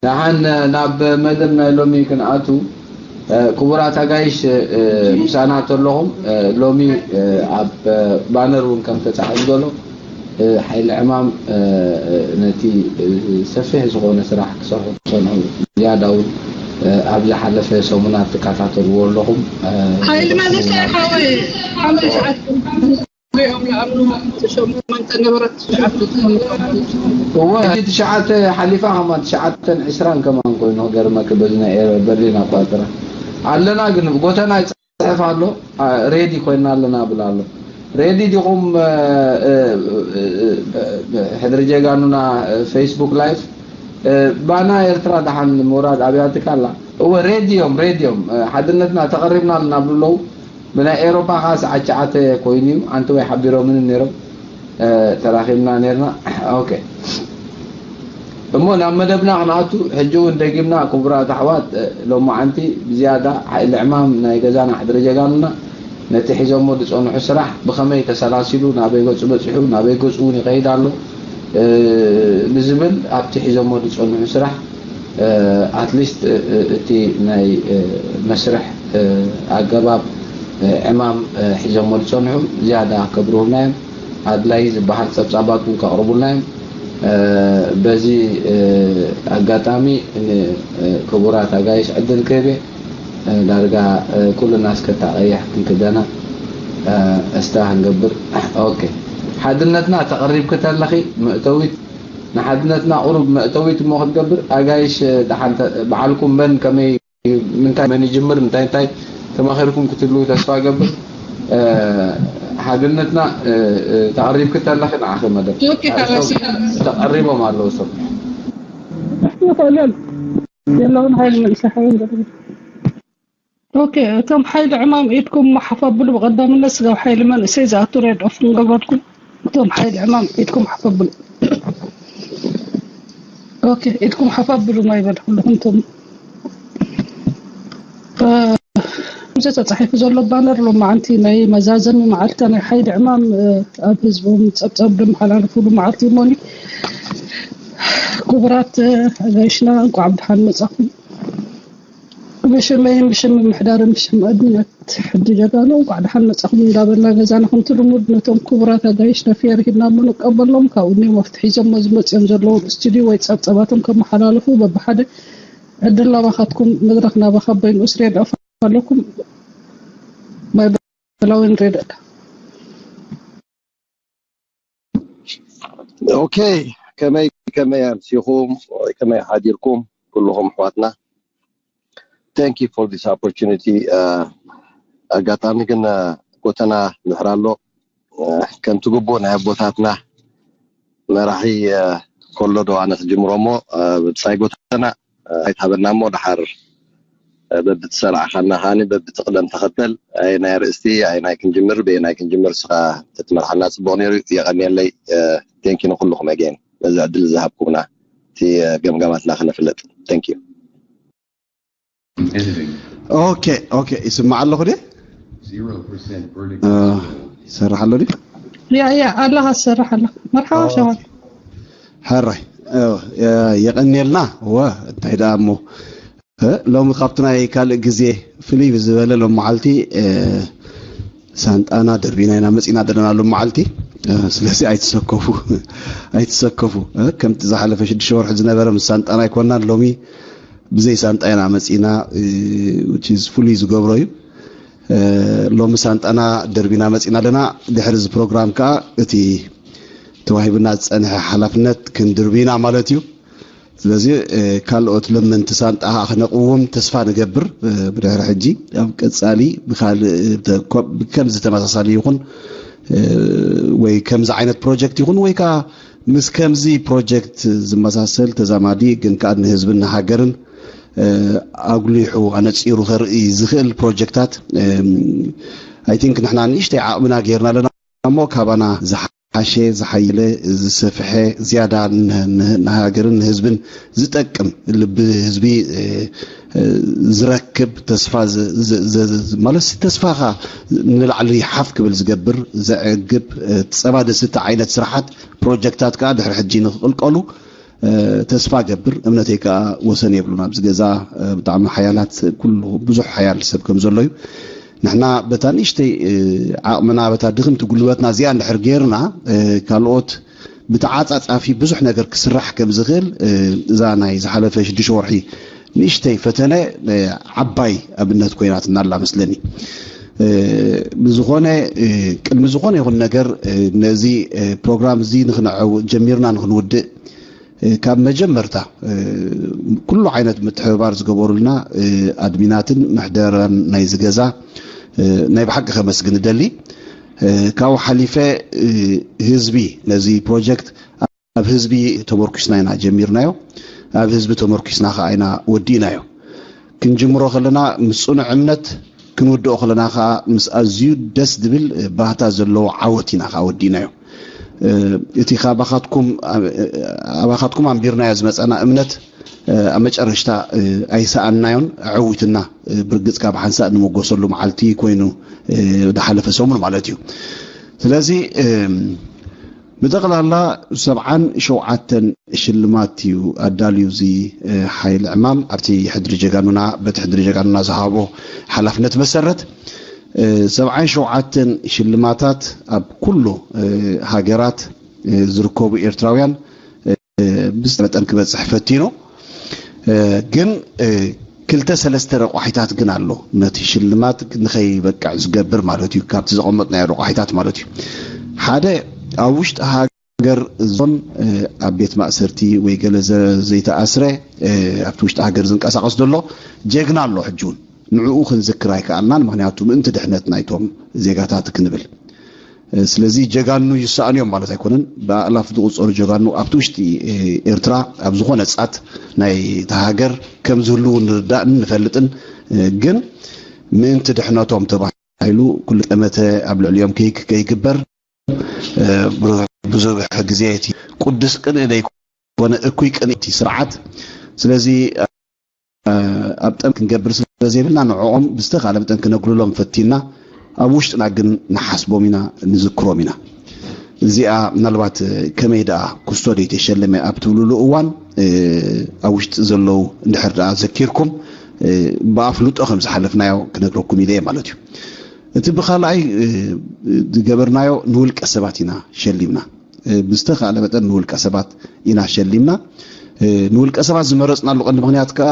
ደሓን ናብ መደብ ናይ ሎሚ ክንኣቱ፣ ክቡራት ኣጋይሽ፣ ምሳና ተለኹም። ሎሚ ኣብ ባነር እውን ከም ተጻሒፉ ዘሎ፣ ሓይሊ ዕማም ነቲ ሰፊሕ ዝኾነ ስራሕ ክሰርሑ ክጸንሑ፣ ዝያዳ እውን ኣብ ዝሓለፈ ሰሙናት ትከታተልዎ ኣለኹም። ሓይሊ ማለት ሓወይ ሓሙሽተ ሰዓት እወ፣ ሕጂ ትሽዓተ ሓሊፋ፣ ከማን ትሽዓተን ዕስራን ከማን ኮይኑ፣ ገርመክ በዚ ናይ ኤረ-፣ በርሊን ኣቋጽራ ኣለና። ግን ጎተና ይጽሕፍ ኣሎ፣ ሬዲ ኮይና ኣለና ብል ኣሎ። ሬዲ ዲኹም? ሕድሪ ጀጋኑና ፌስቡክ ላይፍ፣ ባና ኤርትራ ደሓን ምውራድ ኣብያትካ ኣላ። እወ፣ ሬዲ እዮም፣ ሬዲ እዮም። ሓድነትና ተቐሪብና ኣለና ብሉ ኣለዉ። ብናይ ኤሮፓ ኸዓ ሰዓት ትሽዓተ ኮይኑ እዩ። ኣንቲ ወይ ሓቢሮምን ነይሮም፣ ተራኺብና ነይርና። ኦኬ። እሞ ናብ መደብና ክንኣቱ፣ ሕጂ እውን ደጊምና ክቡራት ኣሕዋት፣ ሎማዓንቲ ብዝያዳ ሓይሊ ዕማም ናይ ገዛና ሕድሪ ጀጋኑና ነቲ ሒዞሞ ዝጸንሑ ስራሕ ብኸመይ ተሰላሲሉ፣ ናበይ ገጹ በጺሑ፣ ናበይ ገጹ እውን ይኸይድ ኣሎ ንዝብል፣ ኣብቲ ሒዞሞ ዝጸንሑ ስራሕ ኣትሊስት እቲ ናይ መስርሕ ኣገባብ ዕማም ሒዞሞ ዝጸንሑ ዝያዳ ከብርሁልና እዮም። ኣድላይ ዝበሃል ጸብጻባት እውን ከቕርቡልና እዮም። በዚ ኣጋጣሚ ንክቡራት ኣጋይሽ ዕድል ክህብ እየ። ዳርጋ ኩልና እስከ እታ ቀያሕ ክንክደና እስታ ክንገብር። ኦኬ፣ ሓድነትና ተቐሪብኪ ተለኺ መእተዊት፣ ንሓድነትና ቁሩብ መእተዊት እሞ ክትገብር፣ ኣጋይሽ ደሓን ተ-፣ በዓልኩም መን ከመይ ምንታይ መን ይጅምር እንታይ እንታይ ተማኺርኩም ክትህልዉ ተስፋ እገብር። ሓድነትና ተቐሪብኪ ተለኺ ንዓኺ መደብ። ኦኬ፣ ሓረስቶም ሓረስቶም። ተቐሪቦም ኣለዉ ሰብ። ይኽእል የለውን ሓይሊ መንእሰይ ሓይሊ መንእሰይ። ኦኬ፣ እቶም ሓይሊ ዕማም ኢድኩም ሓፍ ኣብሉ። ብቐዳምነት ስጋብ ሓይሊ መንእሰይ ዝኣቱ ሬድ ኦፍ ክንገብረልኩም። እቶም ሓይሊ ዕማም ኢድኩም ሓፍ ኣብሉ። ኦኬ፣ ኢድኩም ሓፍ ኣብሉ። ማይ በል ኩልኹም እቶም፣ እ፣ ከምዚ ተጻሒፉ ዘሎ ባነር ሎማዓንቲ ናይ መዛዘሚ መዓልታ ናይ ሓይሊ ዕማም፣ እ፣ ኣብ ህዝቦም ጸብጻብ ዘመሓላለፉሉ መዓልቲ እሞኒ። ክቡራት፣ እ፣ ኣጋይሽና እንቋዕ ብደሓን መጻኹም። ብሽመይን ብሽም ምምሕዳርን ብሽም ኣድሚናት ሕድሪ ጀጋኑ እንቋዕ ደሓን መጻኹም እንዳበልና ገዛና ከምቲ ልሙድ ነቶም ክቡራት ኣጋይሽ ነፍየር ሂብና እሞ ንቀበሎም። ካብኡ እኒኦም ኣብቲ ሒዞሞ ዝመጽኦም ዘለዉ ስቱድዮ ወይ ጸብጸባቶም ከመሓላልፉ በብሓደ ዕድል ናባኻትኩም፣ መድረኽ ናባኻ። በይንኡስ ሬድ ኦፍ ኣለኩም። ማይ በላዊን ሬድ ኣካ። ኦኬ፣ ከመይ፣ ከመይ ኣምሲኹም? ከመይ ሓዲርኩም? ኩልኹም ኣሕዋትና። Thank you for this opportunity. ኣጋጣሚ ግን ጎተና ድሕር ኣሎ። ከምቲ ግቡእ ናይ ኣቦታትና መራሒ ከሎ ዶ ኣነ ክጅምሮ እሞ፣ ብጻይ ጎተና ኣይትሃበና እሞ፣ ደሓር በብትሰራዕኻና ከኣኒ በብቲ ቅደም ተኸተል፣ ኣየናይ ኣርእስቲ፣ ኣየናይ ክንጅምር፣ በየናይ ክንጅምር፣ ንስኻ ተትመርሓና ጽቡቕ ነይሩ። የቐንየለይ። Thank you ንኹልኹም ኣገይን ነዚ ዕድል ዝሃብኩምና፣ እቲ ገምጋማትና ክነፍለጥ። Thank you። ኦኬ፣ ኦኬ፣ ይስማዕ ኣለኹ ድየ? ይሰርሕ ኣሎ ድዩ? ያ፣ ያ፣ ኣለኻ ትሰርሕ ኣለኻ። መርሓባ ሸዋል። ሕራይ፣ የቐንየልና። እወ፣ እንታይ ደኣ እሞ፣ እ፣ ሎሚ ካብቲ ናይ ካልእ ግዜ ፍልይ ብዝበለ ሎም መዓልቲ፣ እ፣ ሳንጣና ደርቢና ኢና መጺና ዘለና ሎም መዓልቲ። እ፣ ስለዚ ኣይትሰከፉ፣ ኣይትሰከፉ። እ፣ ከምቲ ዝሓለፈ ሽዱሽተ ወርሒ ዝነበረ ምስ ሳንጣና ኣይኮናን፣ ሎሚ ብዘይ ሳንጣ ኢና መጺና፣ እ፣ which is ፍሉይ ዝገብሮ እዩ። እ፣ ሎሚ ሳንጣና ደርቢና መጺና ኣለና። ድሕሪ እዚ ፕሮግራም ከኣ እቲ ተዋሂቡና ዝጸንሐ ሓላፍነት ክንድርቢ ኢና ማለት እዩ። ስለዚ፣ እ፣ ካልኦት ለመንቲ ሳንጣ ከኣ ክነቕውም ተስፋ ንገብር። እ፣ ብድሕሪ ሕጂ ኣብ ቀጻሊ ብኻልእ፣ እ፣ ተ-፣ ኮ-፣ ከምዚ ተመሳሳሊ ይኹን፣ እ፣ ወይ ከምዚ ዓይነት ፕሮጀክት ይኹን ወይ ከኣ ምስ ከምዚ ፕሮጀክት ዝመሳሰል ተዛማዲ ግን ከኣ ንህዝብን ንሃገርን፣ እ፣ ኣጉሊሑ ኣነጺሩ ከርኢ ዝኽእል ፕሮጀክታት፣ እም፣ I think ንሕና ንእሽተይ ዓቕምና ጌርና ኣለና እሞ ካባና ዝሓ-፣ ሓሸ ዝሓየለ ዝሰፍሐ ዝያዳ ን-፣ ን-፣ ንሃገርን ንህዝብን ዝጠቅም ልቢ ህዝቢ፣ እ፣ እ፣ ዝረክብ ተስፋ ዝ-፣ ዝ-፣ ዝ-፣ ዝ-፣ ማለት ተስፋኻ ንላዕሊ ሓፍ ክብል ዝገብር ዘዕግብ፣ እ፣ ጸባ ደስቲ ዓይነት ስራሓት ፕሮጀክታት ከኣ ድሕሪ ሕጂ ንክቕልቀሉ ተስፋ ገብር፣ እምነተይ ከዓ ወሰን የብሉን። ኣብዚ ገዛ ብጣዕሚ ሓያላት፣ ኩሉ ብዙሕ ሓያል ሰብ ከም ዘሎ እዩ። ንሕና በታ ንእሽተይ ዓቕምና፣ በታ ድኽምቲ ጉልበትና እዚኣ እንድሕር ጌርና፣ ካልኦት ብተዓፃፃፊ ብዙሕ ነገር ክስራሕ ከም ዝኽእል፣ እዛ ናይ ዝሓለፈ ሽዱሽተ ወርሒ ንእሽተይ ፈተነ ዓባይ ኣብነት ኮይናትና ኣላ መስለኒ። ብዝኾነ፣ ቅድሚ ዝኾነ ይኹን ነገር፣ ነዚ ፕሮግራም እዚ ንክንዐው ጀሚርና ንክንውድእ፣ ካብ መጀመርታ ኩሉ ዓይነት ምትሕብባር ዝገበሩልና ኣድሚናትን ምሕደራን ናይ ዝገዛ ናይ ብሓቂ ከመስግን እደሊ። ካብኡ ሓሊፈ፣ ህዝቢ፣ ነዚ ፕሮጀክት ኣብ ህዝቢ ተመርኩስና ኢና ጀሚርናዮ። ኣብ ህዝቢ ተመርኩስና ከዓ ኢና ወዲእናዮ። ክንጅምሮ ከለና ምስ ፅኑዕ እምነት፣ ክንውድኦ ከለና ከዓ ምስ ኣዝዩ ደስ ዝብል ባህታ ዘለዎ ዓወት ኢና ከዓ ወዲእናዮ። እቲ ካባኻትኩም፣ ኣባኻትኩም ኣንቢርናዮ ዝመፀና እምነት ኣብ መጨረሽታ ኣይሰኣንናዮን፣ ኣዐዊትና። ብርግፅ ካብ ሓንሳእ እንመጎሰሉ መዓልቲ ኮይኑ ዝሓለፈ ሰሙን ማለት እዩ። ስለዚ ብጠቕላላ ሰብዓን ሸውዓተን ሽልማት እዩ ኣዳልዩ እዚ ሓይሊ ዕማም ኣብቲ ሕድሪ ጀጋኑና፣ በቲ ሕድሪ ጀጋኑና ዝሃቦ ሓላፍነት መሰረት፣ ሰብዓን ሸውዓተን ሽልማታት ኣብ ኩሉ ሃገራት ዝርከቡ ኤርትራውያን ብዝተ መጠን ክበፅሕ ፈቲኑ። ግን ክልተ ሰለስተ ረቋሒታት ግን ኣሎ፣ ነቲ ሽልማት ንኸይበቅዕ ዝገብር ማለት እዩ፣ ካብቲ ዘቐመጥናዮ ረቋሒታት ማለት እዩ። ሓደ፣ ኣብ ውሽጢ ሃገር ዞን ኣብ ቤት ማእሰርቲ ወይ ገለ ዘይተኣስረ ኣብቲ ውሽጢ ሃገር ዝንቀሳቐስ ዘሎ ጀግና ኣሎ። ሕጂ እውን ንዕኡ ክንዝክር ኣይከኣልናን፣ ምክንያቱ ምእንቲ ድሕነት ናይቶም ዜጋታት ክንብል። ስለዚ ጀጋኑ ይሰኣኑ እዮም ማለት ኣይኮነን። ብኣእላፍ ዝቑጸሩ ጀጋኑ ኣብቲ ውሽጢ ኤርትራ ኣብ ዝኾነ ጻት ናይ እታ ሃገር ከም ዝህልዉ ንርዳእን ንፈልጥን። ግን ምእንቲ ድሕነቶም ተባሂሉ ኩሉ ጠመተ ኣብ ልዕሊኦም ከይግበር ብዙሕ ግዜ እቲ ቅዱስ ቅንኢ ዘይኮነ እኩይ ቅንኢ እቲ ስርዓት። ስለዚ ኣብ ጠም ክንገብር ስለ ዘይብልና ንዕኦም ብዝተኻለ መጠን ክነግልሎም ፈቲና፣ ኣብ ውሽጥና ግን ንሓስቦም ኢና፣ ንዝክሮም ኢና። እዚኣ ምናልባት ከመይ ደኣ ኩስቶ ደይተሸለመ ኣብ ትብሉሉ እዋን ኣብ ውሽጢ ዘለዉ እንድሕር ደኣ ዘኪርኩም ብኣፍልጦ ከም ዝሓለፍናዮ ክነግረኩም ኢለ እየ ማለት እዩ። እቲ ብኻልኣይ ዝገበርናዮ ንውልቀ ሰባት ኢና ሸሊምና። ብዝተኻለ መጠን ንውልቀ ሰባት ኢና ሸሊምና። ንውልቀ ሰባት ዝመረፅናሉ ቀንዲ ምክንያት ከዓ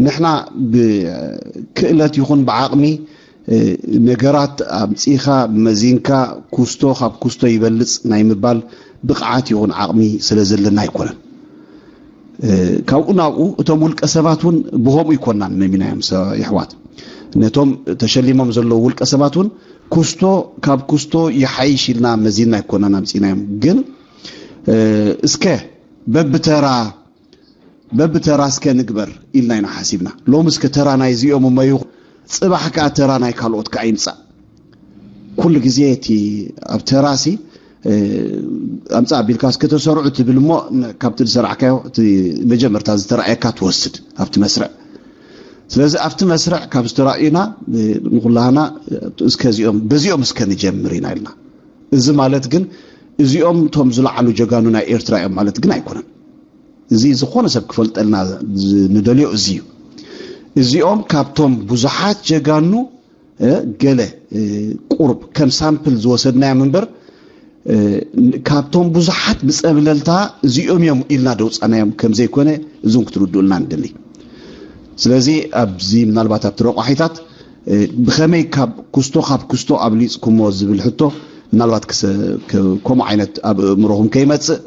ንሕና ብክእለት ይኹን ብዓቕሚ ነገራት ኣምፂኻ መዚንካ ኩስቶ ካብ ኩስቶ ይበልፅ ናይ ምባል ብቕዓት ይኹን ዓቕሚ ስለ ዘለና ኣይኮነን። ካብኡ ናብኡ እቶም ውልቀ ሰባት እውን ብኸምኡ ይኮናን መሚናዮም የሕዋት። ነቶም ተሸሊሞም ዘለዉ ውልቀ ሰባት እውን ኩስቶ ካብ ኩስቶ ይሓይሽ ኢልና መዚና ኣይኮናን ኣምፂናዮም። ግን እስከ በብተራ በብተራ እስከ ንግበር ኢልና ኢና ሓሲብና። ሎም እስከ ተራ ናይ እዚኦም እሞ ይኹን፣ ፅባሕ ከዓ ተራ ናይ ካልኦት ከዓ ይምፃእ። ኩሉ ግዜ እቲ ኣብ ተራሲ ኣምፃ ኣቢልካ እስከ ተሰርዑ ትብል እሞ ካብቲ ዝሰራዕካዮ እቲ መጀመርታ ዝተረኣየካ ትወስድ ኣብቲ መስርዕ። ስለዚ ኣብቲ መስርዕ ካብ ዝተራእዩና ንኩላህና እስከ እዚኦም በዚኦም እስከ ንጀምር ኢና ኢልና። እዚ ማለት ግን እዚኦም እቶም ዝለዓሉ ጀጋኑ ናይ ኤርትራ እዮም ማለት ግን ኣይኮነን። እዚ ዝኾነ ሰብ ክፈልጠልና ንደልዮ እዚ እዩ። እዚኦም ካብቶም ብዙሓት ጀጋኑ ገለ ቁሩብ ከም ሳምፕል ዝወሰድናዮም እምበር ካብቶም ብዙሓት ብፀብለልታ እዚኦም እዮም ኢልና ደውፃናዮም ከም ዘይኮነ እዙን ክትርድኡልና ንደሊ። ስለዚ ኣብዚ ምናልባት ኣብቲ ረቋሒታት ብኸመይ ካብ ኩስቶ ካብ ኩስቶ ኣብሊፅኩሞ ዝብል ሕቶ ምናልባት ከምኡ ዓይነት ኣብ እምሮኹም ከይመፅእ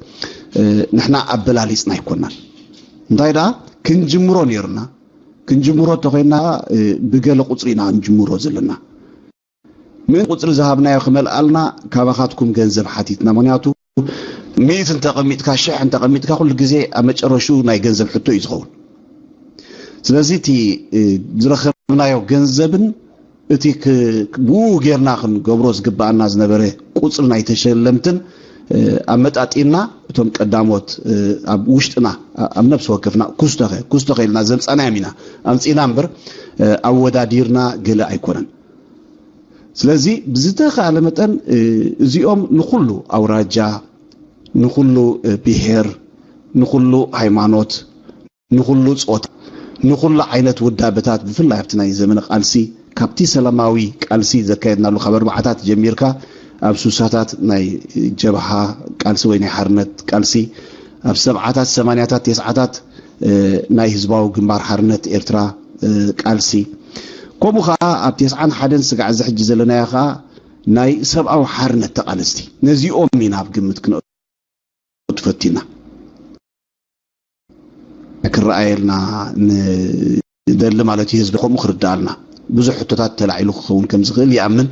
ንሕና ኣበላሊፅና ኣይኮናን። እንታይ ደኣ ክንጅምሮ ነይርና። ክንጅምሮ እንተኮይና ብገለ ቁፅሪ ኢና ክንጅምሮ ዘለና። ምን ቁፅሪ ዝሃብናዮ ክመልኣልና ካባኻትኩም ገንዘብ ሓቲትና። ምክንያቱ ሚእቲ እንተቐሚጥካ ሽሕ እንተቐሚጥካ ኩሉ ግዜ ኣብ መጨረሹ ናይ ገንዘብ ሕቶ እዩ ዝኸውን። ስለዚ እቲ ዝረኸብናዮ ገንዘብን እቲ ብኡ ጌርና ክንገብሮ ዝግባኣና ዝነበረ ቁፅሪ ናይ ተሸለምትን ኣመጣጢና እቶም ቀዳሞት ኣብ ውሽጥና ኣብ ነብሲ ወከፍና ኩስቶኸ ኩስቶኸ ኢልና ዘምፃናዮም ኢና ኣምፂና እምበር ኣወዳዲርና ገለ ኣይኮነን። ስለዚ ብዝተኻለ መጠን እዚኦም ንኹሉ ኣውራጃ ንኹሉ ብሄር ንኹሉ ሃይማኖት፣ ንኹሉ ጾታ፣ ንኹሉ ዓይነት ውዳበታት፣ ብፍላይ ኣብቲ ናይ ዘመነ ቃልሲ፣ ካብቲ ሰላማዊ ቃልሲ ዘካየድናሉ ካብ ኣርባዓታት ጀሚርካ፣ ኣብ ሱሳታት ናይ ጀብሃ ቃልሲ ወይ ናይ ሓርነት ቃልሲ፣ ኣብ ሰብዓታት፣ ሰማንያታት፣ ተስዓታት፣ እ፣ ናይ ህዝባዊ ግንባር ሓርነት ኤርትራ፣ እ፣ ቃልሲ፣ ከምኡ ኸኣ ኣብ ተስዓን ሓደን ስጋዕ እዚ ሕጂ ዘለናዮ ኸኣ ናይ ሰብኣዊ ሓርነት ተቓለስቲ፣ ነዚኦም ኢና ኣብ ግምት ክነእቱ ፈቲና። ክረኣየልና ንደሊ ማለት እዩ። ህዝቢ ከምኡ ክርዳኣልና ብዙሕ ሕቶታት ተላዒሉ ክኸውን ከም ዝኽእል ይኣምን።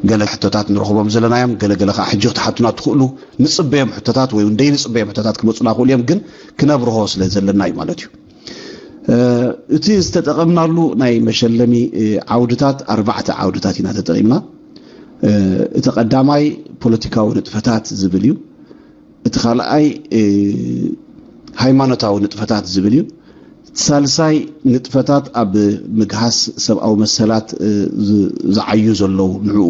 ገለ ሕቶታት ንረኽቦም ዘለናዮም፣ ገለ ገለ ከዓ ሕጂ ክትሓቱና ትኽእሉ። ንጽበዮም ሕቶታት ወይ እውን ደይንጽበዮም ሕቶታት ክመጹና ክኽእሉ እዮም፣ ግን ክነብርሆ ስለ ዘለና እዩ ማለት እዩ። እ፣ እቲ ዝተጠቐምናሉ ናይ መሸለሚ፣ እ፣ ዓውድታት፣ ኣርባዕተ ዓውድታት ኢና ተጠቒምና። እ፣ እቲ ቀዳማይ ፖለቲካዊ ንጥፈታት ዝብል እዩ። እቲ ካልኣይ፣ እ፣ ሃይማኖታዊ ንጥፈታት ዝብል እዩ። እቲ ሳልሳይ ንጥፈታት ኣብ ምግሃስ ሰብኣዊ መሰላት፣ እ፣ ዝ-፣ ዝዓዩ ዘለዉ፣ ንዕኡ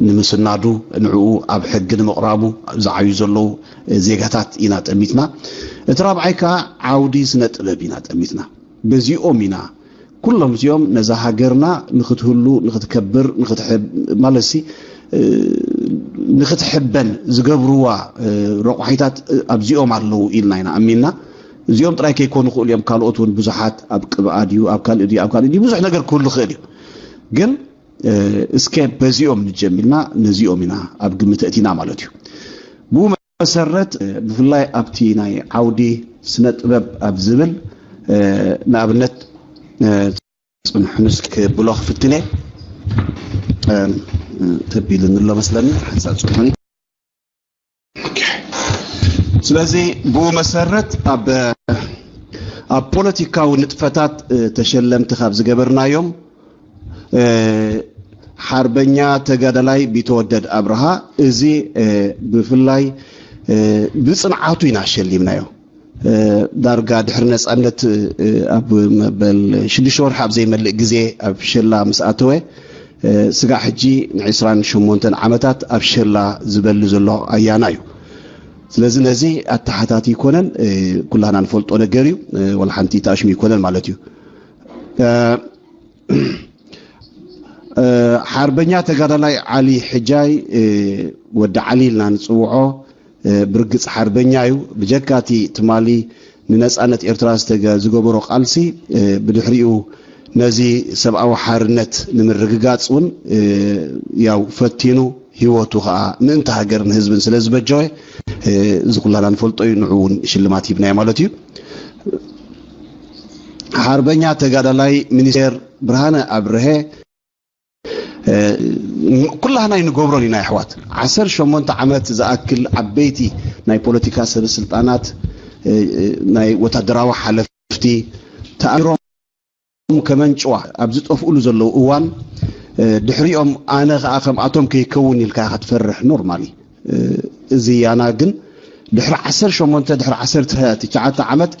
ንምስናዱ፣ ንዕኡ ኣብ ሕጊ ንምቕራቡ ዝዓዩ ዘለዉ፣ እ፣ ዜጋታት ኢና ጠሚትና። እቲ ራብዓይ ከኣ ዓውዲ ስነ ጥበብ ኢና ጠሚትና። በዚኦም ኢና ኩሎም እዚኦም ነዛ ሃገርና ንኽትህሉ፣ ንኽትከብር፣ ንኽትሕብ-፣ ማለትሲ፣ እ፣ ንኽትሕበን ዝገብርዋ፣ እ፣ ረቋሒታት፣ እ፣ ኣብዚኦም ኣለዉ ኢልና ኢና ኣሚንና። እዚኦም ጥራይ ከይኮኑ ይኽእሉ እዮም፣ ካልኦት እውን ብዙሓት፣ ኣብ ቅብኣ ድዩ፣ ኣብ ካልእ ድዩ፣ ኣብ ካልእ ድዩ፣ ብዙሕ ነገር ክህሉ ይኽእል እዩ። ግን፣ እ፣ እስከ በዚኦም ንጀምር ኢልና ነዚኦም ኢና ኣብ ግምት ኣእቲና ማለት እዩ። ብኡ መሰረት፣ እ፣ ብፍላይ ኣብቲ ናይ ዓውዲ ስነ ጥበብ ኣብ ዝብል፣ እ፣ ንኣብነት፣ እ፣ ጽንሑንስ ክብሎ ክፍትን እየ። እ፣ ተቢሉኒ ኣሎ መስለኒ፣ ሓንሳብ ጽንሑኒ። ኦኬ። ስለዚ ብኡ መሰረት ኣብ፣ ኣብ ፖለቲካዊ ንጥፈታት፣ እ፣ ተሸለምቲ ካብ ዝገበርናዮም፣ እ፣ ሓርበኛ ተጋዳላይ ቢተወደድ ኣብርሃ፣ እዚ፣ እ፣ ብፍላይ፣ እ፣ ብጽንዓቱ ኢና ሸሊምናዮ። እ፣ ዳርጋ ድሕሪ ነጻነት፣ እ፣ ኣብ መበል ሽዱሽተ ወርሒ ኣብ ዘይመልእ ግዜ ኣብ ሸላ ምስ ኣተወ፣ እ፣ ስጋዕ ሕጂ ንዕስራን ሸሞንተን ዓመታት ኣብ ሸላ ዝበሊ ዘሎ ኣያና እዩ። ስለዚ ነዚ ኣተሓታቲ ይኮነን፣ እ፣ ኩላህና ንፈልጦ ነገር እዩ። እ፣ ዋላ ሓንቲ ተኣሽሙ ይኮነን ማለት እዩ። እ፣ እ፣ ሓርበኛ ተጋዳላይ ዓሊ ሕጃይ፣ እ፣ ወዲ ዓሊ ኢልና ንጽውዖ፣ እ፣ ብርግጽ ሓርበኛ እዩ። ብጀካ እቲ ትማሊ ንነጻነት ኤርትራ ዝተገ-፣ ዝገበሮ ቃልሲ፣ እ፣ ብድሕሪኡ ነዚ ሰብኣዊ ሓርነት ንምርግጋጽ እውን፣ እ፣ ያው ፈቲኑ፣ ህይወቱ ኸኣ ምእንቲ ሃገርን ህዝብን ስለ ዝበጀወ፣ እ፣ እዚ ኩላና ንፈልጦ እዩ። ንዑ እውን ሽልማት ሂብናዮ ማለት እዩ። ሓርበኛ ተጋዳላይ ሚኒስቴር ብርሃነ ኣብርሀ፣ እ፣ ኩላህና ኣይንገብሮን ኢና ኣሕዋት። ዓሰርተ ሸሞንተ ዓመት ዝኣክል ዓበይቲ ናይ ፖለቲካ ሰበ ስልጣናት፣ እ፣ እ፣ ናይ ወታደራዊ ሓለፍቲ ተኣሲሮም ከመንጭዋ ኣብ ዝጠፍኡሉ ዘለዉ እዋን፣ እ፣ ድሕሪኦም ኣነ ኸኣ ከምኣቶም ከይከውን ኢልካ ኢኻ ትፈርሕ ኖርማሊ። እ፣ እዚ ያና ግን ድሕሪ ዓሰርተ ሸሞንተ፣ ድሕሪ ዓሰርተ ትሽዓተ ዓመት፣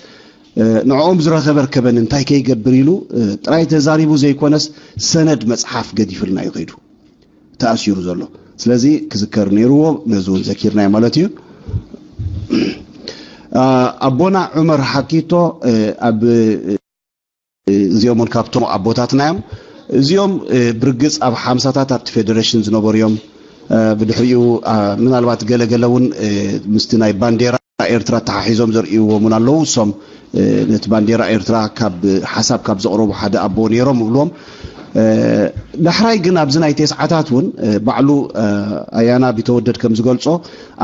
እ፣ ንዕኦም ዝረኸበ ርከበኒ እንታይ ከይገብር ኢሉ፣ እ፣ ጥራይ ተዛሪቡ ዘይኮነስ ሰነድ መጽሓፍ ገዲፍልና እዩ ከይዱ ተኣሲሩ ዘሎ። ስለዚ ክዝከር ነይርዎ፣ ነዚ እውን ዘኪርናዮ ማለት እዩ። እ፣ ኣቦና ዑመር ሓኪቶ፣ እ፣ ኣብ እዚኦም እውን ካብቶም ኣቦታትና እዮም። እዚኦም፣ እ፣ ብርግጽ ኣብ ሓምሳታት ኣብቲ ፌደሬሽን ዝነበሩ እዮም። እ፣ ብድሕሪኡ፣ እ፣ ምናልባት ገለገለ እውን፣ እ፣ ምስቲ ናይ ባንዴራ ኤርትራ ተሓሒዞም ዘርእይዎም እውን ኣለዉ። እሶም፣ እ፣ ነቲ ባንዴራ ኤርትራ ካብ ሓሳብ ካብ ዘቕረቡ ሓደ ኣቦ ነይሮም እብልዎም። እ፣ ዳሕራይ ግን ኣብዚ ናይ ተስዓታት እውን፣ እ፣ ባዕሉ፣ እ፣ ኣያና ቢተወደድ ከም ዝገልጾ፣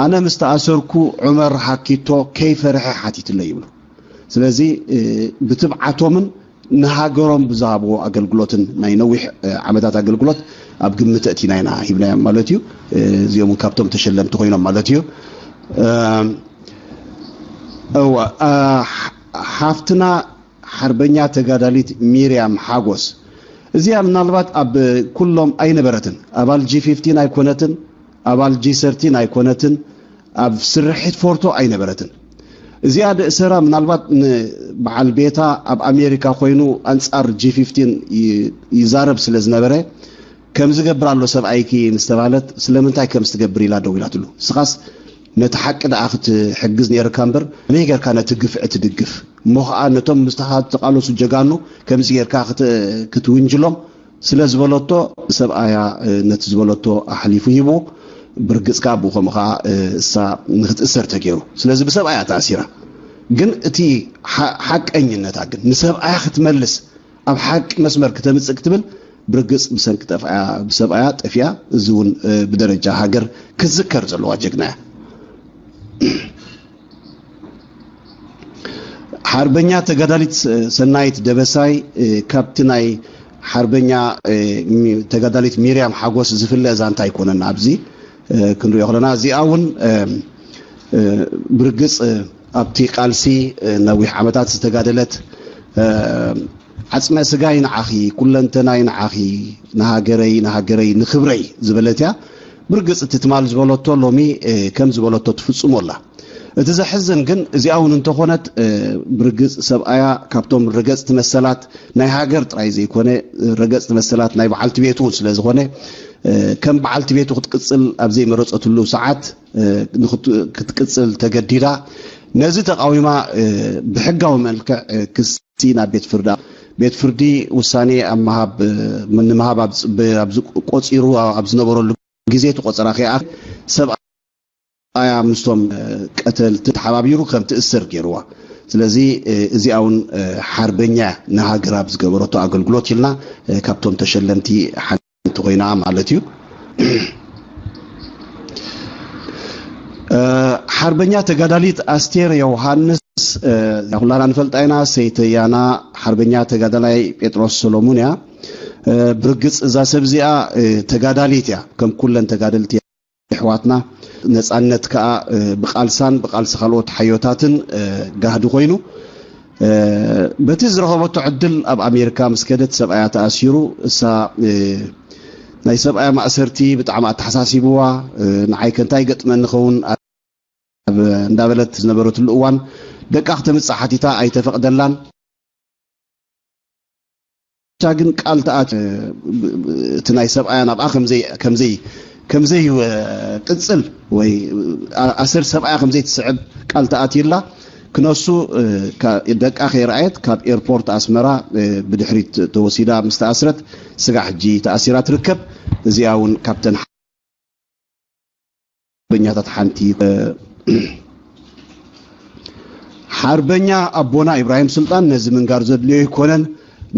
ኣነ ምስ ተኣሰርኩ ዑመር ሃኪቶ ከይፈርሐ ሓቲትለይ ይብሉ። ስለዚ፣ እ፣ ብትብዓቶምን ንሃገሮም ብዝሃብዎ ኣገልግሎትን ናይ ነዊሕ፣ እ፣ ዓመታት ኣገልግሎት ኣብ ግምት ኣእቲና ኢና ሂብናዮም ማለት እዩ። እ፣ እዚኦም እውን ካብቶም ተሸለምቲ ኮይኖም ማለት እዩ። እ፣ እዋ፣ እ፣ ሓ-፣ ሓፍትና ሓርበኛ ተጋዳሊት ሚርያም ሓጎስ፣ እዚኣ ምናልባት ኣብ ኩሎም ኣይነበረትን። ኣባል ጂ ፊፍቲን ኣይኮነትን፣ ኣባል ጂ ሰርቲን ኣይኮነትን፣ ኣብ ስርሒት ፎርቶ ኣይነበረትን። እዚኣ ደእሰራ ምናልባት ንበዓል ቤታ ኣብ ኣሜሪካ ኮይኑ ኣንጻር ጂ ፊፍቲን ይ-፣ ይዛረብ ስለ ዝነበረ፣ "ከም ዝገብር ኣሎ ሰብኣይኪ" ምስ ተባህለት፣ "ስለምንታይ ከምዚ ትገብር?" ኢላ ደው ኢላትሉ። ንስኻስ ነቲ ሓቂ ደኣ ክትሕግዝ ነይርካ እምበር፣ ከመይ ጌርካ ነቲ ግፍዒ ትድግፍ? እሞ ኸኣ ነቶም ምስታኻ ዝተቓለሱ ጀጋኑ ከምዚ ጌርካ ክት-፣ ክትውንጅሎም ስለ ዝበለቶ፣ ሰብኣያ፣ እ፣ ነቲ ዝበለቶ ኣሕሊፉ ሂቡ። ብርግጽ ከኣ ብኡ ከምኡ ከኣ፣ እ፣ እሳ ንክትእሰር ተገይሩ። ስለዚ ብሰብኣያ ተኣሲራ። ግን እቲ ሓ-፣ ሓቀኝነታ ግን ንሰብኣያ ክትመልስ፣ ኣብ ሓቂ መስመር ክተምጽእ ክትብል ብርግጽ ብሰንኪ ጠፍኣያ፣ ብሰብኣያ ጠፊኣ። እዚ እውን፣ እ፣ ብደረጃ ሃገር ክትዝከር ዘለዋ ጀግና እያ። ሓርበኛ ተጋዳሊት ሰናይት ደበሳይ፣ እ፣ ካብቲ ናይ ሓርበኛ፣ እ፣ ሚ-፣ ተጋዳሊት ሚርያም ሓጎስ ዝፍለ ዛንታ ኣይኮነን። ኣብዚ፣ እ፣ ክንሪኦ ከለና እዚኣ እውን፣ እ፣ እ፣ ብርግጽ፣ እ፣ ኣብቲ ቃልሲ፣ እ፣ ነዊሕ ዓመታት ዝተጋደለት፣ እ፣ ዓጽመ ስጋይ ንዓኺ፣ ኩለንተናይ ንዓኺ፣ ንሃገረይ፣ ንሃገረይ፣ ንክብረይ ዝበለት እያ። ብርግጽ እቲ ትማል ዝበለቶ ሎሚ፣ እ፣ ከም ዝበለቶ ትፍጽሞ ኣላ። እቲ ዘሕዝን ግን እዚኣ እውን እንተኾነት፣ እ፣ ብርግጽ ሰብኣያ ካብቶም ረገጽቲ መሰላት ናይ ሃገር ጥራይ ዘይኮነ፣ ረገጽቲ መሰላት ናይ በዓልቲ ቤቱ እውን ስለ ዝኾነ፣ እ፣ ከም በዓልቲ ቤቱ ክትቅጽል ኣብ ዘይመረጸትሉ ሰዓት፣ እ፣ ንክት-፣ ክትቅጽል ተገዲዳ። ነዚ ተቃዊማ፣ እ፣ ብሕጋዊ መልክዕ፣ እ፣ ክሲ ናብ ቤት ፍርዲ፣ ቤት ፍርዲ ውሳኔ ኣብ ምሃብ፣ እ፣ ንምሃብ ኣብ ዝጽበ-፣ ኣብ ዝቆ-፣ ቆጺሩ ኣብ ዝነበረሉ ግዜ፣ እቲ ቆጸራ ከይኣኸለ፣ ሰብኣያ ምስቶም፣ እ፣ ቀተልቲ ተሓባቢሩ ከም ትእሰር ገይርዋ። ስለዚ፣ እ፣ እዚኣ እውን፣ እ፣ ሓርበኛ ንሃገር ኣብ ዝገበረቶ ኣገልግሎት ኢልና፣ እ፣ ካብቶም ተሸለምቲ ሓንቲ ኮይና ማለት እዩ። እ፣ ሓርበኛ ተጋዳሊት ኣስቴር ዮሃንስ፣ እ፣ ኩላና ንፈልጣ ኢና፣ ሰይተያና ሓርበኛ ተጋዳላይ ጴጥሮስ ሰሎሙን እያ። እ፣ ብርግጽ እዛ ሰብ እዚኣ፣ እ፣ ተጋዳሊት እያ፣ ከም ኩለን ተጋደልቲ ኣሕዋትና። ነጻነት ከኣ፣ እ፣ ብቃልሳን ብቃልሲ ካልኦት ሓዮታትን፣ እ፣ ጋህዲ ኮይኑ፣ እ፣ በቲ ዝረኸበቶ ዕድል ኣብ ኣሜሪካ ምስ ከደት ሰብኣያ ተኣሲሩ። እሳ፣ እ፣ ናይ ሰብኣያ ማእሰርቲ ብጣዕሚ ኣተሓሳሲብዋ፣ እ፣ ንዓይ ከ እንታይ ገጥመኒ ኸውን ኣብ እንዳበለት ዝነበረትሉ እዋን፣ ደቃ ክተምጽእ ሓቲታ ኣይተፈቕደላን። ብቻ ግን ቃል ተኣት-፣ እቲ ናይ ሰብኣያ ናብኣ ከምዘይ-፣ ከምዘይ-፣ ከምዘይ-፣ ቅጽል ወይ ኣ-፣ ኣሰር ሰብኣያ ከምዘይትስዕብ ቃል ተኣትዩላ። ክነሱ፣ እ፣ ካ-፣ ደቃ ከይረኣየት ካብ ኤርፖርት ኣስመራ፣ እ፣ ብድሕሪት ተወሲዳ ምስ ተኣስረት፣ ስጋ ሕጂ ተኣሲራ ትርከብ። እዚኣ እውን ካብተን ሓርበኛታት ሓንቲ። ሓርበኛ ኣቦና ኢብራሂም ሱልጣን ነዚ ምንጋር ዘድልዮ ኣይኮነን።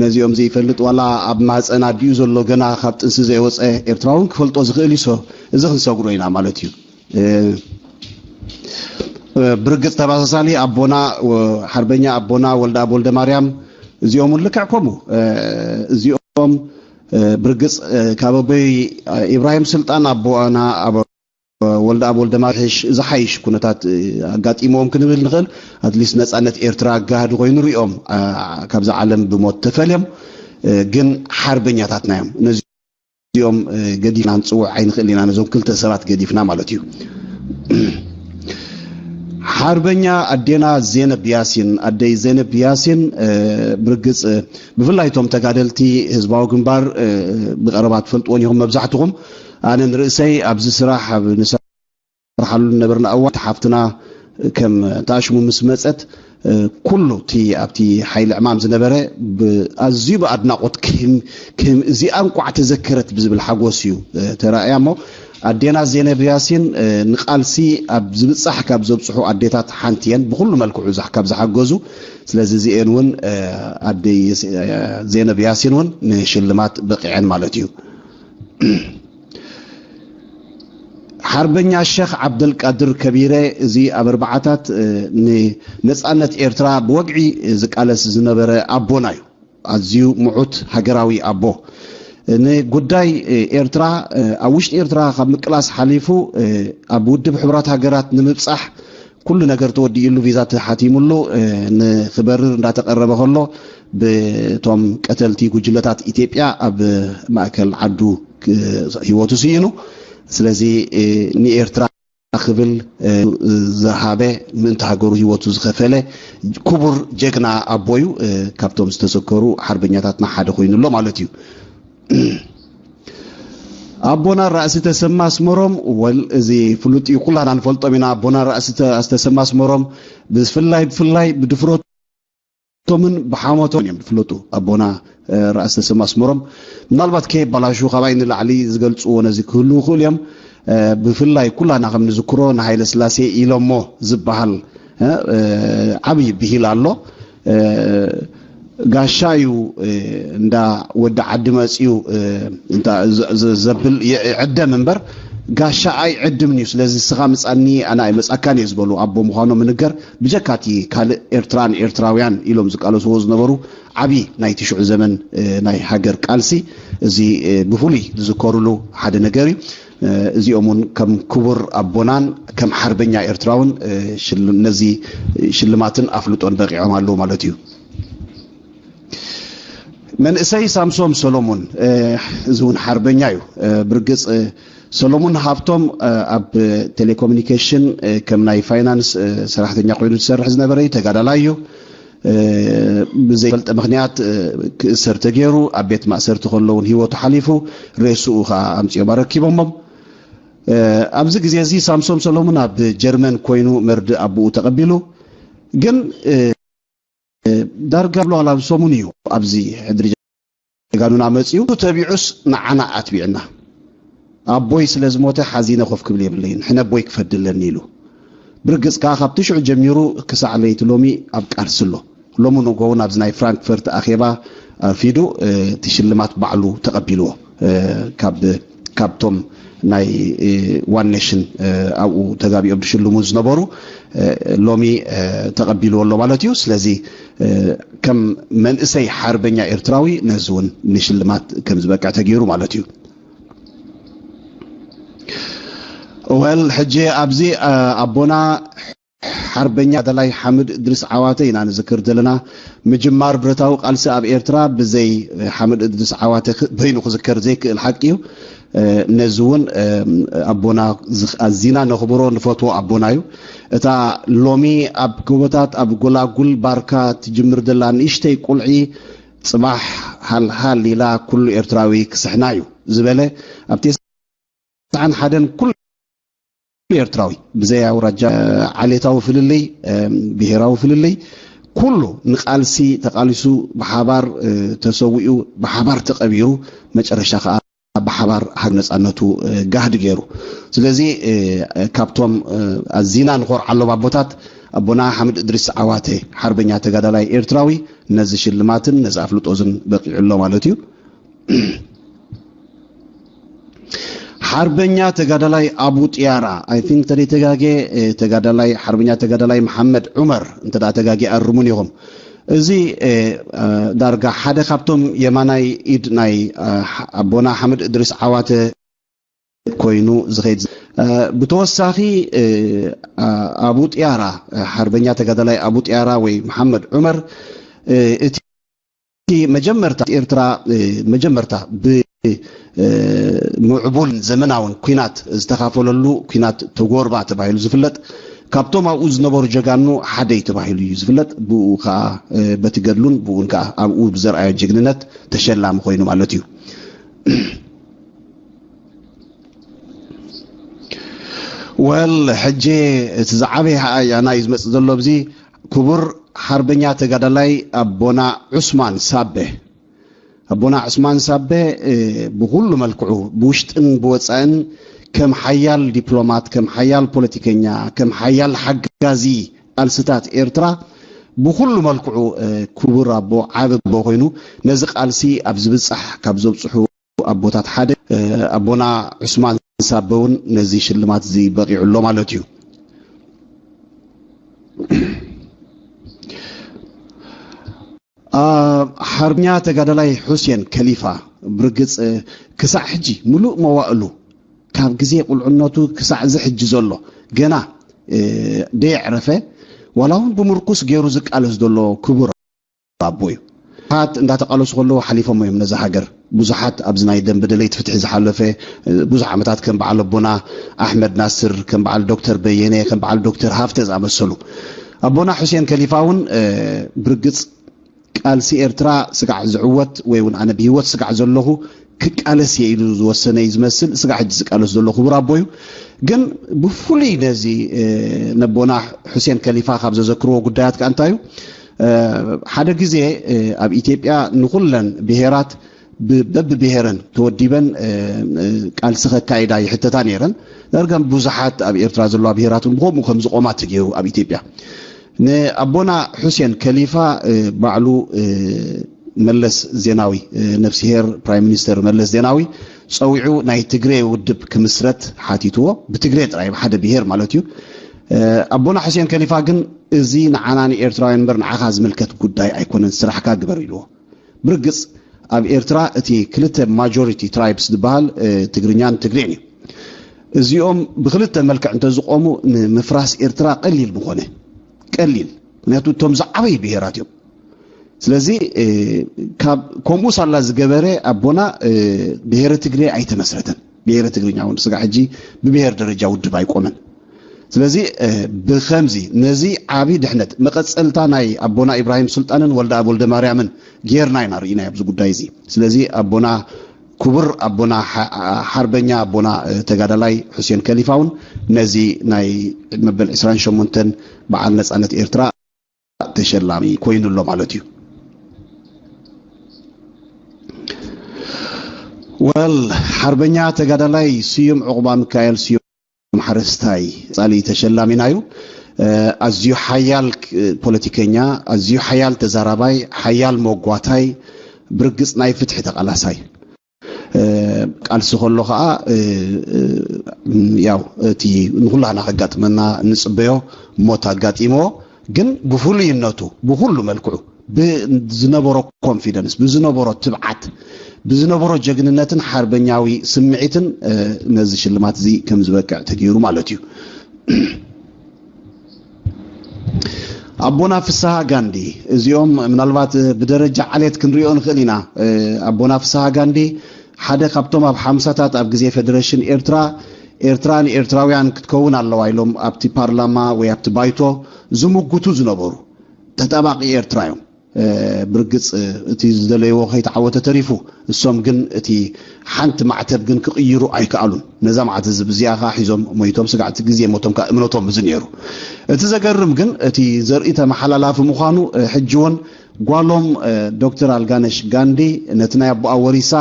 ነዚኦም ዘይፈልጥ ዋላ ኣብ ማህፀን ኣዲኡ ዘሎ ገና ካብ ጥንሲ ዘይወፀ ኤርትራውን ክፈልጦ ዝኽእል እዩ። ሶ እዚ ክንሰግሮ ኢና ማለት እዩ። እ፣ እ፣ ብርግፅ ተመሳሳሊ ኣቦና፣ ወ-፣ ሓርበኛ ኣቦና ወልደኣብ ወልደማርያም እዚኦም እውን ልክዕ ከምኡ፣ እ፣ እዚኦም፣ እ፣ ብርግፅ፣ እ፣ ካብ ኣቦይ ኢብራሂም ስልጣን ኣቦና ኣብ ወልደኣብ ወልደማርያም ዝሓይሽ ኩነታት፣ እ፣ ኣጋጢሞም ክንብል ንኽእል። ኣትሊስት ነፃነት ኤርትራ ኣጋህዲ ኮይኑ ሪኦም፣ ኣ፣ ካብዛ ዓለም ብሞት ተፈልዮም፣ እ፣ ግን ሓርበኛታትና እዮም። ነዚኦም፣ እ፣ ገዲፍና ንፅውዕ ኣይንኽእል ኢና፣ ነዞም ክልተ ሰባት ገዲፍና ማለት እዩ። ሓርበኛ ኣዴና ዜነብ ያሲን፣ ኣደይ ዜነብ ያሲን፣ እ፣ ብርግፅ፣ እ፣ ብፍላይ እቶም ተጋደልቲ ህዝባዊ ግንባር፣ እ፣ ብቐረባ ትፈልጥዎን ኢኹም መብዛሕትኹም። ኣነ ንርእሰይ ኣብዚ ስራሕ ኣብ ንሰርሓሉ ዝነበርና እዋን፣ እቲ ሓፍትና ከም ተኣሽሙ ምስ መጸት፣ እ፣ ኩሉ እቲ ኣብቲ ሓይሊ ዕማም ዝነበረ ብ-፣ ኣዝዩ ብኣድናቖት ክህም-፣ ክህም-፣ እዚኣ እንቋዕ ተዘከረት ብዝብል ሓጎስ እዩ፣ እ፣ ተራእያ። እሞ ኣዴና ዜነብ ያሲን፣ እ፣ ንቃልሲ ኣብ ዝብጻሕ ካብ ዘብጽሑ ኣዴታት ሓንቲ እየን፣ ብኹሉ መልክዑ ዛ-፣ ካብ ዝሓገዙ። ስለዚ እዚኤን እውን፣ እ፣ ኣደይ የስ-፣ እ፣ ዜነብ ያሲን እውን ንሽልማት በቂዐን ማለት እዩ። ሓርበኛ ሸኽ ዓብደልቃድር ከቢረ፣ እዚ ኣብ ኣርባዓታት፣ እ፣ ንነጻነት ኤርትራ ብወግዒ ዝቃለስ ዝነበረ ኣቦና እዩ። ኣዝዩ ምዑት ሃገራዊ ኣቦ። ንጉዳይ፣ እ፣ ኤርትራ፣ እ፣ ኣብ ውሽጢ ኤርትራ ካብ ምቅላስ ሓሊፉ፣ እ፣ ኣብ ውድብ ሕቡራት ሃገራት ንምብጻሕ ኩሉ ነገር ተወዲኡሉ፣ ቪዛ ተሓቲሙሉ፣ እ፣ ንኽበርር እንዳተቐረበ ከሎ፣ ብቶም ቀተልቲ ጉጅለታት ኢትዮጵያ ኣብ ማእከል ዓዱ ክ-፣ ህይወቱ ስኢኑ። ስለዚ፣ እ፣ ንኤርትራ ክብል፣ እ፣ ዝሃበ፣ ምእንቲ ሃገሩ ህይወቱ ዝኸፈለ ክቡር ጀግና ኣቦ እዩ። እ፣ ካብቶም ዝተዘከሩ ሓርበኛታትና ሓደ ኮይኑ ኣሎ ማለት እዩ። ኣቦና ራእሲ ተሰማ ኣስመሮም፣ ወል፣ እዚ ፍሉጥ እዩ፣ ኩላና ንፈልጦም ኢና። ኣቦና ራእሲ ተ-፣ ተሰማ ኣስመሮም ብፍላይ፣ ብፍላይ ብድፍረቶምን ብሓሞቶም እዮም ዝፍለጡ። ኣቦና፣ እ፣ ራእሲ ተሰማ ኣስመሮም ምናልባት ከየባላሹ ካባይ ንላዕሊ ዝገልጽዎ ነዚ ክህልዉ ይኽእሉ እዮም። እ፣ ብፍላይ ኩላና ከም ንዝክሮ ንሃይለ ስላሴ ኢሎሞ ዝበሃል፣ እ፣ እ፣ ዓብዪ ብሂል ኣሎ። እ፣ ጋሻ እዩ፣ እ፣ እንዳ ወዲ ዓዲ መጽዩ፣ እ፣ እንታ ዘ-፣ ዘ-፣ ዘብል የ-፣ ይዕደም እምበር ጋሻ ኣይዕድምን እዩ። ስለዚ ንስኻ ምጻኒ ኣነ ኣይመጻካን እየ ዝበሉ ኣቦ ምዃኖም ንገር። ብጀካ እቲ ካልእ ኤርትራን ኤርትራውያን ኢሎም ዝቃለስዎ ዝነበሩ ዓቢ ናይቲ ሽዑ ዘመን፣ እ፣ ናይ ሃገር ቃልሲ እዚ፣ እ፣ ብፍሉይ ዝዝከሩሉ ሓደ ነገር እዩ። እ፣ እዚኦም እውን ከም ክቡር ኣቦናን ከም ሓርበኛ ኤርትራውን፣ እ፣ ሽል-፣ ነዚ ሽልማትን ኣፍልጦን በቂዖም ኣለዉ ማለት እዩ። መንእሰይ ሳምሶም ሰሎሙን፣ እ፣ እዚ እውን ሓርበኛ እዩ። እ፣ ብርግጽ፣ እ፣ ሰሎሙን ሃብቶም፣ እ፣ ኣብ ቴሌኮሙኒኬሽን፣ እ፣ ከም ናይ ፋይናንስ፣ እ፣ ሰራሕተኛ ኮይኑ ዝሰርሕ ዝነበረ እዩ። ተጋዳላይ እዩ። እ፣ ብዘይፈልጠ ምኽንያት፣ እ፣ ክእሰር ተገይሩ ኣብ ቤት ማእሰርቲ ከሎ እውን ህይወቱ ሓሊፉ፣ ሬስኡ ከዓ ኣምጺኦም ኣረኪቦሞም። እ፣ ኣብዚ ግዜ እዚ ሳምሶም ሰሎሙን ኣብ ጀርመን ኮይኑ መርድእ ኣቦኡ ተቐቢሉ። ግን፣ እ፣ ዳርጋ ብሎ ዋላ ሰሙን እዩ ኣብዚ ሕድሪ ጀጋኑና መጺኡ። ተቢዑስ ንዓና ኣትቢዕና። ኣቦይ ስለ ዝሞተ ሓዚነ ኮፍ ክብል የብለይን፣ ሕነ ኣቦይ ክፈዲ ኣለኒ ኢሉ። ብርግጽ ከኣ ካብቲ ሽዑ ጀሚሩ ክሳዕ ለይቲ ሎሚ ኣብ ቃልሲ ኣሎ። ሎሚ ንግሆ እውን ኣብዚ ናይ ፍራንክፈርት ኣኼባ ኣርፊዱ፣ እ፣ እቲ ሽልማት ባዕሉ ተቐቢልዎ። እ፣ ካብ፣ ካብቶም ናይ፣ እ፣ ዋን ኔሽን፣ እ፣ ኣብኡ ተጋቢኦም ዝሽልሙ ዝነበሩ፣ እ፣ ሎሚ፣ እ፣ ተቐቢልዎ ኣሎ ማለት እዩ። ስለዚ፣ እ፣ ከም መንእሰይ ሓርበኛ ኤርትራዊ ነዚ እውን ንሽልማት ከም ዝበቅዕ ተገይሩ ማለት እዩ። ወል፣ ሕጂ ኣብዚ፣ እ፣ ኣቦና ሓርበኛ ተጋዳላይ ሓምድ እድሪስ ዓዋተ ኢና ንዝክር ዘለና። ምጅማር ብረታዊ ቃልሲ ኣብ ኤርትራ ብዘይ ሓምድ እድሪስ ዓዋተ ክ-፣ በይኑ ክዝከር ዘይክእል ሓቂ እዩ። እ፣ ነዚ እውን፣ እ፣ ኣቦና ዝኽ-፣ ኣዚና ነኽብሮ ንፈትዎ ኣቦና እዩ። እታ ሎሚ ኣብ ጎቦታት ኣብ ጎላጉል ባርካ ትጅምር ዘላ ንእሽተይ ቁልዒ ጽባሕ ሃልሃል ኢላ ኩሉ ኤርትራዊ ክስሕና እዩ ዝበለ ኣብ ተስዓን ሓደን ኩሉ ኤርትራዊ ብዘይ ኣውራጃ፣ ዓሌታዊ ፍልልይ፣ እም፣ ብሄራዊ ፍልልይ፣ ኩሉ ንቃልሲ ተቃሊሱ ብሓባር፣ እ፣ ተሰዊኡ ብሓባር ተቐቢሩ መጨረሻ ከዓ ብሓባር ሃገር ነጻነቱ፣ እ፣ ጋህዲ ገይሩ። ስለዚ፣ እ፣ ካብቶም፣ እ፣ ኣዚና ንኾርዓሎም ኣቦታት ኣቦና ሓምድ እድሪስ ዓዋተ ሓርበኛ ተጋዳላይ ኤርትራዊ ነዚ ሽልማትን ነዚ ኣፍልጦ ዝን በቂዑ ኣሎ ማለት እዩ። ሓርበኛ ተጋዳላይ ኣቡ ጥያራ፣ I think ተደይ ተጋጌ፣ እ፣ ተጋዳላይ፣ ሓርበኛ ተጋዳላይ መሓመድ ዑመር፣ እንተ ደኣ ተጋጌ ኣርሙን ኢኹም። እዚ፣ እ፣ እ፣ ዳርጋ ሓደ ካብቶም የማናይ ኢድ ናይ፣ እ፣ ሓ-፣ ኣቦና ሓምድ እድሪስ ዓዋተ ኮይኑ ዝኸይድ። እ፣ ብተወሳኺ፣ እ፣ እ፣ ኣቡ ጥያራ፣ እ፣ ሓርበኛ ተጋዳላይ ኣቡ ጥያራ ወይ መሓመድ ዑመር፣ እ፣ እቲ መጀመርታ ኤርትራ፣ እ፣ መጀመርታ ብ-፣ እ፣ ምዕቡልን ዘመናውን ኲናት ዝተኻፈለሉ ኲናት ተጎርባ ተባሂሉ ዝፍለጥ፣ ካብቶም ኣብኡ ዝነበሩ ጀጋኑ ሓደ እዩ ተባሂሉ እዩ ዝፍለጥ። ብኡ ከዓ፣ እ፣ በቲ ገድሉን ብኡን ከዓ ኣብኡ ብዘርኣዮ ጅግንነት ተሸላሚ ኮይኑ ማለት እዩ። ወል፣ ሕጂ እቲ ዝዓበየ ኸዓ ያና እዩ ዝመጽእ ዘሎ ኣብዚ ክቡር ሓርበኛ ተጋዳላይ ኣቦና ዑስማን ሳበ። ኣቦና ዑስማን ሳበ፣ እ፣ ብኹሉ መልክዑ፣ ብውሽጥን ብወጻእን፣ ከም ሓያል ዲፕሎማት፣ ከም ሓያል ፖለቲከኛ፣ ከም ሓያል ሓጋዚ ቃልስታት ኤርትራ፣ ብኹሉ መልክዑ፣ እ፣ ክቡር ኣቦ፣ ዓቢ ኣቦ ኮይኑ፣ ነዚ ቃልሲ ኣብ ዝብጻሕ ካብ ዘብጽሑ ኣቦታት ሓደ፣ እ፣ ኣቦና ዑስማን ሳበ እውን ነዚ ሽልማት እዚ በቂዑ ኣሎ ማለት እዩ። ኣ፣ ሓርበኛ ተጋዳላይ ሑሴን ከሊፋ፣ ብርግጽ፣ እ፣ ክሳዕ ሕጂ ምሉእ መዋእሉ፣ ካብ ግዜ ቁልዕነቱ ክሳዕ እዚ ሕጂ ዘሎ፣ ገና፣ እ፣ ደየዕረፈ፣ ዋላ እውን ብምርኩስ ገይሩ ዝቃለስ ዘሎ ክቡር ኣቦ እዩ። ብዙሓት እንዳተቃለሱ ከለዉ ሓሊፎም እዮም ነዛ ሃገር። ብዙሓት ኣብዚ ናይ ደንበ ደለይቲ ፍትሒ ዝሓለፈ፣ እ፣ ብዙሕ ዓመታት ከም በዓል ኣቦና ኣሕመድ ናስር፣ ከም በዓል ዶክተር በየነ፣ ከም በዓል ዶክተር ሃፍተ ዝኣመሰሉ። ኣቦና ሑሴን ከሊፋ እውን፣ እ፣ ብርግጽ ቃልሲ ኤርትራ ስጋዕ ዝዕወት ወይ እውን ኣነ ብህይወት ስጋዕ ዘለኹ ክቃለስ እየ ኢሉ ዝወሰነ እዩ ዝመስል። ስጋዕ ሕጂ ዝቃለስ ዘሎ ክቡር ኣቦ እዩ። ግን ብፍሉይ ነዚ ነቦና ሑሴን ከሊፋ ካብ ዘዘክርዎ ጉዳያት ከኣ እንታይ እዩ? ሓደ ግዜ ኣብ ኢትዮጵያ ንኹለን ብሄራት በብብሄረን ተወዲበን ቃልሲ ከካይዳ ይሕተታ ነይረን። ዳርጋ ብዙሓት ኣብ ኤርትራ ዘለዋ ብሄራት እውን ብኸምኡ ከም ዝቆማ ተገይሩ ኣብ ኢትዮጵያ። ንኣቦና ሑሴን ከሊፋ ባዕሉ መለስ ዜናዊ፣ ነፍስሄር ፕራይም ሚኒስተር መለስ ዜናዊ ጸዊዑ ናይ ትግሬ ውድብ ክምስረት ሓቲትዎ። ብትግሬ ጥራይ፣ ብሓደ ብሄር ማለት እዩ። ኣቦና ሑሴን ከሊፋ ግን፣ "እዚ ንዓና ንኤርትራውያን እምበር ንዓኻ ዝምልከት ጉዳይ ኣይኮነን፣ ስራሕካ ግበር" ኢልዎ። ብርግጽ ኣብ ኤርትራ እቲ ክልተ ማጆሪቲ ትራይብስ ዝበሃል ትግርኛን ትግሬን እዩ። እዚኦም ብክልተ መልክዕ እንተዝቆሙ ንምፍራስ ኤርትራ ቀሊል ምኾነ። ቀሊል። ምክንያቱ እቶም ዝዓበዩ ብሄራት እዮም። ስለዚ ካብ ከምኡ ሳላ ዝገበረ ኣቦና ብሄረ ትግሬ ኣይተመስረተን። ብሄረ ትግርኛ እውን ስጋ ሕጂ ብብሄር ደረጃ ውድብ ኣይቆመን። ስለዚ ብከምዚ ነዚ ዓቢ ድሕነት መቐጸልታ ናይ ኣቦና ኢብራሂም ሱልጣንን ወልደ ኣብ ወልደ ማርያምን ጌርና ኢና ርኢና ኣብዚ ጉዳይ እዚ። ስለዚ ኣቦና ክቡር ኣቦና ሓርበኛ ኣቦና ተጋዳላይ ሑሴን ከሊፋ እውን ነዚ ናይ መበል ዕስራን ሸሞንተን በዓል ነጻነት ኤርትራ ተሸላሚ ኮይኑ ኣሎ ማለት እዩ። ወል ሓርበኛ ተጋዳላይ ስዩም ዕቑባ ሚካኤል ስዩም ሓረስታይ ጻሊ ተሸላሚና እዩ። ኣዝዩ ሓያል ፖለቲከኛ፣ ኣዝዩ ሓያል ተዛራባይ፣ ሓያል መጓታይ፣ ብርግጽ ናይ ፍትሒ ተቓላሳይ። ቃልሲ ከሎ ከዓ ያው እቲ ንኩላና ከጋጥመና እንጽበዮ ሞት ኣጋጢሞ፣ ግን ብፍሉይነቱ ብኩሉ መልክዑ ብዝነበሮ ኮንፊደንስ፣ ብዝነበሮ ትብዓት፣ ብዝነበሮ ጀግንነትን ሓርበኛዊ ስምዒትን ነዚ ሽልማት እዚ ከም ዝበቅዕ ተገይሩ ማለት እዩ። ኣቦና ፍስሃ ጋንዲ፣ እዚኦም ምናልባት ብደረጃ ዓሌት ክንሪኦ ንኽእል ኢና። ኣቦና ፍስሃ ጋንዲ ሓደ ካብቶም ኣብ ሓምሳታት ኣብ ግዜ ፌደሬሽን ኤርትራ፣ ኤርትራ ንኤርትራውያን ክትከውን ኣለዋ ኢሎም ኣብቲ ፓርላማ ወይ ኣብቲ ባይቶ ዝምጉቱ ዝነበሩ ተጣባቂ ኤርትራ እዮም። ብርግጽ እቲ ዝደለይዎ ከይተዓወተ ተሪፉ፣ እሶም ግን እቲ ሓንቲ ማዕተብ ግን ክቕይሩ ኣይከኣሉን። ነዛ ማዕተብ እዚኣ ከኣ ሒዞም ሞይቶም። ስጋዕቲ ግዜ ሞቶም ከኣ እምነቶም እዚ ነይሩ። እቲ ዘገርም ግን እቲ ዘርኢ ተመሓላላፊ ምዃኑ፣ ሕጂ እውን ጓሎም ዶክተር ኣልጋነሽ ጋንዲ ነቲ ናይ ኣቦኣ ወሪሳ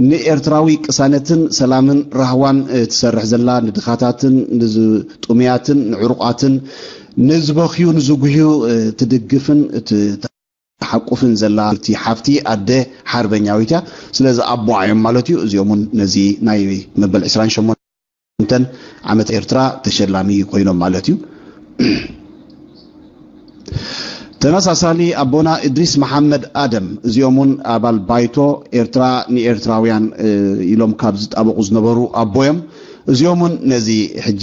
ንኤርትራዊ ቅሳነትን ሰላምን ራህዋን ትሰርሕ ዘላ፣ ንድኻታትን ንጥሙያትን ንዕሩቓትን ንዝበኽዩ ንዝጉህዩ ትድግፍን ትሓቁፍን ዘላ ሓፍቲ ኣደ ሓርበኛዊት እያ። ስለዚ ኣቦኣ እዮም ማለት እዩ። እዚኦም እውን ነዚ ናይ መበል ዕስራን ሸሞንተን ዓመት ኤርትራ ተሸላሚ ኮይኖም ማለት እዩ። ተመሳሳሊ ኣቦና እድሪስ መሓመድ ኣደም፣ እዚኦም እውን ኣባል ባይቶ ኤርትራ ንኤርትራውያን ኢሎም ካብ ዝጣበቑ ዝነበሩ ኣቦ እዮም። እዚኦም እውን ነዚ ሕጂ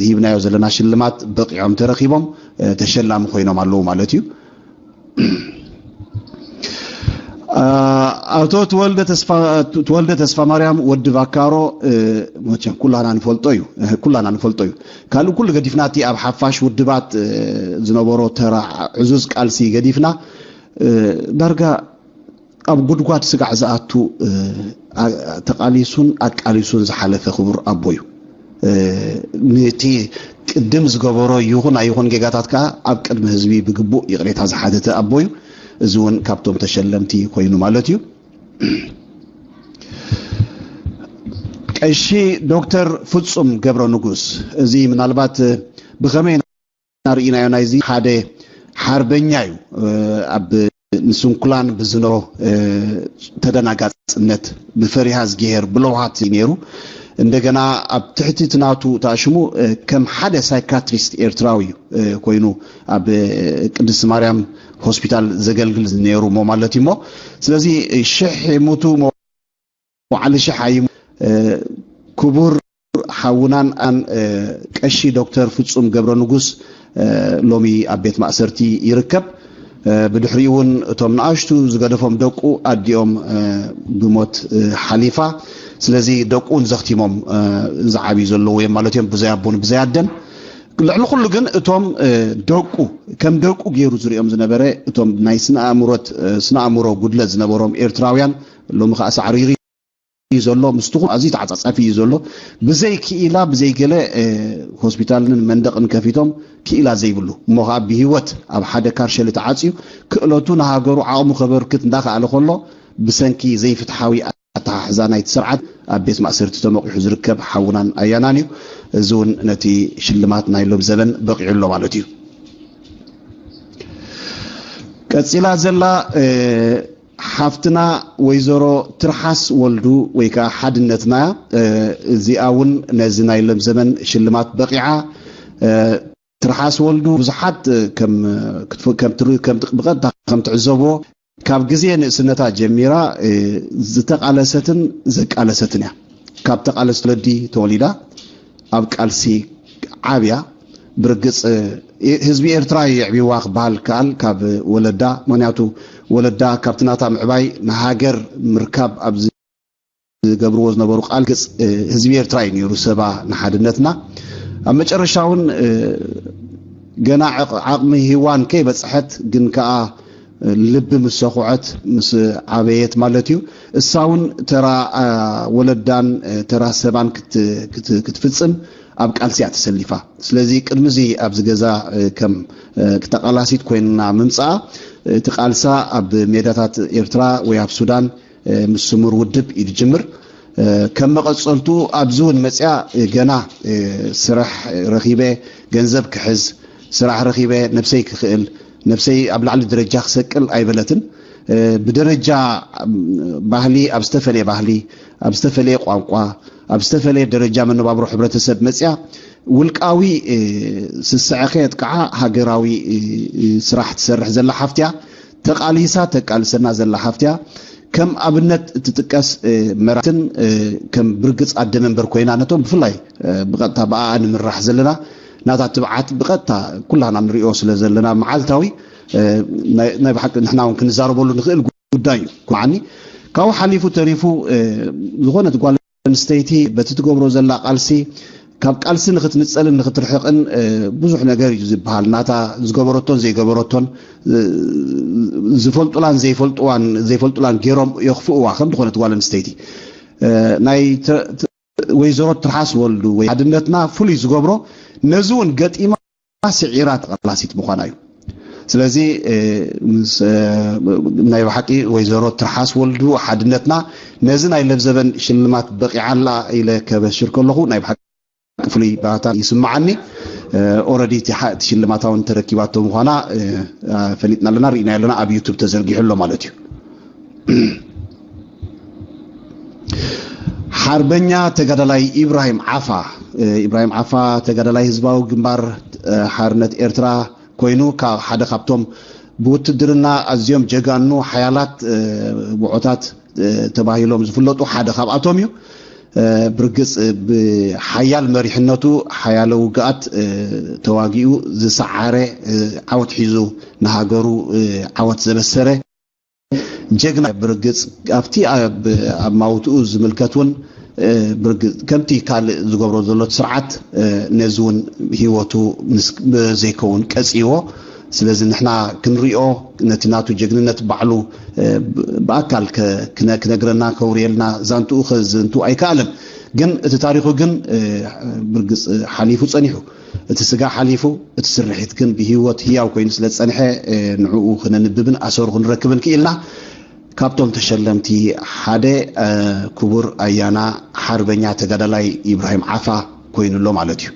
ሂብናዮ ዘለና ሽልማት በቂዖም ተረኺቦም ተሸላሚ ኮይኖም ኣለዉ ማለት እዩ። ኣቶ ተወልደ ተስፋ ማርያም ወዲ ቫካሮ፣ መቸም ኩላና ንፈልጦ እዩ። ኩላና ንፈልጦ እዩ። ካልእ ኩሉ ገዲፍና፣ እቲ ኣብ ሓፋሽ ውድባት ዝነበሮ ተራ ዕዙዝ ቃልሲ ገዲፍና፣ ዳርጋ ኣብ ጉድጓድ ስጋዕ ዝኣቱ ተቓሊሱን ኣቃሊሱን ዝሓለፈ ክቡር ኣቦ እዩ። ነቲ ቅድም ዝገበሮ ይኹን ኣይኹን ጌጋታት ከኣ ኣብ ቅድሚ ህዝቢ ብግቡእ ይቕሬታ ዝሓተተ ኣቦ እዩ። እዚ እውን ካብቶም ተሸለምቲ ኮይኑ ማለት እዩ። ቀሺ ዶክተር ፍጹም ገብረ ንጉስ፣ እዚ ምናልባት ብኸመይ ርኢናዮ ናይዚ ሓደ ሓርበኛ እዩ። ኣብ ንስንኩላን ብዝኖ ተደናጋጽነት ብፈሪሃ ዝግሄር ብለውሃት ነይሩ። እንደገና ኣብ ትሕቲ እቲ ናቱ ተኣሽሙ ከም ሓደ ሳይካትሪስት ኤርትራዊ እዩ ኮይኑ ኣብ ቅድስቲ ማርያም ሆስፒታል ዘገልግል ነይሩ እሞ ማለት እዩ። እሞ ስለዚ ሽሕ ሙቱ እሞ ዓሊ ሽሕ ኣይሙ ክቡር ሓውናን ኣን ቀሺ ዶክተር ፍጹም ገብረ ንጉስ ሎሚ ኣብ ቤት ማእሰርቲ ይርከብ። ብድሕሪኡ እውን እቶም ንኣሽቱ ዝገደፎም ደቁ ኣዲኦም ብሞት ሓሊፋ። ስለዚ ደቁ እውን ዘኽቲሞም ዝዓብዩ ዘለዉ እዮም ማለት እዮም፣ ብዘይ ኣቦን ብዘይ ኣደን። ልዕሊ ኩሉ ግን እቶም ደቁ ከም ደቁ ገይሩ ዝሪኦም ዝነበረ እቶም ናይ ስነ ኣእምሮት ስነ ኣእምሮ ጉድለት ዝነበሮም ኤርትራውያን ሎሚ ከዓ ሳዕሪሪ እዩ ዘሎ። ምስቲ ኣዝዩ ተዓጻጻፊ እዩ ዘሎ። ብዘይ ክኢላ ብዘይ ገለ ሆስፒታልን መንደቕን ከፊቶም ክኢላ ዘይብሉ እሞ ከዓ ብህይወት ኣብ ሓደ ካርሸሊ ተዓፅዩ ክእለቱ ንሃገሩ ዓቕሙ ከበርክት እንዳኸኣለ ከሎ ብሰንኪ ዘይፍትሓዊ ኣተሓሕዛ ናይቲ ስርዓት ኣብ ቤት ማእሰርቲ ተመቒሑ ዝርከብ ሓውናን ኣያናን እዩ። እዚ እውን ነቲ ሽልማት ናይ ሎም ዘበን በቂዑ ኣሎ ማለት እዩ። ቀፂላ ዘላ ሓፍትና ወይዘሮ ትርሓስ ወልዱ ወይ ከዓ ሓድነትና እዚኣ እውን ነዚ ናይ ሎም ዘመን ሽልማት በቂዓ። ትርሓስ ወልዱ ብዙሓት ከም ብቐጥታ ከም ትዕዘብዎ ካብ ግዜ ንእስነታ ጀሚራ ዝተቓለሰትን ዘቃለሰትን እያ። ካብ ተቓለስቲ ወለዲ ተወሊዳ ኣብ ቃልሲ ዓብያ። ብርግፅ ህዝቢ ኤርትራ የዕቢዋ ክበሃል ከኣል ካብ ወለዳ። ምክንያቱ ወለዳ ካብቲ ናታ ምዕባይ ንሃገር ምርካብ ኣብ ዝገብርዎ ዝነበሩ ቃል ግፅ ህዝቢ ኤርትራ እዩ ነይሩ ሰባ ንሓድነትና። ኣብ መጨረሻ እውን ገና ዓቕሚ ሂዋን ከይበፅሐት ግን ከዓ ልቢ ምስ ሰኹዐት ምስ ዓበየት ማለት እዩ እሳ እውን ተራ ወለዳን ተራ ሰባን ክትፍፅም ኣብ ቃልሲ እያ ተሰሊፋ። ስለዚ ቅድሚ እዚ ኣብዚ ገዛ ከም ተቃላሲት ኮይና ምምፃኣ እቲ ቃልሳ ኣብ ሜዳታት ኤርትራ ወይ ኣብ ሱዳን ምስ ስሙር ውድብ እዩ ዝጅምር። ከም መቐፀልቱ ኣብዚ እውን መፅያ ገና ስራሕ ረኺበ ገንዘብ ክሕዝ ስራሕ ረኺበ ነብሰይ ክኽእል ነብሰይ ኣብ ላዕሊ ደረጃ ክሰቅል ኣይበለትን። ብደረጃ ባህሊ ኣብ ዝተፈለየ ባህሊ ኣብ ዝተፈለየ ቋንቋ ኣብ ዝተፈለየ ደረጃ መነባብሮ ሕብረተሰብ መፅያ ውልቃዊ ስስዐ ከየጥቅዓ ሃገራዊ ስራሕ ትሰርሕ ዘላ ሓፍትያ ተቃሊሳ ተቃልሰና ዘላ ሓፍትያ ከም ኣብነት እትጥቀስ መራትን ከም ብርግፅ ኣደ መንበር ኮይና ነቶም ብፍላይ ብቐጥታ ብኣኣ ንምራሕ ዘለና ናታ ትብዓት ብቐጥታ ኩላና ንሪኦ ስለ ዘለና መዓልታዊ ናይ ብሓቂ ንሕና እውን ክንዛረበሉ ንኽእል ጉዳይ እዩ። ማዓኒ ካብኡ ሓሊፉ ተሪፉ ዝኾነት ጓል ኣንስተይቲ በቲ ትገብሮ ዘላ ቃልሲ ካብ ቃልሲ ንክትንፀልን ንክትርሕቅን ብዙሕ ነገር እዩ ዝበሃል ናታ ዝገበረቶን ዘይገበረቶን ዝፈልጡላን ዘይፈልጡዋን ዘይፈልጡላን ገይሮም የኽፍእዋ ከም ዝኾነት ጓል ኣንስተይቲ ናይ ወይዘሮ ትርሓስ ወልዱ ወይ ሓድነትና ፍሉይ ዝገብሮ ነዚ እውን ገጢማ ስዒራ ተቐላሲት ምዃና እዩ። ስለዚ ናይ ብሓቂ ወይዘሮ ትርሓስ ወልዱ ሓድነትና ነዚ ናይ ለብዘበን ሽልማት በቂዓላ ኢለ ከበሽር ከለኹ ናይ ብሓቂ ፍሉይ ባህታ ይስምዓኒ። ኦረዲ እቲ ሽልማታ እውን ተረኪባቶ ምዃና ፈሊጥና ኣለና ርኢና ኣለና ኣብ ዩቱብ ተዘርጊሑ ኣሎ ማለት እዩ። ሓርበኛ ተጋዳላይ ኢብራሂም ዓፋ ኢብራሂም ዓፋ ተጋዳላይ ህዝባዊ ግንባር ሓርነት ኤርትራ ኮይኑ ሓደ ካብቶም ብውትድርና ኣዝዮም ጀጋኑ ሓያላት ውዖታት ተባሂሎም ዝፍለጡ ሓደ ካብኣቶም እዩ። ብርግፅ ብሓያል መሪሕነቱ ሓያለ ውግኣት ተዋጊኡ ዝሰዓረ ዓወት ሒዙ ንሃገሩ ዓወት ዘበሰረ ጀግና ብርግፅ ኣብቲ ኣብ ኣማውትኡ ዝምልከት እውን ብርግፅ ከምቲ ካልእ ዝገብሮ ዘሎ ስርዓት ነዚ እውን ህይወቱ ዘይከውን ቀፅይዎ። ስለዚ ንሕና ክንሪኦ ነቲ ናቱ ጀግንነት ባዕሉ ብኣካል ክነግረና ከውርየልና ዛንትኡ ከዘንቱ ኣይከኣለን። ግን እቲ ታሪኹ ግን ብርግፅ ሓሊፉ ፀኒሑ። እቲ ስጋ ሓሊፉ እቲ ስርሒት ግን ብህይወት ህያው ኮይኑ ስለ ዝፀንሐ ንዕኡ ክነንብብን ኣሰሩ ክንረክብን ክኢልና። ካብቶም ተሸለምቲ ሓደ ክቡር ኣያና ሓርበኛ ተጋዳላይ ኢብራሂም ዓፋ ኮይኑ ኣሎ ማለት እዩ።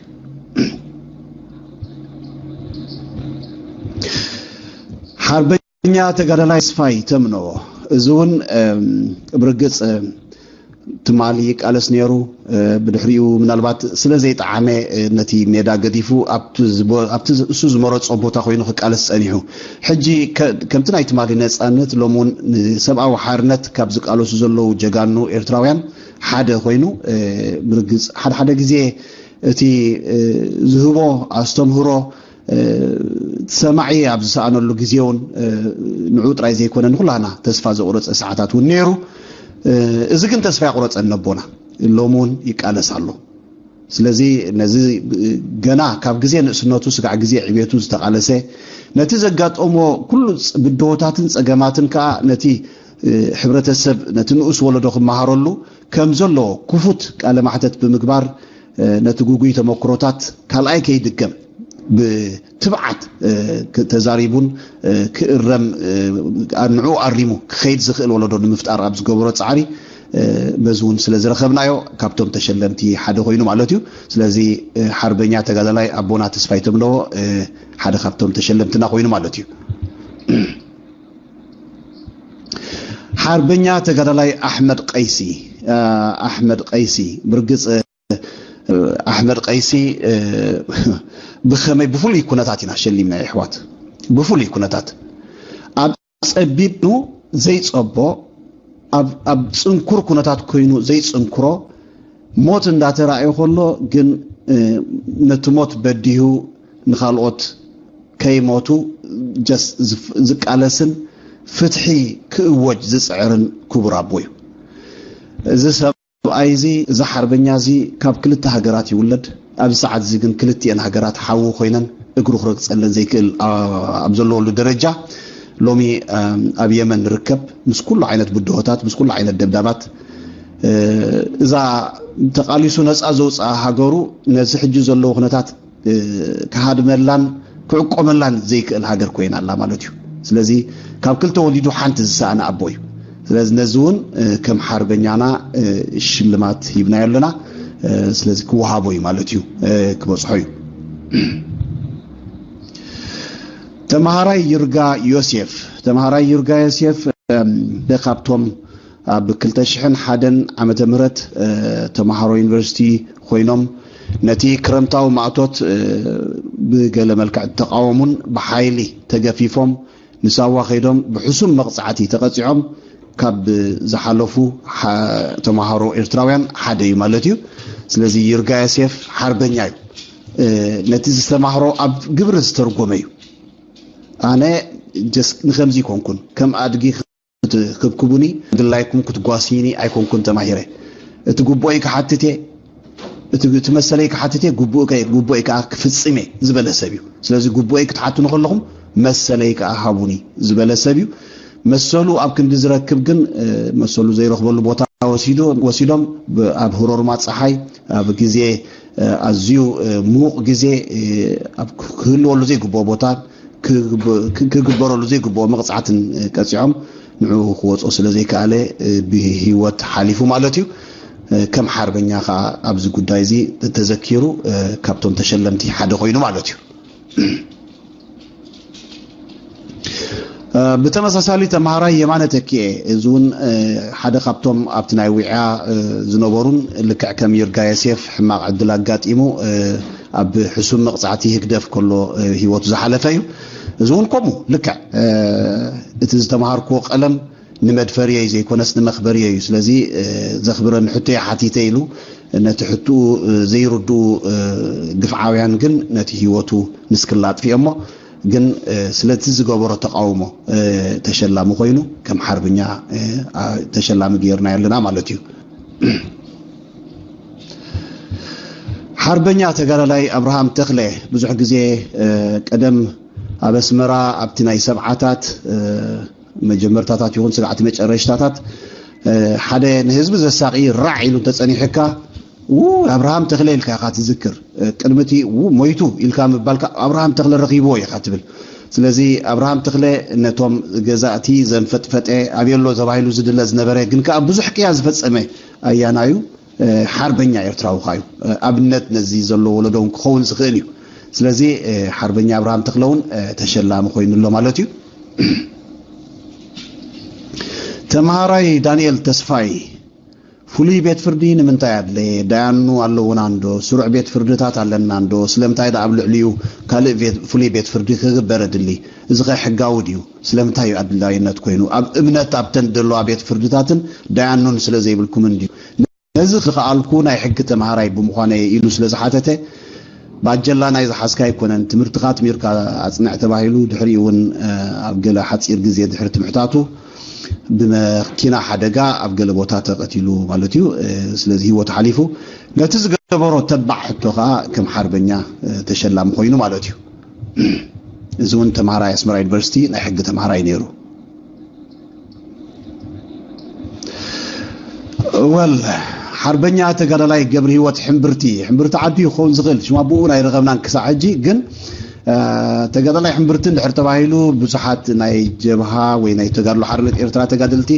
ሓርበኛ ተጋዳላይ ስፋይ ተምኖ እዚ እውን ብርግፅ ትማሊ ይቃለስ ነይሩ። ብድሕሪኡ ምናልባት ስለ ዘይጠዓመ ነቲ ሜዳ ገዲፉ ኣብቲ እሱ ዝመረፆ ቦታ ኮይኑ ክቃለስ ፀኒሑ። ሕጂ ከምቲ ናይ ትማሊ ነፃነት ሎም እውን ንሰብኣዊ ሓርነት ካብ ዝቃለሱ ዘለዉ ጀጋኑ ኤርትራውያን ሓደ ኮይኑ ብርግፅ ሓደ ሓደ ግዜ እቲ ዝህቦ ኣስተምህሮ ሰማዒ ኣብ ዝሰኣነሉ ግዜ እውን ንዑ ጥራይ ዘይኮነ ንኩላና ተስፋ ዘቑረፀ ሰዓታት እውን ነይሩ። እዚ ግን ተስፋ ያቑረፀን ነቦና ሎም እውን ይቃለስ ኣሎ። ስለዚ ነዚ ገና ካብ ግዜ ንእስነቱ ስጋዕ ግዜ ዕቤቱ ዝተቓለሰ፣ ነቲ ዘጋጠሞ ኩሉ ብድሆታትን ጸገማትን ከኣ ነቲ ሕብረተሰብ፣ ነቲ ንኡስ ወለዶ ክመሃረሉ ከም ዘለዎ ክፉት ቃለ ማሕተት ብምግባር፣ ነቲ ግጉይ ተመክሮታት ካልኣይ ከይድገም ብትብዓት ተዛሪቡን ክእረም፣ ንዕኡ ኣሪሙ ክኸይድ ዝኽእል ወለዶ ንምፍጣር ኣብ ዝገበሮ ጻዕሪ፣ በዚ እውን ስለ ዝረኸብናዮ ካብቶም ተሸለምቲ ሓደ ኮይኑ ማለት እዩ። ስለዚ ሓርበኛ ተጋዳላይ ኣቦና ተስፋይ ተምነዎ ሓደ ካብቶም ተሸለምትና ኮይኑ ማለት እዩ። ሓርበኛ ተጋዳላይ ኣሕመድ ቀይሲ፣ ኣሕመድ ቀይሲ ብርግጽ ኣሕመድ ቀይሲ ብኸመይ ብፍሉይ ኩነታት ኢና ሸሊምና የሕዋት። ብፍሉይ ኩነታት ኣብ ጸቢብ ዘይጸቦ፣ ኣብ ጽንኩር ኩነታት ኮይኑ ዘይጽንክሮ፣ ሞት እንዳተራእዮ ከሎ ግን ነቲ ሞት በዲሁ ንኻልኦት ከይሞቱ ዝቃለስን ፍትሒ ክእወጅ ዝጽዕርን ክቡር ኣቦ እዩ። እዚ ሰብ ሰብኣይ እዚ፣ እዚ ሓርበኛ እዚ ካብ ክልተ ሃገራት ይውለድ። ኣብዚ ሰዓት እዚ ግን ክልቲኤን ሃገራት ሓዊ ኮይነን እግሩ ክረግጸለን ዘይክእል ኣብ ዘለወሉ ደረጃ ሎሚ ኣብ የመን ንርከብ። ምስ ኩሉ ዓይነት ብድሆታት፣ ምስ ኩሉ ዓይነት ደብዳባት፣ እዛ ተቓሊሱ ነጻ ዘውፅኣ ሃገሩ ነዚ ሕጂ ዘለዎ ኩነታት ክሃድመላን ክዕቆመላን ዘይክእል ሃገር ኮይና ኣላ ማለት እዩ። ስለዚ ካብ ክልተ ወሊዱ ሓንቲ ዝሰኣነ ኣቦ እዩ። ስለዚ ነዚ እውን ከም ሓርበኛና ሽልማት ሂብናዮ ኣለና። ስለዚ ክወሃቦ እዩ ማለት እዩ፣ ክበፅሖ እዩ። ተምሃራይ ይርጋ ዮሴፍ፣ ተምሃራይ ይርጋ ዮሴፍ ሓደ ካብቶም ኣብ ክልተ ሽሕን ሓደን ዓመተ ምህረት ተምሃሮ ዩኒቨርሲቲ ኮይኖም ነቲ ክረምታዊ ማእቶት ብገለ መልክዕ ተቃወሙን ብሓይሊ ተገፊፎም ንሳዋ ከይዶም ብሕሱም መቕጻዕቲ ተቐጺዖም ካብ ዝሓለፉ ተምሃሮ ኤርትራውያን ሓደ እዩ ማለት እዩ። ስለዚ ይርጋ ዮሴፍ ሓርበኛ እዩ። ነቲ ዝተማህሮ ኣብ ግብሪ ዝተርጎመ እዩ። ኣነ ንከምዚ ይኮንኩን ከም ኣድጊ ክትክብኩቡኒ ድላይኩም ክትጓስይኒ ኣይኮንኩን ተማሂረ። እቲ ግቡኦይ ክሓትት እየ፣ እቲ መሰለይ ክሓትት እየ፣ ግቡኦይ ከዓ ክፍፅም እየ ዝበለ ሰብ እዩ። ስለዚ ግቡኦይ ክትሓቱኒ ከለኹም መሰለይ ከዓ ሃቡኒ ዝበለ ሰብ እዩ። መሰሉ ኣብ ክንዲ ዝረክብ ግን መሰሉ ዘይረኽበሉ ቦታ ወሲዶም ኣብ ህሮርማ ፀሓይ ኣብ ግዜ ኣዝዩ ምዉቕ ግዜ ኣብ ክህልወሉ ዘይግብኦ ቦታ ክግበረሉ ዘይግብኦ መቕፃዕትን ቀፂዖም ንዕኡ ክወፅኦ ስለ ዘይከኣለ ብህይወት ሓሊፉ ማለት እዩ። ከም ሓርበኛ ከዓ ኣብዚ ጉዳይ እዚ ተዘኪሩ ካብቶም ተሸለምቲ ሓደ ኮይኑ ማለት እዩ። ብተመሳሳሊ ተምሃራይ የማነ ተኪኤ እዚ እውን ሓደ ካብቶም ኣብቲ ናይ ዊዕያ ዝነበሩን ልክዕ ከም ይርጋ የሴፍ ሕማቕ ዕድል ኣጋጢሙ ኣብ ሕሱም መቕፃዕቲ ህግደፍ ከሎ ህይወቱ ዝሓለፈ እዩ። እዚ እውን ከምኡ ልክዕ እቲ ዝተምሃርክዎ ቀለም ንመድፈርየይ ዘይኮነስ ንመኽበርየይ እዩ። ስለዚ ዘኽብረኒ ሕቶየ ሓቲተ ኢሉ ነቲ ሕትኡ ዘይርድኡ ግፍዓውያን ግን ነቲ ህይወቱ ንስክላ ኣጥፊኦሞ ግን ስለቲ ዝገበሮ ተቃውሞ ተሸላሚ ኮይኑ ከም ሓርብኛ ተሸላሚ ገይርና ኣለና ማለት እዩ። ሓርበኛ ተጋዳላይ ኣብርሃም ተኽለ ብዙሕ ግዜ ቀደም ኣብ ኣስመራ ኣብቲ ናይ ሰብዓታት መጀመርታታት ይኹን ስጋዕቲ መጨረሽታታት ሓደ ንህዝቢ ዘሳቂ ራዕ ኢሉ እንተጸኒሕካ ኣብርሃም ተኽለ ኢልካ ኢኻ ትዝክር። ቅድሚቲ ሞይቱ ኢልካ ምባልካ ኣብርሃም ተኽለ ረኺብዎ ኢኻ ትብል። ስለዚ ኣብርሃም ተኽለ ነቶም ገዛእቲ ዘንፈጥፈጠ ኣብየሎ ተባሂሉ ዝድለ ዝነበረ ግን ከኣ ብዙሕ ቅያ ዝፈጸመ ኣያናዩ ሓርበኛ ኤርትራዊ ኻዩ ኣብነት ነዚ ዘሎ ወለዶ እውን ክኸውን ዝኽእል እዩ። ስለዚ ሓርበኛ ኣብርሃም ተኽለ እውን ተሸላሚ ኮይኑ ኣሎ ማለት እዩ። ተምሃራይ ዳንኤል ተስፋይ ፍሉይ ቤት ፍርዲ ንምንታይ ኣድለየ? ዳያኑ ኣለውና እንዶ? ስሩዕ ቤት ፍርድታት ኣለና እንዶ? ስለምንታይ ደኣ ኣብ ልዕሊኡ ካልእ ፍሉይ ቤት ፍርዲ ክግበር ኣድሊ? እዚ ኸ ሕጋዊ ድዩ? ስለምንታይ እዩ ኣድላይነት ኮይኑ? ኣብ እምነት ኣብተን ዘለዋ ቤት ፍርድታትን ዳያኑን ስለ ዘይብልኩምን ድዩ? ነዚ ዝኸኣልኩ ናይ ሕጊ ተምሃራይ ብምዃነየ ኢሉ ስለ ዝሓተተ፣ ባጀላ ናይ ዝሓዝካ ኣይኮነን፣ ትምህርትኻ ትሚርካ ኣጽንዕ ተባሂሉ ድሕሪኡ እውን ኣብ ገለ ሓጺር ግዜ ድሕሪ ትምሕታቱ ብመኪና ሓደጋ ኣብ ገለ ቦታ ተቐቲሉ ማለት እዩ። ስለዚ ህይወቱ ሓሊፉ። ነቲ ዝገበሮ ተባዕ ሕቶ ከዓ ከም ሓርበኛ ተሸላሚ ኮይኑ ማለት እዩ። እዚ እውን ተምሃራይ ኣስመራ ዩኒቨርሲቲ ናይ ሕጊ ተምሃራይ ነይሩ። ወል ሓርበኛ ተጋዳላይ ገብረ ህይወት ሕምብርቲ፣ ሕምብርቲ ዓዱ ክኸውን ዝኽእል ሽማ ብኡ ናይ ረኸብናን ክሳዕ ሕጂ ግን ተጋዳላይ ሕምብርቲ እንድሕር ተባሂሉ ብዙሓት ናይ ጀብሃ ወይ ናይ ተጋድሎ ሓርነት ኤርትራ ተጋደልቲ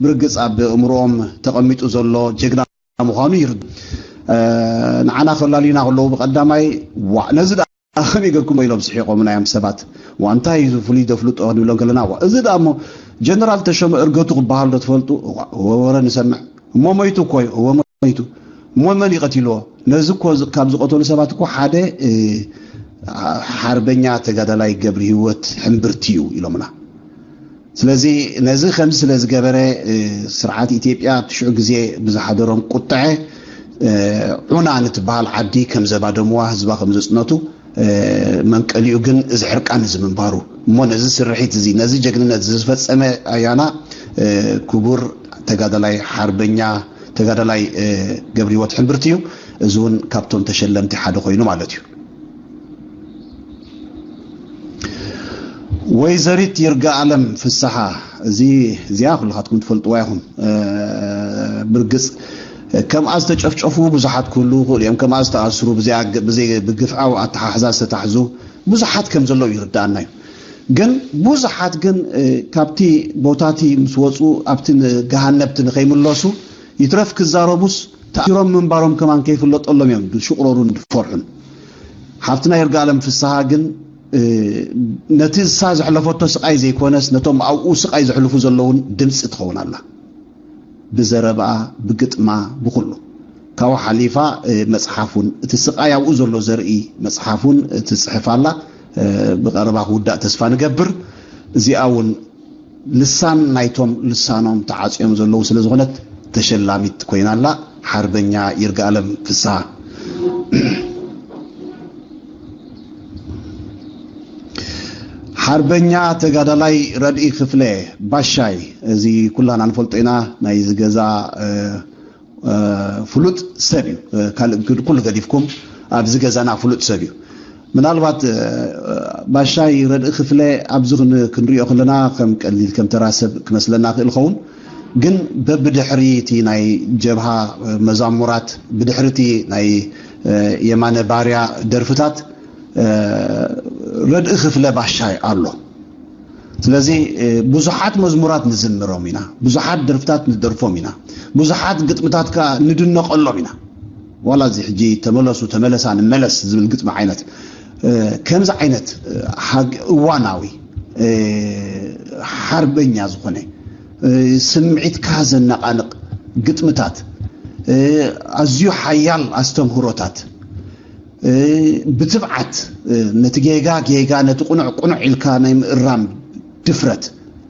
ብርግጽ ኣብ እምርኦም ተቐሚጡ ዘሎ ጀግና ምዃኑ ይርዱ። ንዓና ከላልዩና ከለዉ ብቐዳማይ ዋዕ ነዚ ደኣ ከመይ ገርኩሞ ኢሎም ስሒቖምና እዮም ሰባት። ዋ እንታይ እዩ ፍሉይ ደፍልጦ ክንብሎም ከለና ዋ እዚ ደኣ እሞ ጀነራል ተሾመ እርገቱ ክበሃል ዶ ትፈልጡ? ዋ ወረ ንሰምዕ እሞ ሞይቱ እኮ እዩ። እወ ሞይቱ እሞ መን ይቐትልዎ? ነዚ እኮ ካብ ዝቐተሉ ሰባት እኮ ሓደ ሓርበኛ ተጋዳላይ ገብሪ ህይወት ሕምብርቲ እዩ ኢሎምና። ስለዚ ነዚ ከምዚ ስለ ዝገበረ ስርዓት ኢትዮጵያ ኣብቲ ሽዑ ግዜ ብዝሓደሮም ቁጥዐ ዑና ንትበሃል ዓዲ ከም ዘባደምዋ ህዝባ ከም ዘፅነቱ መንቀሊኡ ግን እዚ ሕርቃን እዚ ምንባሩ እሞ ነዚ ስርሒት እዚ ነዚ ጀግንነት ዝፈፀመ ኣያና ክቡር ተጋዳላይ ሓርበኛ ተጋዳላይ ገብሪወት ሕምብርቲ እዩ። እዚ እውን ካብቶም ተሸለምቲ ሓደ ኮይኑ ማለት እዩ። ወይዘሪት ይርጋኣለም ፍስሓ እዚ እዚኣ ኩልኻትኩም ትፈልጥዋ ኢኹም። ብርግፅ ከምኣ ዝተጨፍጨፉ ብዙሓት ክህልዉ ይኽእሉ እዮም። ከምኣ ዝተኣስሩ ብዘይ ብግፍዓዊ ኣተሓሕዛ ዝተታሕዙ ብዙሓት ከም ዘለዉ ይርዳኣና እዩ። ግን ብዙሓት ግን ካብቲ ቦታቲ ምስ ወፁ ኣብቲ ገሃነብቲ ንኸይምለሱ ይትረፍ ክዛረቡስ ተኣሲሮም ምንባሮም ከማን ከይፍለጠሎም እዮም ዝሽቕረሩን ዝፈርሑን። ሓፍትና ይርጋለም ፍስሃ ግን ነቲ እሳ ዘሕለፈቶ ስቓይ ዘይኮነስ ነቶም ኣብኡ ስቓይ ዘሕልፉ ዘለውን ድምፂ ትኸውን ኣላ። ብዘረባኣ ብግጥማ ብኩሉ ካብኡ ሓሊፋ መፅሓፍ እውን እቲ ስቓይ ኣብኡ ዘሎ ዘርኢ መፅሓፍ እውን ትፅሕፍ ኣላ። ብቐረባ ክውዳእ ተስፋ ንገብር። እዚኣ እውን ልሳን ናይቶም ልሳኖም ተዓፅዮም ዘለዉ ስለ ዝኾነት ተሸላሚት ኮይና ኣላ። ሓርበኛ ይርጋለም ፍስሃ። ሓርበኛ ተጋዳላይ ረድኢ ክፍለ ባሻይ፣ እዚ ኩላና ንፈልጦ ኢና። ናይዚ ገዛ ፍሉጥ ሰብ እዩ። ካልእ ኩሉ ገዲፍኩም ኣብዚ ገዛና ፍሉጥ ሰብ እዩ። ምናልባት ባሻይ ረድኢ ክፍለ ኣብዚ ክንሪኦ ከለና ከም ቀሊል ከም ተራ ሰብ ክመስለና ክእል ኸውን፣ ግን በብድሕሪ እቲ ናይ ጀብሃ መዛሙራት ብድሕሪ እቲ ናይ የማነ ባርያ ደርፍታት ረድኢ ክፍለ ባሻይ ኣሎ። ስለዚ ብዙሓት መዝሙራት ንዝምሮም ኢና፣ ብዙሓት ደርፍታት ንደርፎም ኢና፣ ብዙሓት ግጥምታት ከዓ ንድነቐሎም ኢና። ዋላ እዚ ሕጂ ተመለሱ ተመለሳ ንመለስ ዝብል ግጥሚ ዓይነት ከምዚ ዓይነት እዋናዊ ሓርበኛ ዝኾነ ስምዒትካ ዘነቓንቕ ግጥምታት፣ ኣዝዩ ሓያል ኣስተምህሮታት፣ ብትብዓት ነቲ ጌጋ ጌጋ ነቲ ቁኑዕ ቁኑዕ ኢልካ ናይ ምእራም ድፍረት፣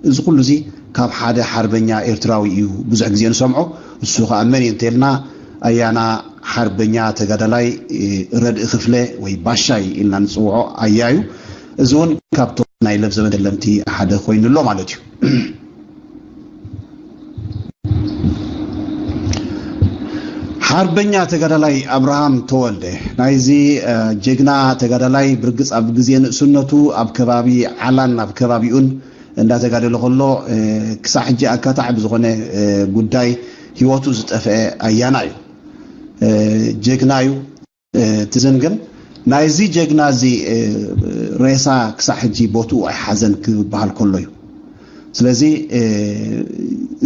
እዚ ኩሉ እዚ ካብ ሓደ ሓርበኛ ኤርትራዊ እዩ ብዙሕ ግዜ ንሰምዖ። እሱ ከዓ መን እዩ እንተልና ኣያና ሓርበኛ ተጋዳላይ ረድኢ ክፍለ ወይ ባሻይ ኢልና ንፅውዖ ኣያ እዩ። እዚ እውን ካብቶም ናይ ለብዘበን ተለምቲ ሓደ ኮይኑ ኣሎ ማለት እዩ። ሓርበኛ ተጋዳላይ ኣብርሃም ተወልደ ናይዚ ጀግና ተጋዳላይ ብርግፅ ኣብ ግዜ ንእስነቱ ኣብ ከባቢ ዓላን ኣብ ከባቢኡን እንዳተጋደለ ከሎ ክሳዕ ሕጂ ኣካታዕ ብዝኾነ ጉዳይ ህይወቱ ዝጠፍአ ኣያና እዩ። ጀግና እዩ። ትዝን ግን ናይዚ ጀግና እዚ ሬሳ ክሳዕ ሕጂ ቦትኡ ኣይሓዘን ክበሃል ከሎ እዩ። ስለዚ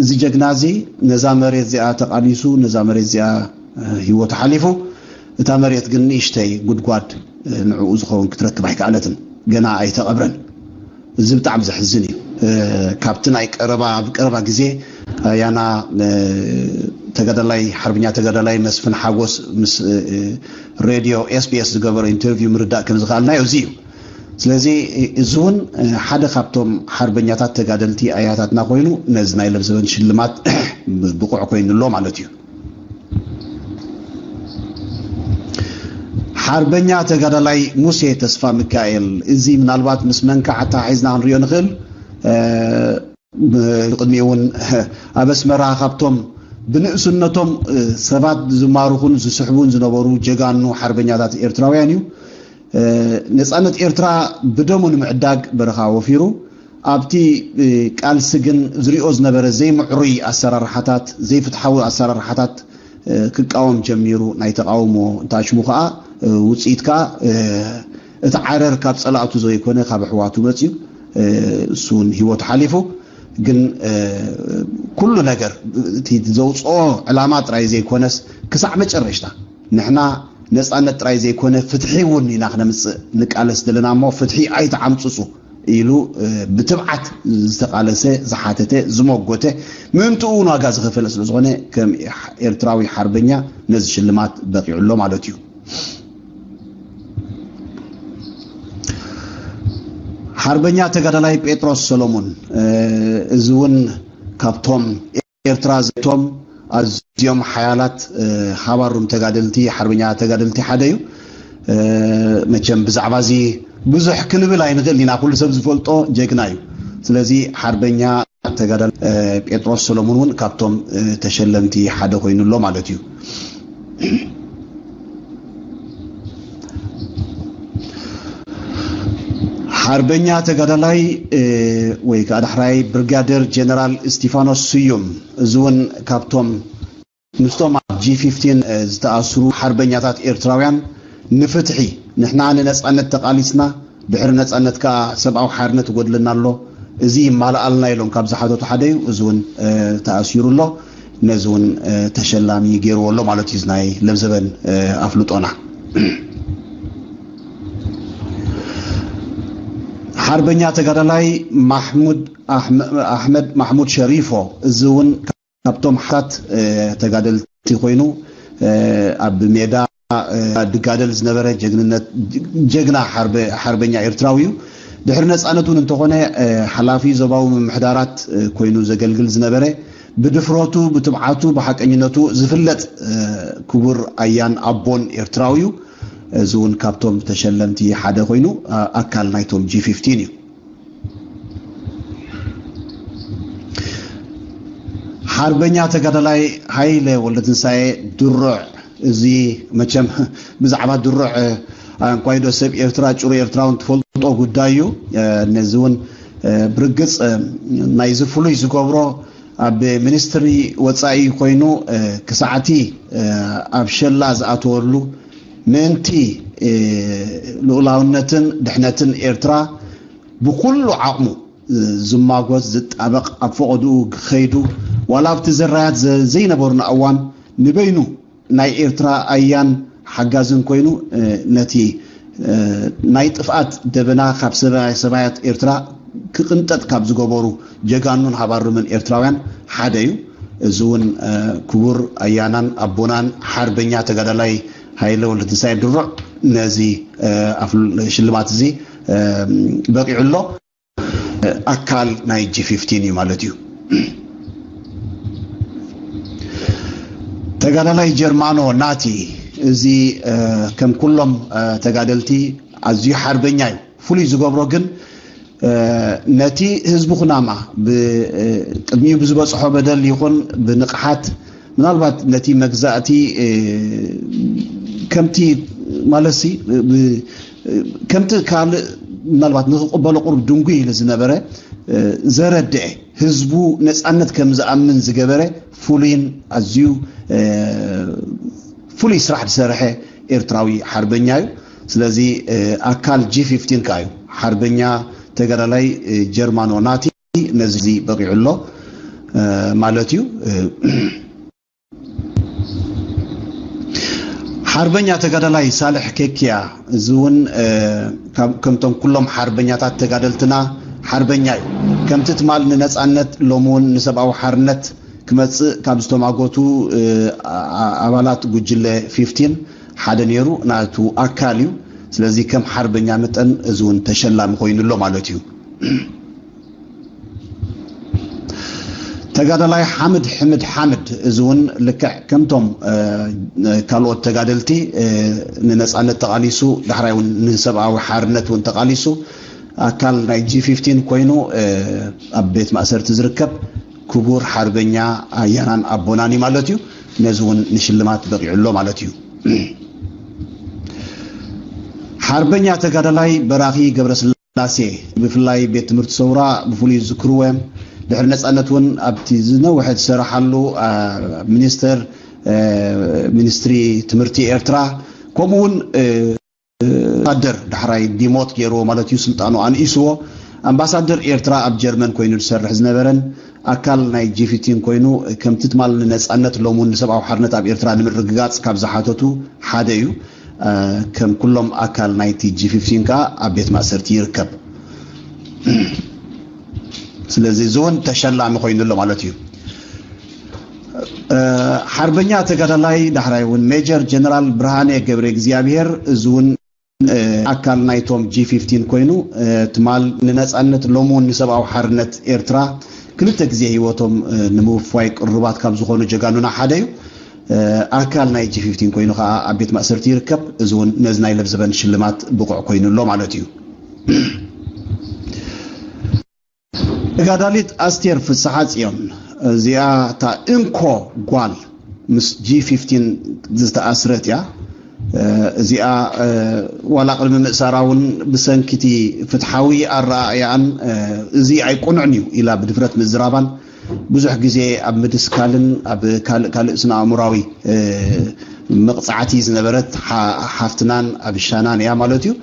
እዚ ጀግና እዚ ነዛ መሬት እዚኣ ተቓሊሱ ነዛ መሬት እዚኣ ህይወቱ ሓሊፉ እታ መሬት ግን ንእሽተይ ጉድጓድ ንዕኡ ዝኸውን ክትረክብ ኣይከኣለትን፣ ገና ኣይተቐብረን። እዚ ብጣዕሚ ዘሕዝን እዩ። ካብቲ ናይ ቀረባ ኣብ ቀረባ ግዜ ያና ተጋዳላይ ሓርብኛ ተጋዳላይ መስፍን ሓጎስ ምስ ሬድዮ ኤስቢኤስ ዝገበሮ ኢንተርቪው ምርዳእ ከም ዝኸኣልናዮ እዚ እዩ። ስለዚ እዚ እውን ሓደ ካብቶም ሓርበኛታት ተጋደልቲ ኣያታትና ኮይኑ ነዚ ናይ ለብዘበን ሽልማት ብቑዕ ኮይኑ ኣሎ ማለት እዩ። ሓርበኛ ተጋዳላይ ሙሴ ተስፋ ሚካኤል፣ እዚ ምናልባት ምስ መንካዕ ኣተሓሒዝና ክንሪኦ ንኽእል። ቅድሚኡ እውን ኣብ ኣስመራ ካብቶም ብንእስነቶም ሰባት ዝማርኹን ዝስሕቡን ዝነበሩ ጀጋኑ ሓርበኛታት ኤርትራውያን እዩ። ነጻነት ኤርትራ ብደሙ ንምዕዳግ በረኻ ወፊሩ ኣብቲ ቃልሲ ግን ዝሪኦ ዝነበረ ዘይምዕሩይ ኣሰራርሓታት፣ ዘይፍትሓዊ ኣሰራርሓታት ክቃወም ጀሚሩ። ናይ ተቃውሞ እንተኣሽሙ ከዓ ውፅኢት ከዓ እቲ ዓረር ካብ ፀላእቱ ዘይኮነ ካብ ኣሕዋቱ መፅዩ። እሱ እውን ህይወቱ ሓሊፉ። ግን ኩሉ ነገር እቲ ዘውፅኦ ዕላማ ጥራይ ዘይኮነስ ክሳዕ መጨረሽታ ንሕና ነፃነት ጥራይ ዘይኮነ ፍትሒ እውን ኢና ክነምፅእ ንቃለስ ዘለና እሞ ፍትሒ ኣይተዓምፅፁ ኢሉ ብትብዓት ዝተቃለሰ ዝሓተተ ዝመጎተ ምእንትኡ እውን ዋጋ ዝኸፈለ ስለዝኾነ ከም ኤርትራዊ ሓርበኛ ነዚ ሽልማት በቂዑ ኣሎ ማለት እዩ። ሓርበኛ ተጋዳላይ ጴጥሮስ ሰሎሙን እዚ እውን ካብቶም ኤርትራ ዘቶም ኣዝዮም ሓያላት ሃባሩም ተጋደልቲ ሓርበኛ ተጋደልቲ ሓደ እዩ። መቸም ብዛዕባ እዚ ብዙሕ ክንብል ኣይንኽእል ኢና፣ ኩሉ ሰብ ዝፈልጦ ጀግና እዩ። ስለዚ ሓርበኛ ተጋዳል ጴጥሮስ ሰሎሙን እውን ካብቶም ተሸለምቲ ሓደ ኮይኑ ኣሎ ማለት እዩ። ሓርበኛ ተጋዳላይ ወይ ከዓ ዳሕራይ ብርጋደር ጀነራል እስቲፋኖስ ስዩም፣ እዚ እውን ካብቶም ምስቶም ኣብ ጂ ፊፍቲን ዝተኣስሩ ሓርበኛታት ኤርትራውያን ንፍትሒ፣ ንሕና ንነጻነት ተቃሊስና ድሕሪ ነጻነት ከዓ ሰብኣዊ ሓርነት ይጎድለና ኣሎ፣ እዚ ይማልኣልና ኢሎም ካብ ዝሓተቱ ሓደ እዩ። እዚ እውን ተኣሲሩ ኣሎ። ነዚ እውን ተሸላሚ ገይርዎ ኣሎ ማለት እዩ። ናይ ለብዘበን ኣፍልጦና ሓርበኛ ተጋዳላይ ማሕሙድ ኣሕመድ ማሕሙድ ሸሪፎ፣ እዚ እውን ካብቶም ሓታት ተጋደልቲ ኮይኑ ኣብ ሜዳ ድጋደል ዝነበረ ጀግንነት ጀግና ሓርበኛ ኤርትራዊ እዩ። ድሕሪ ነፃነት እውን እንተኾነ ሓላፊ ዞባዊ ምምሕዳራት ኮይኑ ዘገልግል ዝነበረ ብድፍረቱ ብትብዓቱ ብሓቀኝነቱ ዝፍለጥ ክቡር ኣያን ኣቦን ኤርትራዊ እዩ። እዚ እውን ካብቶም ተሸለምቲ ሓደ ኮይኑ ኣካል ናይቶም ጂ ፊፍቲን እዩ። ሓርበኛ ተጋዳላይ ሃይለ ወልደትንሳኤ ድሩዕ፣ እዚ መቸም ብዛዕባ ድሩዕ ኣንኳይዶ ሰብ ኤርትራ ጭሩ ኤርትራውን ትፈልጦ ጉዳይ እዩ። ነዚ እውን ብርግፅ ናይዚ ፍሉይ ዝገብሮ ኣብ ሚኒስትሪ ወፃኢ ኮይኑ ክሳዕቲ ኣብ ሸላ ዝኣተወሉ ምእንቲ ልኡላውነትን ድሕነትን ኤርትራ ብኩሉ ዓቕሙ ዝማጎት ዝጣበቕ ኣብ ፈቐድኡ ክኸይዱ ዋላ ኣብቲ ዘራያት ዘይነበሩና እዋን ንበይኑ ናይ ኤርትራ ኣያን ሓጋዝን ኮይኑ ነቲ ናይ ጥፍኣት ደበና ካብ ሰባያት ኤርትራ ክቕንጠጥ ካብ ዝገበሩ ጀጋኑን ሃባርምን ኤርትራውያን ሓደ እዩ። እዚ እውን ክቡር ኣያናን ኣቦናን ሓርበኛ ተጋዳላይ ሃይለ ወልደትንሳኤ ድሩዕ ነዚ ሽልማት እዚ በቂዑ ኣሎ። ኣካል ናይ ጂ ፊፍቲን እዩ ማለት እዩ። ተጋዳላይ ጀርማኖ ናቲ፣ እዚ ከም ኩሎም ተጋደልቲ ኣዝዩ ሓርበኛ እዩ። ፍሉይ ዝገብሮ ግን ነቲ ህዝቢ ኩናማ ቅድሚኡ ብዝበፅሖ በደል ይኹን ብንቕሓት ምናልባት ነቲ መግዛእቲ ከምቲ ማለትሲ ከምቲ ካልእ ምናልባት ንክቕበሎ ቁሩብ ድንጉይ ኢሉ ዝነበረ ዘረድአ ህዝቡ ነፃነት ከም ዝኣምን ዝገበረ ፍሉይን ኣዝዩ ፍሉይ ስራሕ ዝሰርሐ ኤርትራዊ ሓርበኛ እዩ። ስለዚ ኣካል ጂ ፊፍቲን ከኣ እዩ። ሓርበኛ ተጋዳላይ ጀርማኖ ናቲ ነዚ በቂዑ ኣሎ ማለት እዩ። ሓርበኛ ተጋዳላይ ሳልሕ ኬክያ፣ እዚ እውን ከምቶም ኩሎም ሓርበኛታት ተጋደልትና ሓርበኛ እዩ። ከምቲ ትማል ንነፃነት ሎም እውን ንሰብኣዊ ሓርነት ክመፅእ ካብ ዝተማጎቱ ኣባላት ጉጅለ ፊፍቲን ሓደ ነይሩ፣ ናቱ ኣካል እዩ። ስለዚ ከም ሓርበኛ መጠን እዚ እውን ተሸላሚ ኮይኑ ኣሎ ማለት እዩ። ተጋዳላይ ሓምድ ሕምድ ሓምድ፣ እዚ እውን ልክዕ ከምቶም ካልኦት ተጋደልቲ ንነፃነት ተቓሊሱ፣ ዳሕራይ እውን ንሰብኣዊ ሓርነት እውን ተቓሊሱ፣ ኣካል ናይ ጂ ፊፍቲን ኮይኑ ኣብ ቤት ማእሰርቲ ዝርከብ ክቡር ሓርበኛ ኣያናን ኣቦናን እዩ ማለት እዩ። ነዚ እውን ንሽልማት በቂዑ ኣሎ ማለት እዩ። ሓርበኛ ተጋዳላይ በራኺ ገብረስላሴ ብፍላይ ቤት ትምህርቲ ሰውራ ብፍሉይ ዝዝክርዎ እዮም። ድሕሪ ነፃነት እውን ኣብቲ ዝነውሐ ዝሰራሓሉ ሚኒስተር ሚኒስትሪ ትምህርቲ ኤርትራ ከምኡ እውን ኣምባሳደር ዳሕራይ ዲሞት ገይርዎ ማለት እዩ፣ ስልጣኑ ኣንኢስዎ። ኣምባሳደር ኤርትራ ኣብ ጀርመን ኮይኑ ዝሰርሕ ዝነበረን ኣካል ናይ ጂ ፊፍቲን ኮይኑ ከምቲ ትማል ንነጻነት ሎሙን ንሰብኣዊ ሓርነት ኣብ ኤርትራ ንምርግጋጽ ካብ ዝሓተቱ ሓደ እዩ። ከም ኩሎም ኣካል ናይቲ ጂ ፊፍቲን ከዓ ኣብ ቤት ማእሰርቲ ይርከብ። ስለዚ እዚ እውን ተሸላሚ ኮይኑ ኣሎ ማለት እዩ። ሓርበኛ ተጋዳላይ ዳሕራይ እውን ሜጀር ጀነራል ብርሃነ ገብረ እግዚኣብሔር እዚ እውን ኣካል ናይቶም ጂ ፊፍቲን ኮይኑ ትማል ንነፃነት ሎሚ እውን ንሰብኣዊ ሓርነት ኤርትራ ክልተ ግዜ ህይወቶም ንምውፋይ ቅሩባት ካብ ዝኾኑ ጀጋኑና ሓደ እዩ። ኣካል ናይ ጂ ፊፍቲን ኮይኑ ከዓ ኣብ ቤት ማእሰርቲ ይርከብ። እዚ እውን ነዚ ናይ ለብዘበን ሽልማት ብቑዕ ኮይኑ ኣሎ ማለት እዩ። ተጋዳሊት ኣስቴር ፍስሓ ጽዮን እዚኣ እታ እንኮ ጓል ምስ ጂ ፊፍቲን ዝተኣስረት እያ። እዚኣ ዋላ ቅድሚ ምእሳራ እውን ብሰንኪቲ ፍትሓዊ ኣረኣእያኣን እዚ ኣይቁንዕን እዩ ኢላ ብድፍረት ምዝራባን ብዙሕ ግዜ ኣብ ምድስካልን ኣብ ካልእ ካልእ ስነ ኣእምራዊ መቕፃዕቲ ዝነበረት ሓፍትናን ኣብሻናን እያ ማለት እዩ።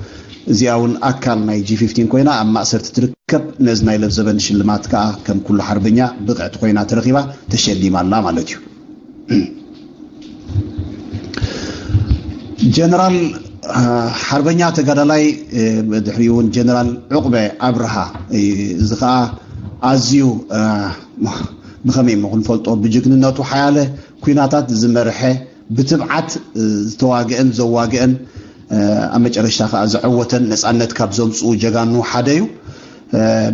እዚኣ እውን ኣካል ናይ ጂ ፊፍቲን ኮይና ኣብ ማእሰርቲ ትርከብ። ነዚ ናይ ለብዘበን ሽልማት ከዓ ከም ኩሉ ሓርበኛ ብቕዕቲ ኮይና ተረኺባ ተሸሊማ ኣላ ማለት እዩ። ጀነራል ሓርበኛ ተጋዳላይ ድሕሪኡ እውን ጀነራል ዕቑበ ኣብርሃ እዚ ከዓ ኣዝዩ ብኸመይ እሞ ክንፈልጦ ብጅግንነቱ ሓያለ ኩናታት ዝመርሐ ብትብዓት ዝተዋግአን ዘዋግአን ኣብ መጨረሽታ ከዓ ዘዐወተን ነፃነት ካብ ዘምፅኡ ጀጋኑ ሓደ እዩ።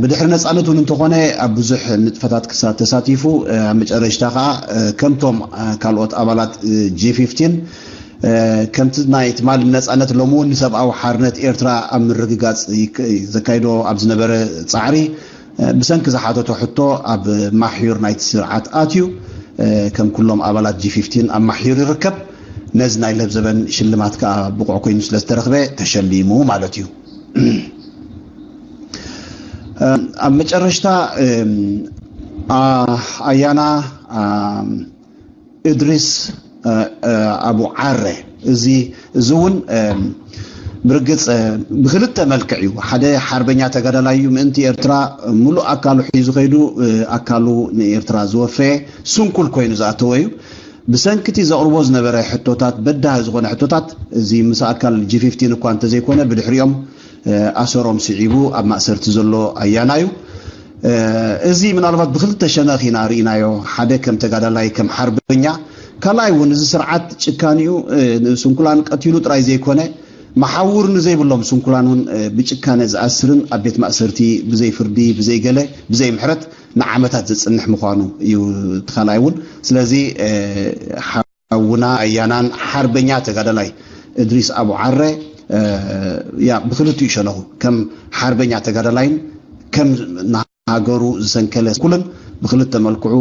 ብድሕሪ ነፃነት እውን እንተኾነ ኣብ ብዙሕ ንጥፈታት ክሳ ተሳቲፉ ኣብ መጨረሽታ ከዓ ከምቶም ካልኦት ኣባላት ጂ ፊፍቲን ከምቲ ናይ ትማሊ ነፃነት ሎሚ እውን ንሰብኣዊ ሓርነት ኤርትራ ኣብ ምርግጋፅ ዘካይዶ ኣብ ዝነበረ ፃዕሪ ብሰንኪ ዝሓተቶ ሕቶ ኣብ ማሕዩር ናይቲ ስርዓት ኣትዩ ከም ኩሎም ኣባላት ጂ ፊፍቲን ኣብ ማሕዩር ይርከብ። ነዚ ናይ ለብዘበን ሽልማት ከዓ ብቑዕ ኮይኑ ስለ ዝተረኽበ ተሸሊሙ ማለት እዩ። ኣብ መጨረሽታ ኣያና እድሪስ ኣቡ ዓረ እዚ እዚ እውን ብርግፅ ብክልተ መልክዕ እዩ። ሓደ ሓርበኛ ተጋዳላይ እዩ። ምእንቲ ኤርትራ ሙሉእ ኣካሉ ሒዙ ከይዱ ኣካሉ ንኤርትራ ዝወፈየ ስንኩል ኮይኑ ዝኣተወ እዩ። ብሰንኪቲ ዘቕርቦ ዝነበረ ሕቶታት በዳሂ ዝኾነ ሕቶታት እዚ ምስ ኣካል ጂ ፊፍቲን እኳ እንተዘይኮነ ብድሕሪኦም ኣሰሮም ስዒቡ ኣብ ማእሰርቲ ዘሎ ኣያና እዩ። እዚ ምናልባት ብክልተ ሸነኽ ኢና ርኢናዮ። ሓደ ከም ተጋዳላይ ከም ሓርበኛ፣ ካልኣይ እውን እዚ ስርዓት ጭካኒኡ ንስንኩላን ቀቲሉ ጥራይ ዘይኮነ መሓውር ንዘይብሎም ስንኩላን እውን ብጭካነ ዝኣስርን ኣብ ቤት ማእሰርቲ ብዘይ ፍርዲ ብዘይ ገለ ብዘይ ምሕረት ንዓመታት ዘፅንሕ ምዃኑ እዩ። እቲ ካልኣይ እውን ስለዚ ሓውና ኣያናን ሓርበኛ ተጋዳላይ እድሪስ ኣቡ ዓረ ያ ብክልቲኡ ሸነኹ ከም ሓርበኛ ተጋዳላይን ከም ንሃገሩ ዝሰንከለ ኩልን ብክልተ መልክዑ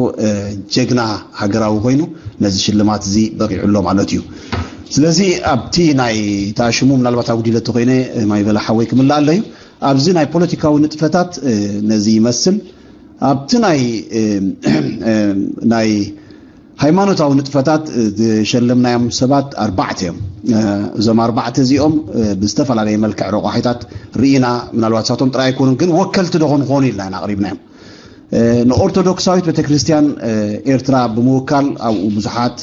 ጀግና ሃገራዊ ኮይኑ ነዚ ሽልማት እዚ በቂዑ ኣሎ ማለት እዩ። ስለዚ ኣብቲ ናይ ተኣሽሙ ምናልባት ኣጉዲለ ተኮይነ ማይ በላ ሓወይ ክምልእ ኣለዩ። ኣብዚ ናይ ፖለቲካዊ ንጥፈታት ነዚ ይመስል። ኣብቲ ናይ ናይ ሃይማኖታዊ ንጥፈታት ዝሸለምናዮም ሰባት ኣርባዕተ እዮም። እዞም ኣርባዕተ እዚኦም ብዝተፈላለየ መልክዕ ረቋሒታት ርኢና ምናልባት ሳቶም ጥራይ ኣይኮኑን ግን ወከልቲ ዶ ኮኑ ክኾኑ ኢልና ኢና ኣቕሪብናዮም። ንኦርቶዶክሳዊት ቤተክርስትያን ኤርትራ ብምውካል ኣብኡ ብዙሓት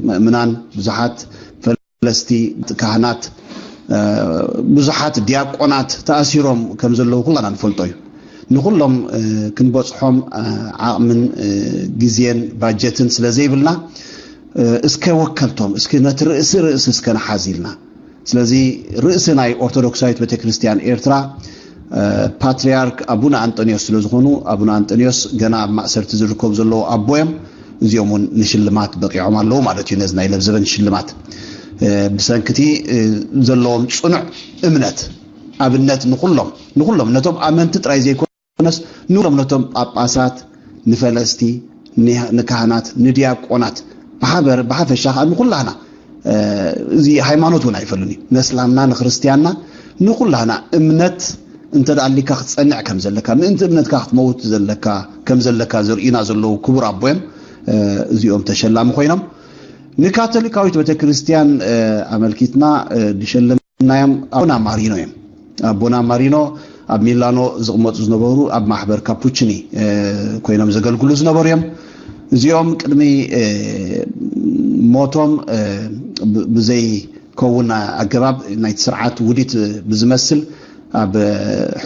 ምእምናን ብዙሓት ፈለስቲ ካህናት ብዙሓት ዲያቆናት ተኣሲሮም ከም ዘለዉ ኩላና ንፈልጦ እዩ። ንኩሎም ክንበፅሖም ዓቕምን ግዜን ባጀትን ስለ ዘይብልና እስከ ወከልቶም እስኪ ነቲ ርእሲ ርእሲ እስከ ንሓዝ ኢልና። ስለዚ ርእሲ ናይ ኦርቶዶክሳዊት ቤተክርስትያን ኤርትራ ፓትርያርክ ኣቡነ ኣንጠንዮስ ስለ ዝኾኑ ኣቡነ ኣንጠንዮስ ገና ኣብ ማእሰርቲ ዝርከቡ ዘለዉ ኣቦ እዮም። እዚኦም እውን ንሽልማት በቂዖም ኣለዉ ማለት እዩ። ነዚ ናይ ለብዘበን ሽልማት ብሰንክቲ ዘለዎም ፅኑዕ እምነት ኣብነት ንኹሎም ንኹሎም ነቶም ኣመንቲ ጥራይ ዘይኮነስ ንኹሎም ነቶም ጳጳሳት፣ ንፈለስቲ፣ ንካህናት፣ ንዲያቆናት፣ ብሓበር ብሓፈሻ ከዓ ንኩላህና። እዚ ሃይማኖት እውን ኣይፈሉን እዩ። ነስላምና ንክርስትያንና ንኩላህና እምነት እንተ ኣሊካ ክትፀንዕ ከም ዘለካ፣ ምእንቲ እምነትካ ክትመውት ዘለካ ከም ዘለካ ዘርእዩና ዘለዉ ክቡር ኣቦ እዮም። እዚኦም ተሸላሚ ኮይኖም ንካቶሊካዊት ቤተክርስትያን ኣመልኪትና ዝሸለምናዮም ኣቦና ማሪኖ እዮም። ኣቦና ማሪኖ ኣብ ሚላኖ ዝቕመጡ ዝነበሩ ኣብ ማሕበር ካፑችኒ ኮይኖም ዘገልግሉ ዝነበሩ እዮም። እዚኦም ቅድሚ ሞቶም ብዘይከውን ኣገባብ ናይቲ ስርዓት ውዲት ብዝመስል ኣብ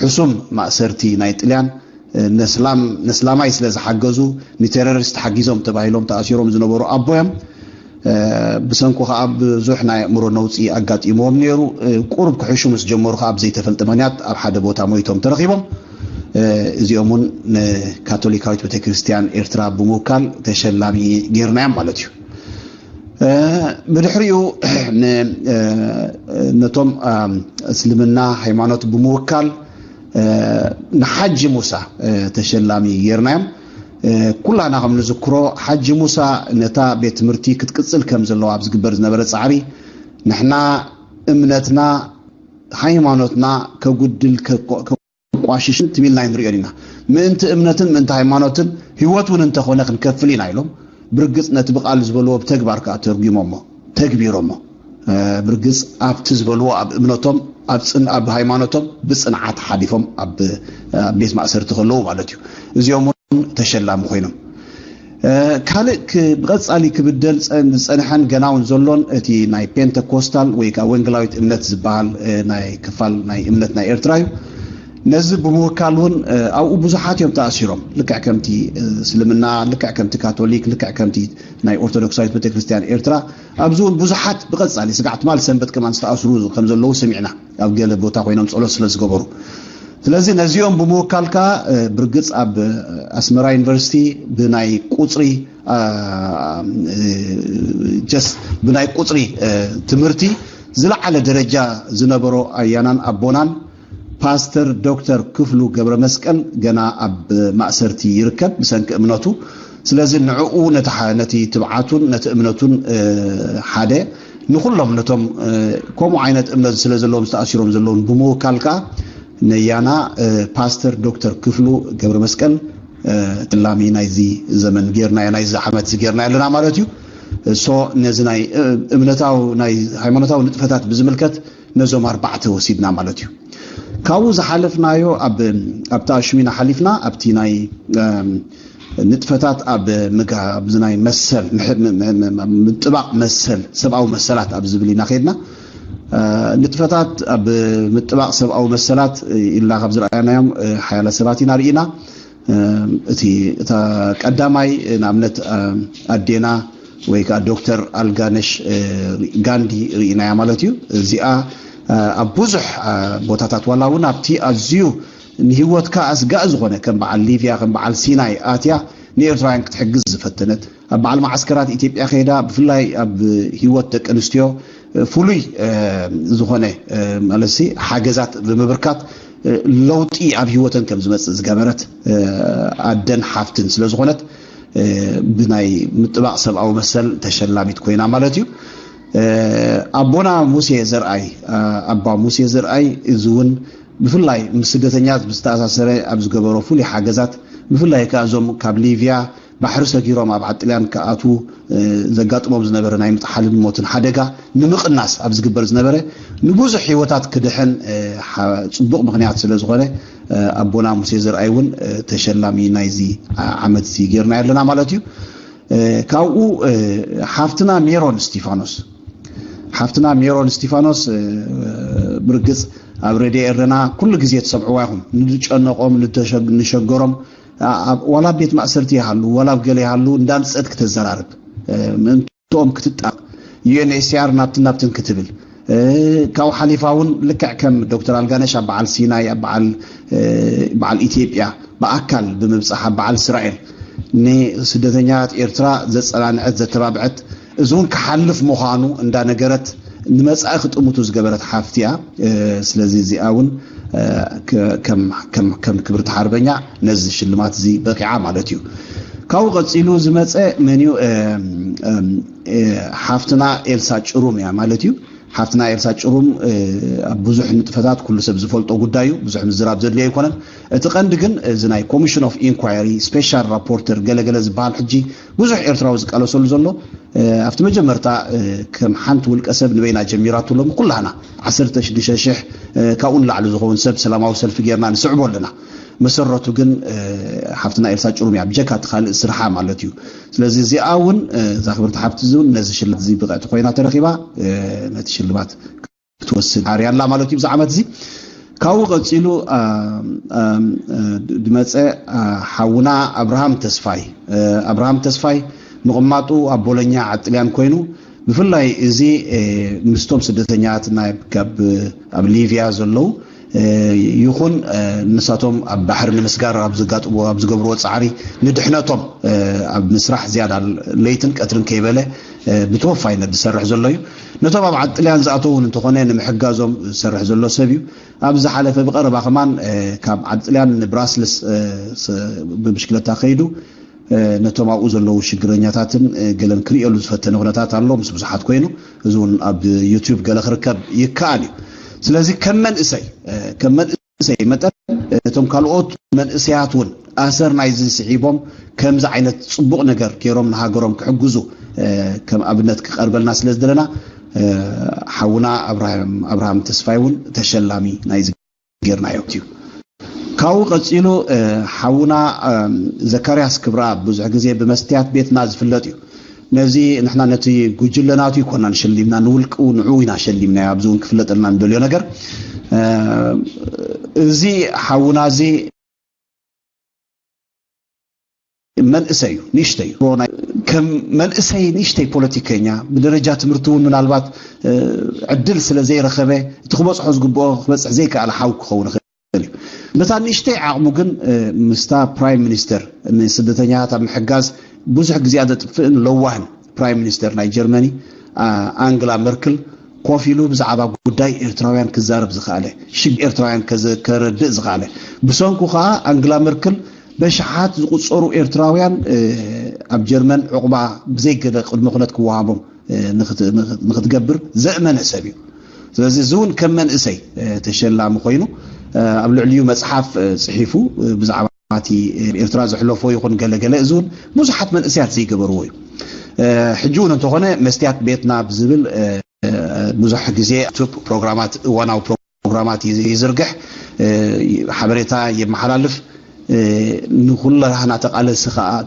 ሕሱም ማእሰርቲ ናይ ጥልያን ነስላማይ ስለ ዝሓገዙ ንቴሮሪስት ሓጊዞም ተባሂሎም ተኣሲሮም ዝነበሩ ኣቦ እዮም። ብሰንኩ ከዓ ብዙሕ ናይ ኣእምሮ ነውፂ ኣጋጢምዎም ነይሩ። ቁሩብ ክሕሹ ምስ ጀመሩ ከዓ ብዘይተፈልጠ ምክንያት ኣብ ሓደ ቦታ ሞይቶም ተረኺቦም። እዚኦም እውን ንካቶሊካዊት ቤተክርስትያን ኤርትራ ብምውካል ተሸላሚ ጌርናዮም ማለት እዩ። ብድሕሪኡ ነቶም እስልምና ሃይማኖት ብምውካል ንሓጂ ሙሳ ተሸላሚ ጌርናዮም። ኩላና ከም ንዝክሮ ሓጂ ሙሳ ነታ ቤት ትምህርቲ ክትቅፅል ከም ዘለዋ ኣብ ዝግበር ዝነበረ ፃዕሪ ንሕና እምነትና ሃይማኖትና ከጉድል ከቋሽሽን ትም ኢልና ኣይንሪኦን ኢና። ምእንቲ እምነትን ምእንቲ ሃይማኖትን ህይወት እውን እንተኾነ ክንከፍል ኢና ኢሎም ብርግፅ ነቲ ብቃል ዝበልዎ ብተግባር ከዓ ተርጉሞሞ ተግቢሮሞ። ብርግፅ ኣብቲ ዝበልዎ ኣብ እምነቶም ኣብ ሃይማኖቶም ብፅንዓት ሓሊፎም ኣብ ቤት ማእሰርቲ ከለዉ ማለት እዩ። እዚኦም እውን ተሸላሚ ኮይኖም ካልእ ብቐፃሊ ክብደል ዝፀንሐን ገና እውን ዘሎን እቲ ናይ ፔንተኮስታል ወይ ከዓ ወንጌላዊት እምነት ዝበሃል ናይ ክፋል ናይ እምነት ናይ ኤርትራ እዩ። ነዚ ብምውካል እውን ኣብኡ ብዙሓት እዮም ተኣሲሮም። ልክዕ ከምቲ እስልምና፣ ልክዕ ከምቲ ካቶሊክ፣ ልክዕ ከምቲ ናይ ኦርቶዶክሳዊት ቤተክርስትያን ኤርትራ ኣብዚ እውን ብዙሓት ብቐፃሊ ስጋዕ ትማል ሰንበት ከማን ዝተኣስሩ ከም ዘለዉ ሰሚዕና፣ ኣብ ገለ ቦታ ኮይኖም ጸሎት ስለ ዝገበሩ። ስለዚ ነዚኦም ብምውካል ከዓ ብርግጽ ኣብ ኣስመራ ዩኒቨርሲቲ ብናይ ቁጽሪ ጀስ ብናይ ቁጽሪ ትምህርቲ ዝለዓለ ደረጃ ዝነበሮ ኣያናን ኣቦናን ፓስተር ዶክተር ክፍሉ ገብረ መስቀል ገና ኣብ ማእሰርቲ ይርከብ ብሰንኪ እምነቱ። ስለዚ ንዕኡ ነቲ ትብዓቱን ነቲ እምነቱን ሓደ ንኩሎም ነቶም ከምኡ ዓይነት እምነት ስለ ዘለዎም ዝተኣሲሮም ዘለውን ብምውካል ከዓ ነያና ፓስተር ዶክተር ክፍሉ ገብረ መስቀል ተሸላሚ ናይዚ ዘመን ጌርናዮ ናይዚ ዓመት ጌርናዮ ኣለና ማለት እዩ። ሶ ነዚ ናይ እምነታዊ ናይ ሃይማኖታዊ ንጥፈታት ብዝምልከት ነዞም ኣርባዕተ ወሲድና ማለት እዩ። ካብኡ ዝሓለፍናዮ ኣብታ ሽሚና ሓሊፍና ኣብቲ ናይ ንጥፈታት ኣብ ምጥባቕ መሰል ሰብኣዊ መሰላት ኣብ ዝብል ኢና ከድና። ንጥፈታት ኣብ ምጥባቕ ሰብኣዊ መሰላት ኢልና ካብ ዝረኣናዮም ሓያለ ሰባት ኢና ርኢና። እቲ እታ ቀዳማይ ንኣብነት ኣዴና ወይ ከዓ ዶክተር ኣልጋነሽ ጋንዲ ርኢናያ ማለት እዩ። እዚኣ ኣብ ብዙሕ ቦታታት ዋላ እውን ኣብቲ ኣዝዩ ንህይወትካ ኣስጋእ ዝኾነ ከም በዓል ሊብያ ከም በዓል ሲናይ ኣትያ ንኤርትራውያን ክትሕግዝ ዝፈተነት ኣብ በዓል ማዓስከራት ኢትዮጵያ ከይዳ ብፍላይ ኣብ ህይወት ደቂ ኣንስትዮ ፍሉይ ዝኾነ ማለት ሓገዛት ብምብርካት ለውጢ ኣብ ህይወተን ከም ዝመፅእ ዝገበረት ኣደን ሓፍትን ስለ ዝኾነት ብናይ ምጥባቕ ሰብኣዊ መሰል ተሸላሚት ኮይና ማለት እዩ። ኣቦና ሙሴ ዘርኣይ ኣባ ሙሴ ዘርኣይ እዚ እውን ብፍላይ ምስ ስደተኛት ብዝተኣሳሰረ ኣብ ዝገበሮ ፍሉይ ሓገዛት ብፍላይ ከኣ እዞም ካብ ሊብያ ባሕሪ ሰጊሮም ኣብ ዓጥልያን ክኣትዉ ዘጋጥሞም ዝነበረ ናይ ምጥሓልን ሞትን ሓደጋ ንምቕናስ ኣብ ዝግበር ዝነበረ ንብዙሕ ህይወታት ክድሕን ጽቡቕ ምኽንያት ስለ ዝኾነ ኣቦና ሙሴ ዘርኣይ እውን ተሸላሚ ናይዚ ዓመት እዚ ጌርና ኣለና ማለት እዩ። ካብኡ ሓፍትና ሜሮን እስቲፋኖስ ሓፍትና ሜሮን እስቲፋኖስ ብርግጽ ኣብ ሬድዮ ኤረና ኩሉ ግዜ ትሰምዕዋ ኢኹም። ንዝጨነቖም ንሸገሮም ዋላ ኣብ ቤት ማእሰርቲ ይሃሉ ዋላ ኣብ ገለ ይሃሉ እንዳምጸት ክተዘራርብ ምእንትኦም ክትጣቕ ዩኤንኤችሲኣር ናብትን ናብትን ክትብል ካብኡ ሓሊፋ እውን ልክዕ ከም ዶክተር ኣልጋነሽ ኣብ በዓል ሲናይ ኣብ በዓል ኢትዮጵያ ብኣካል ብምብፃሕ ኣብ በዓል እስራኤል ንስደተኛታት ኤርትራ ዘፀናንዐት ዘተባብዐት እዚ እውን ክሓልፍ ምዃኑ እንዳነገረት ንመጻኢ ክጥምቱ ዝገበረት ሓፍቲ እያ። ስለዚ እዚኣ እውን ከም ክብርቲ ሓርበኛ ነዚ ሽልማት እዚ በቂዓ ማለት እዩ። ካብኡ ቀፂሉ ዝመፀ መን እዩ? ሓፍትና ኤልሳ ጭሩም እያ ማለት እዩ። ሓፍትና ኤልሳ ጭሩም ኣብ ብዙሕ ንጥፈታት ኩሉ ሰብ ዝፈልጦ ጉዳይ እዩ። ብዙሕ ምዝራብ ዘድልዮ ኣይኮነን። እቲ ቀንዲ ግን እዚ ናይ ኮሚሽን ኦፍ ኢንኳይሪ ስፔሻል ራፖርተር ገለገለ ዝበሃል ሕጂ ብዙሕ ኤርትራዊ ዝቃለሰሉ ዘሎ ኣብቲ መጀመርታ ከም ሓንቲ ውልቀ ሰብ ንበይና ጀሚራቱ ሎም ኩላህና ዓሰርተ ሽዱሽተ ሽሕ ካብኡ ንላዕሊ ዝኸውን ሰብ ሰላማዊ ሰልፊ ጌርና ንስዕቦ ኣለና። መሰረቱ ግን ሓፍትና ኤልሳ ጭሩም እያ ብጀካ እቲ ካልእ ስርሓ ማለት እዩ። ስለዚ እዚኣ እውን እዛ ክብርቲ ሓፍቲ እዚ እውን ነዚ ሽልማት እዚ ብቕዕቲ ኮይና ተረኺባ ነቲ ሽልማት ክትወስድ ሓርያ ኣላ ማለት እዩ ብዚ ዓመት እዚ። ካብኡ ቀፂሉ ድመፀ ሓውና ኣብርሃም ተስፋይ ኣብርሃም ተስፋይ ምቕማጡ ኣብ ቦሎኛ ዓጥልያን ኮይኑ ብፍላይ እዚ ምስቶም ስደተኛት ኣብ ሊብያ ዘለዉ ይኹን ንሳቶም ኣብ ባሕሪ ንምስጋር ኣብ ዝጋጥሞ ኣብ ዝገብርዎ ፃዕሪ ንድሕነቶም ኣብ ምስራሕ ዝያዳ ለይትን ቀትርን ከይበለ ብተወፋይነት ዝሰርሕ ዘሎ እዩ። ነቶም ኣብ ዓጥልያን ዝኣተውን እንተኾነ ንምሕጋዞም ዝሰርሕ ዘሎ ሰብ እዩ። ኣብ ዝሓለፈ ብቐረባ ከማን ካብ ዓጥልያን ንብራስልስ ብብሽክለታ ከይዱ ነቶም ኣብኡ ዘለዉ ሽግረኛታትን ገለን ክርእየሉ ዝፈተነ ኩነታት ኣሎ ምስ ብዙሓት ኮይኑ እዚ እውን ኣብ ዩቱብ ገለ ክርከብ ይከኣል እዩ። ስለዚ ከም መንእሰይ ከም መንእሰይ መጠን እቶም ካልኦት መንእሰያት እውን ኣሰር ናይዚ ስዒቦም ከምዚ ዓይነት ፅቡቕ ነገር ገይሮም ንሃገሮም ክሕግዙ ከም ኣብነት ክቐርበልና ስለ ዝደለና ሓውና ኣብርሃም ተስፋይ እውን ተሸላሚ ናይዚ ጌርናዮ እዩ። ካብኡ ቀፂሉ ሓውና ዘካርያስ ክብረኣብ ብዙሕ ግዜ ብመስትያት ቤትና ዝፍለጥ እዩ። ነዚ ንሕና ነቲ ጉጅለ ናቱ ይኮና ንሸሊምና ንውልቁ ንዑ ኢና ሸሊምናዮ ኣብዚ እውን ክፍለጠልና ንደልዮ ነገር እዚ ሓውና እዚ መንእሰይ እዩ ንእሽተይ እዩ ከም መንእሰይ ንእሽተይ ፖለቲከኛ ብደረጃ ትምህርቲ እውን ምናልባት ዕድል ስለ ዘይረኸበ እቲ ክበፅሖ ዝግብኦ ክበፅሕ ዘይከኣለ ሓው ክኸውን ይኽእል እዩ። በታ ንእሽተይ ዓቕሙ ግን ምስታ ፕራይም ሚኒስተር ንስደተኛታት ኣብ ምሕጋዝ ብዙሕ ግዜኣ ዘጥፍእን ለዋህን ፕራይም ሚኒስተር ናይ ጀርመኒ ኣንግላ መርክል ኮፍ ኢሉ ብዛዕባ ጉዳይ ኤርትራውያን ክዛረብ ዝኸኣለ ሽግ ኤርትራውያን ከረድእ ዝኸኣለ ብሰንኩ ከዓ ኣንግላ መርክል በሽሓት ዝቁፀሩ ኤርትራውያን ኣብ ጀርመን ዕቑባ ብዘይገለ ቅድመ ኩነት ክወሃቦም ንክትገብር ዘእመነ ሰብ እዩ። ስለዚ እዚ እውን ከም መንእሰይ ተሸላሚ ኮይኑ ኣብ ልዕሊኡ መፅሓፍ ፅሒፉ ብዛዕባ እቲ ኤርትራ ዘሕለፎ ይኹን ገለገለ እዚ እውን ብዙሓት መንእሰያት ዘይገበርዎ እዩ። ሕጂ እውን እንተኾነ መስትያት ቤትና ብዝብል ብዙሕ ግዜ ፕሮግራማት እዋናዊ ፕሮግራማት ይዝርግሕ ሓበሬታ የመሓላልፍ ንኩላህና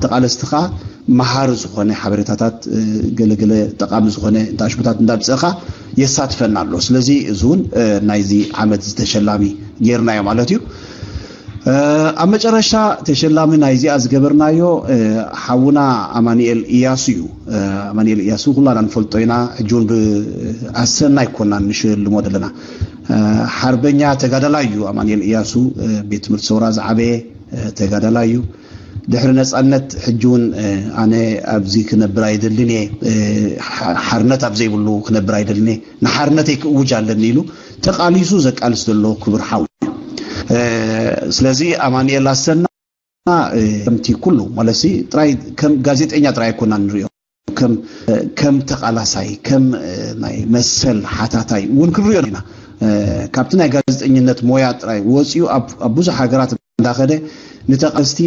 ተቃለስቲ ከዓ መሃሪ ዝኾነ ሓበሬታታት ገለገለ ጠቃሚ ዝኾነ ኣሽሙታት እንዳምፀእካ የሳትፈና ኣሎ። ስለዚ እዚ እውን ናይዚ ዓመት ዝተሸላሚ ጌርናዮ ማለት እዩ። ኣብ መጨረሻ ተሸላሚ ናይዚኣ ዝገበርናዮ ሓውና ኣማኒኤል እያሱ እዩ። ኣማኒኤል እያሱ ኩላና ንፈልጦ ኢና። ሕጂ እውን ብኣሰና ኣይኮናን ንሽልሞ ዘለና። ሓርበኛ ተጋዳላይ እዩ ኣማኒኤል እያሱ። ቤት ትምህርቲ ሰውራ ዝዓበየ ተጋዳላይ እዩ። ድሕሪ ነፃነት ሕጂ እውን ኣነ ኣብዚ ክነብር ኣይደልን እየ፣ ሓርነት ኣብ ዘይብሉ ክነብር ኣይደልን እየ፣ ንሓርነተይ ክእውጅ ኣለኒ ኢሉ ተቃሊሱ ዘቃልስ ዘሎ ክቡር ሓው እዩ። ስለዚ ኣማኒኤል ኣሰና ከምቲ ኩሉ ማለት ጥራይ ከም ጋዜጠኛ ጥራይ ኣይኮና ንሪኦ ከም ተቃላሳይ ከም ናይ መሰል ሓታታይ እውን ክንሪኦ ኢና። ካብቲ ናይ ጋዜጠኝነት ሞያ ጥራይ ወፂኡ ኣብ ብዙሕ ሃገራት እንዳኸደ ንተቃለስቲ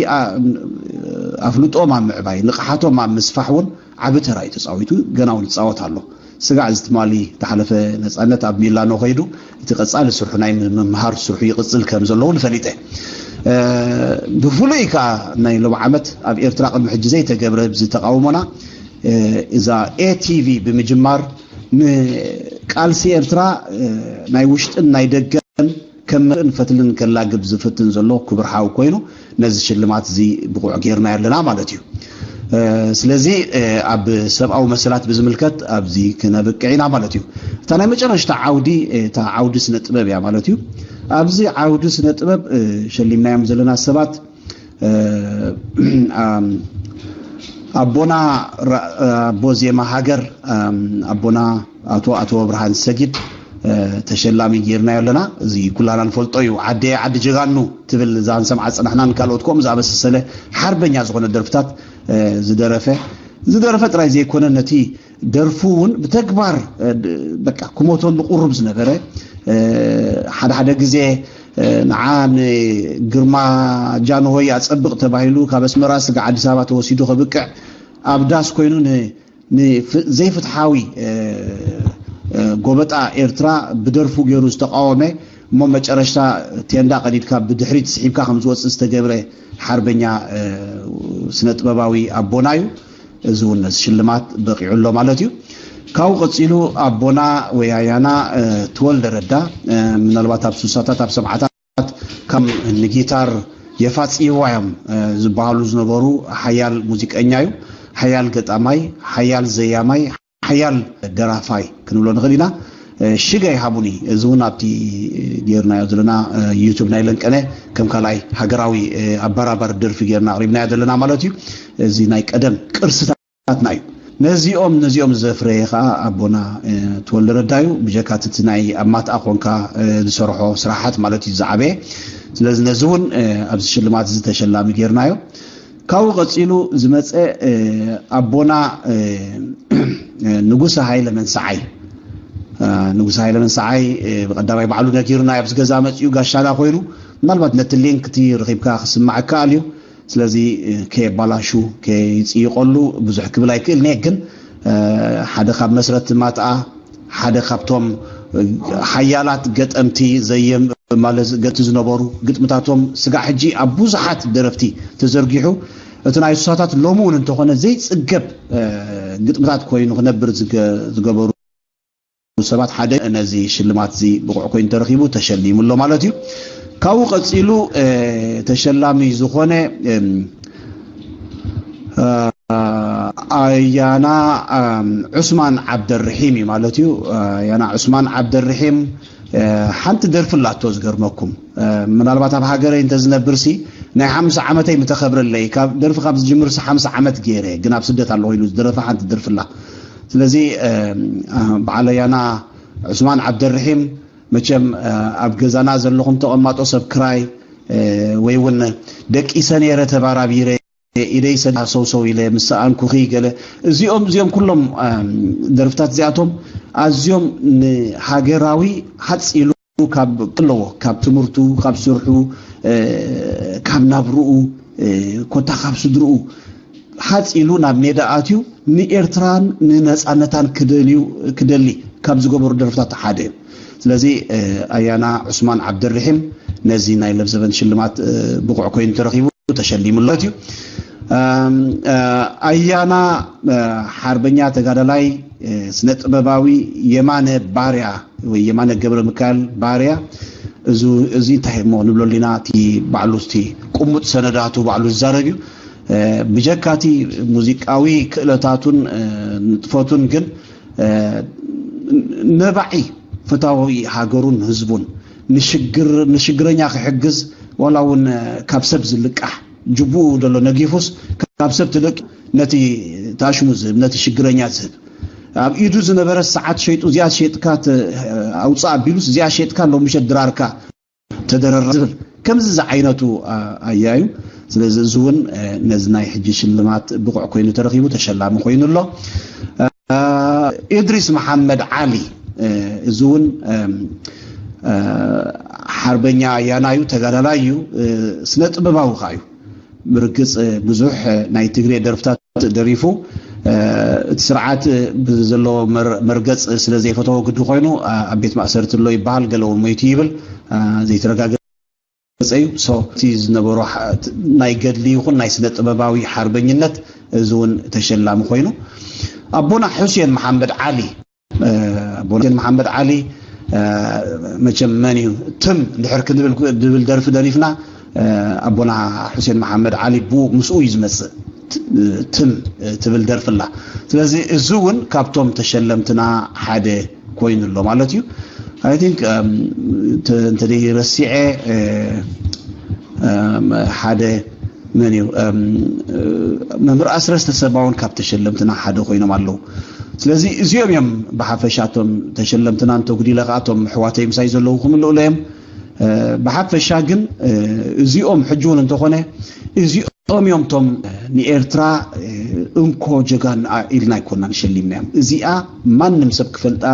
ኣፍልጦም ኣብ ምዕባይ ንቕሓቶም ኣብ ምስፋሕ እውን ዓቢ ተራ እዩ ተፃዊቱ ገና እውን ይፃወት ኣሎ። ስጋዕ እዚ ትማሊ ዝሓለፈ ነፃነት ኣብ ሚላኖ ከይዱ እቲ ቀፃሊ ስርሑ ናይ ምምሃር ስርሑ ይቕፅል ከም ዘለዉ ንፈሊጠ። ብፍሉይ ከዓ ናይ ሎም ዓመት ኣብ ኤርትራ ቅድሚ ሕጂ ዘይተገብረ ብዚ ተቃውሞና እዛ ኤቲቪ ብምጅማር ንቃልሲ ኤርትራ ናይ ውሽጥን ናይ ደገን ከም መርእን ፈትልን ከላግብ ዝፍትን ዘሎ ክቡር ሓው ኮይኑ ነዚ ሽልማት እዚ ብቑዕ ጌርና ኣለና ማለት እዩ። ስለዚ ኣብ ሰብኣዊ መሰላት ብዝምልከት ኣብዚ ክነብቅዕ ኢና ማለት እዩ። እታ ናይ መጨረሽታ ዓውዲ እታ ዓውዲ ስነ ጥበብ እያ ማለት እዩ። ኣብዚ ዓውዲ ስነ ጥበብ ሸሊምናዮም ዘለና ሰባት ኣቦና ኣቦ ዜማ ሃገር ኣቦና ኣቶ ኣቶ ብርሃን ሰጊድ ተሸላሚ ጌርናዮ ኣለና። እዚ ኩላና ንፈልጦ እዩ። ዓደ ዓዲ ጀጋኑ ትብል እዛ ንሰምዓ ዝጸናሕናን ካልኦት ከምኡ ዝኣመሰሰለ ሓርበኛ ዝኾነ ደርፍታት ዝደረፈ ዝደረፈ ጥራይ ዘይኮነ ነቲ ደርፉ እውን ብተግባር በቃ ክሞተሉ ቁሩብ ዝነበረ ሓደ ሓደ ግዜ ንዓ ንግርማ ጃንሆይ ኣጸብቕ ተባሂሉ ካብ ኣስመራ ስጋ ኣዲስ ኣበባ ተወሲዱ ከብቅዕ ኣብ ዳስ ኮይኑ ዘይፍትሓዊ ጎበጣ ኤርትራ ብደርፉ ገይሩ ዝተቃወመ እሞ መጨረሽታ ቴንዳ ቀዲድካ ብድሕሪት ስሒብካ ከም ዝወፅእ ዝተገብረ ሓርበኛ ስነ ጥበባዊ ኣቦና እዩ። እዚ እውን ነዚ ሽልማት በቂዑ ኣሎ ማለት እዩ። ካብኡ ቀፂሉ ኣቦና ወይ ኣያና ተወልደ ረዳ ምናልባት ኣብ ሱሳታት ኣብ ሰብዓታት ካብ ንጊታር የፋፅይዋ እዮም ዝበሃሉ ዝነበሩ ሓያል ሙዚቀኛ እዩ። ሓያል ገጣማይ፣ ሓያል ዘያማይ፣ ሓያል ደራፋይ ክንብሎ ንኽእል ኢና። ሽገ ይሃቡኒ እዚ እውን ኣብቲ ጌርናዮ ዘለና ዩቱብ ናይ ለንቀነ ከም ካልኣይ ሃገራዊ ኣበራባሪ ደርፊ ጌርና ኣቕሪብናዮ ዘለና ማለት እዩ። እዚ ናይ ቀደም ቅርስታትና እዩ። ነዚኦም ነዚኦም ዘፍረየ ከዓ ኣቦና ተወልደ ረዳ እዩ። ብጀካ እቲ ናይ ኣብ ማትኣ ኮንካ ዝሰርሖ ስራሓት ማለት እዩ ዝዓበየ። ስለዚ ነዚ እውን ኣብዚ ሽልማት እዚ ተሸላሚ ጌርናዮ። ካብኡ ቀፂሉ ዝመፀ ኣቦና ንጉሰ ሃይለ መንሰዓይ ንጉሰ ሃይለ መንሰዓይ ብቀዳማይ ባዕሉ ነጊሩና ኣብዚ ገዛ መፂኡ ጋሻና ኮይኑ ምናልባት ነቲ ሊንክ እቲ ረኺብካ ክስማዕ ይከኣል እዩ። ስለዚ ከየባላሹ ከይፅይቀሉ ብዙሕ ክብል ኣይክእልን እየ። ግን ሓደ ካብ መስረት ማትኣ ሓደ ካብቶም ሓያላት ገጠምቲ ዘየም ማለት ገቲ ዝነበሩ ግጥምታቶም ስጋዕ ሕጂ ኣብ ብዙሓት ደረፍቲ ተዘርጊሑ እቲ ናይ ሱሳታት ሎሚ እውን እንተኾነ ዘይፅገብ ግጥምታት ኮይኑ ክነብር ዝገበሩ ሰባት ሓደ ነዚ ሽልማት እዚ ብቑዕ ኮይኑ ተረኺቡ ተሸሊሙ ኣሎ ማለት እዩ። ካብኡ ቀፂሉ ተሸላሚ ዝኾነ ኣያና ዑስማን ዓብደርሒም እዩ ማለት እዩ። ኣያና ዑስማን ዓብደርሒም ሓንቲ ደርፊ ኣላቶ ዝገርመኩም ምናልባት ኣብ ሃገረይ እንተዝነብርሲ ናይ ሓምሳ ዓመተይ ምተኸብረለይ ካብ ደርፊ ካብ ዝጅምርሲ ሓምሳ ዓመት ገይረ ግን ኣብ ስደት ኣለኹ ኢሉ ዝደረፈ ሓንቲ ደርፊ ኣላ። ስለዚ በዓል ኣያና ዑስማን ዓብደርሒም መቸም ኣብ ገዛና ዘለኹም ተቐማጦ ሰብ ክራይ ወይ እውን ደቂሰ ነይረ ተባራቢረ ኢደይ ሰዲደ ሰውሰው ኢለ ምስ ሰኣንኩኺ ገለ እዚኦም እዚኦም ኩሎም ደርፍታት እዚኣቶም ኣዝዮም ንሃገራዊ ሃፅ ኢሉ ካብ ኣለዎ ካብ ትምህርቱ ካብ ስርሑ ካብ ናብርኡ ኮታ ካብ ስድርኡ ሃፅ ኢሉ ናብ ሜዳ ኣትዩ ንኤርትራን ንነፃነታን ክደልዩ ክደሊ ካብ ዝገበሩ ደርፍታት ሓደ እዩ። ስለዚ ኣያና ዑስማን ዓብደርሒም ነዚ ናይ ለብዘበን ሽልማት ብቑዕ ኮይኑ ተረኺቡ ተሸሊሙ ኣሎ እዩ። ኣያና ሓርበኛ ተጋዳላይ ስነ ጥበባዊ የማነ ባርያ ወይ የማነ ገብረ ሚካኤል ባርያ እዚ እንታይ እሞ ንብለሉ ኢና እቲ ባዕሉ እቲ ቁሙጥ ሰነዳቱ ባዕሉ ዝዛረብ እዩ። ብጀካ እቲ ሙዚቃዊ ክእለታቱን ንጥፈቱን ግን ነባዒ ፍታዊ ሃገሩን ህዝቡን ንሽግረኛ ክሕግዝ ዋላ እውን ካብ ሰብ ዝልቃሕ ጅቡኡ ዘሎ ነጊፉስ ካብ ሰብ ትልቅ ነቲ ታሽሙ ዝህብ ነቲ ሽግረኛ ዝህብ ኣብ ኢዱ ዝነበረ ሰዓት ሸይጡ እዚኣ ሸጥካ ኣውፅእ ኣቢሉስ እዚኣ ሸጥካ ሎምሸት ድራርካ ተደረራ ዝብል ከምዚ ዝዓይነቱ ኣያዩ። ስለዚ እዚ እውን ነዚ ናይ ሕጂ ሽልማት ብቑዕ ኮይኑ ተረኺቡ ተሸላሚ ኮይኑ ኣሎ። ኢድሪስ መሓመድ ዓሊ እዚ እውን ሓርበኛ ኣያና እዩ፣ ተጋዳላይ እዩ፣ ስነ ጥበባዊ ከዓ እዩ። ብርግፅ ብዙሕ ናይ ትግሬ ደርፍታት ደሪፉ እቲ ስርዓት ብዘለዎ መርገፅ ስለ ዘይፈተዎ ግዲ ኮይኑ ኣብ ቤት ማእሰርቲ ኣሎ ይበሃል። ገለ እውን ሞይቱ ይብል ዘይተረጋገፀ እዩ። እቲ ዝነበሮ ናይ ገድሊ ይኹን ናይ ስነ ጥበባዊ ሓርበኝነት እዚ እውን ተሸላሚ ኮይኑ ኣቦና ሑሴን መሓመድ ዓሊ ኣቦና ሑሴን መሓመድ ዓሊ መቸም መን እዩ ትም ድሕር ክንብል ድብል ደርፊ ደሪፍና ኣቦና ሑሴን መሓመድ ዓሊ ብኡ ምስኡ እዩ ዝመፅእ። ትም ትብል ደርፊ ኣላ። ስለዚ እዚ እውን ካብቶም ተሸለምትና ሓደ ኮይኑ ኣሎ ማለት እዩ። I think እንተ ረሲዐ ሓደ መን እዩ መምህር ኣስረስ ተሰማ እውን ካብ ተሸለምትና ሓደ ኮይኖም ኣለዉ። ስለዚ እዚኦም እዮም ብሓፈሻ እቶም ተሸለምትና፣ እንተጉዲለ ከዓ እቶም ኣሕዋተይ ምሳይ ዘለዉ ክምልኡለ እዮም። ብሓፈሻ ግን እዚኦም ሕጂ እውን እንተኾነ እዚኦም እዮም እቶም ንኤርትራ እንኮ ጀጋንኣ ኢልና ኣይኮናን ሸሊምናዮም። እዚኣ ማንም ሰብ ክፈልጣ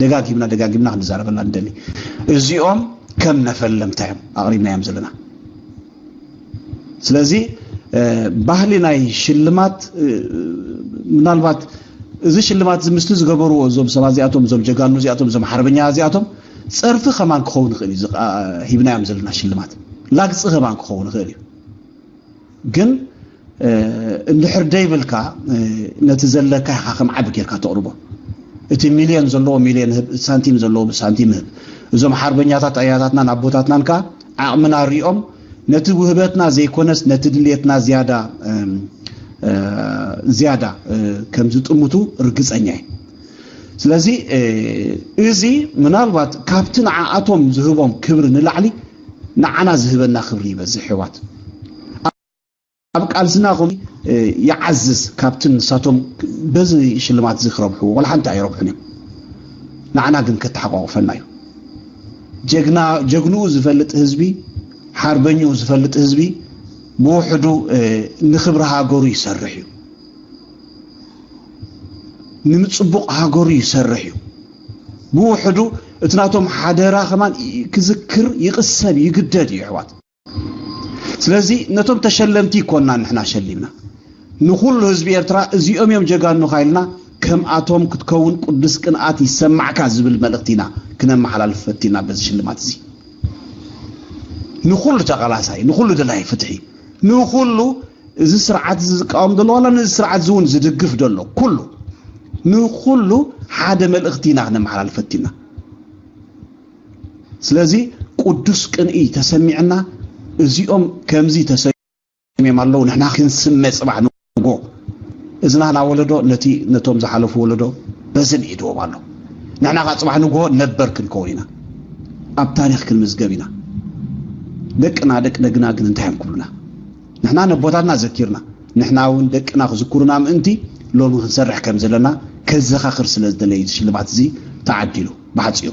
ደጋጊምና ደጋጊምና ክንዛረበላ ንደሊ። እዚኦም ከም ነፈለምታ እዮም ኣቕሪብናዮም ዘለና። ስለዚ ባህሊ ናይ ሽልማት ምናልባት እዚ ሽልማት እዚ ምስቲ ዝገበርዎ እዞም ሰባት እዚኣቶም፣ እዞም ጀጋኑ እዚኣቶም፣ እዞም ሓርበኛ እዚኣቶም ጸርፊ ከማን ክኸውን ይኽእል እዩ። ሂብናዮም ዘለና ሽልማት ላግጺ ከማን ክኸውን ይኽእል እዩ። ግን እንድሕር ደይብልካ ነቲ ዘለካ ኢኻ ከም ዓቢ ጌርካ ተቕርቦ። እቲ ሚልዮን ዘለዎ ሚልዮን ህብ፣ ሳንቲም ዘለዎ ሳንቲም ህብ። እዞም ሓርበኛታት ኣያታትናን ኣቦታትናን ከኣ ዓቕምና ሪኦም ነቲ ውህበትና ዘይኮነስ ነቲ ድልየትና ዝያዳ ዝያዳ ከም ዝጥምቱ ርግጸኛ እየ። ስለዚ እዚ ምናልባት ካብቲ ንዓኣቶም ዝህቦም ክብሪ ንላዕሊ ንዓና ዝህበና ክብሪ ይበዝሕ። ሕዋት ኣብ ቃልስና ኹም ይዓዝዝ ካብቲ ንሳቶም በዚ ሽልማት እዚ ክረብሕዎ ወላ ሓንቲ ኣይረብሑን እዮም። ንዓና ግን ከተሓቋቑፈና እዩ። ጀግና ጀግንኡ ዝፈልጥ ህዝቢ፣ ሓርበኝኡ ዝፈልጥ ህዝቢ ብውሕዱ ንክብሪ ሃገሩ ይሰርሕ እዩ። ንምጽቡቕ ሃገሩ ይሰርሕ እዩ። ብውሕዱ እቲ ናቶም ሓደራ ከማን ክዝክር ይቕሰብ ይግደድ እዩ። ኣሕዋት ስለዚ ነቶም ተሸለምቲ ይኮና ንሕና ሸሊምና ንኩሉ ህዝቢ ኤርትራ እዚኦም እዮም ጀጋኑኻ ኢልና ከምኣቶም ክትከውን ቅዱስ ቅንኣት ይሰማዕካ ዝብል መልእኽቲ ኢና ክነመሓላልፍ ፈቲና በዚ ሽልማት እዚ ንኩሉ ተቓላሳይ ንኩሉ ደላይ ፍትሒ ንኩሉ እዚ ስርዓት እዚ ዝቃወም ዘሎ ዋላ ነዚ ስርዓት እዚ እውን ዝድግፍ ዘሎ ኩሉ ንኩሉ ሓደ መልእኽቲ ኢና ክነመሓላልፍ ፈቲና ስለዚ ቅዱስ ቅንኢ ተሰሚዕና እዚኦም ከምዚ ተሰሚም ኣለዉ ንሕና ክንስመ ጽባሕ ንጎ እዚ ናህና ወለዶ ነቲ ነቶም ዝሓለፉ ወለዶ በዚ ንኢድዎም ኣሎ ንሕና ካ ጽባሕ ንጎ ነበር ክንከውን ኢና ኣብ ታሪኽ ክንምዝገብ ኢና ደቅና ደቂ ደግና ግን እንታይ እዮም ክብሉና ንሕና ነቦታትና ዘኪርና ንሕና እውን ደቅና ክዝክሩና ምእንቲ ሎሚ ክንሰርሕ ከም ዘለና ከዘኻኽር ስለ ዝደለዩ ሽልማት እዚ ተዓዲሉ ብሓፂሩ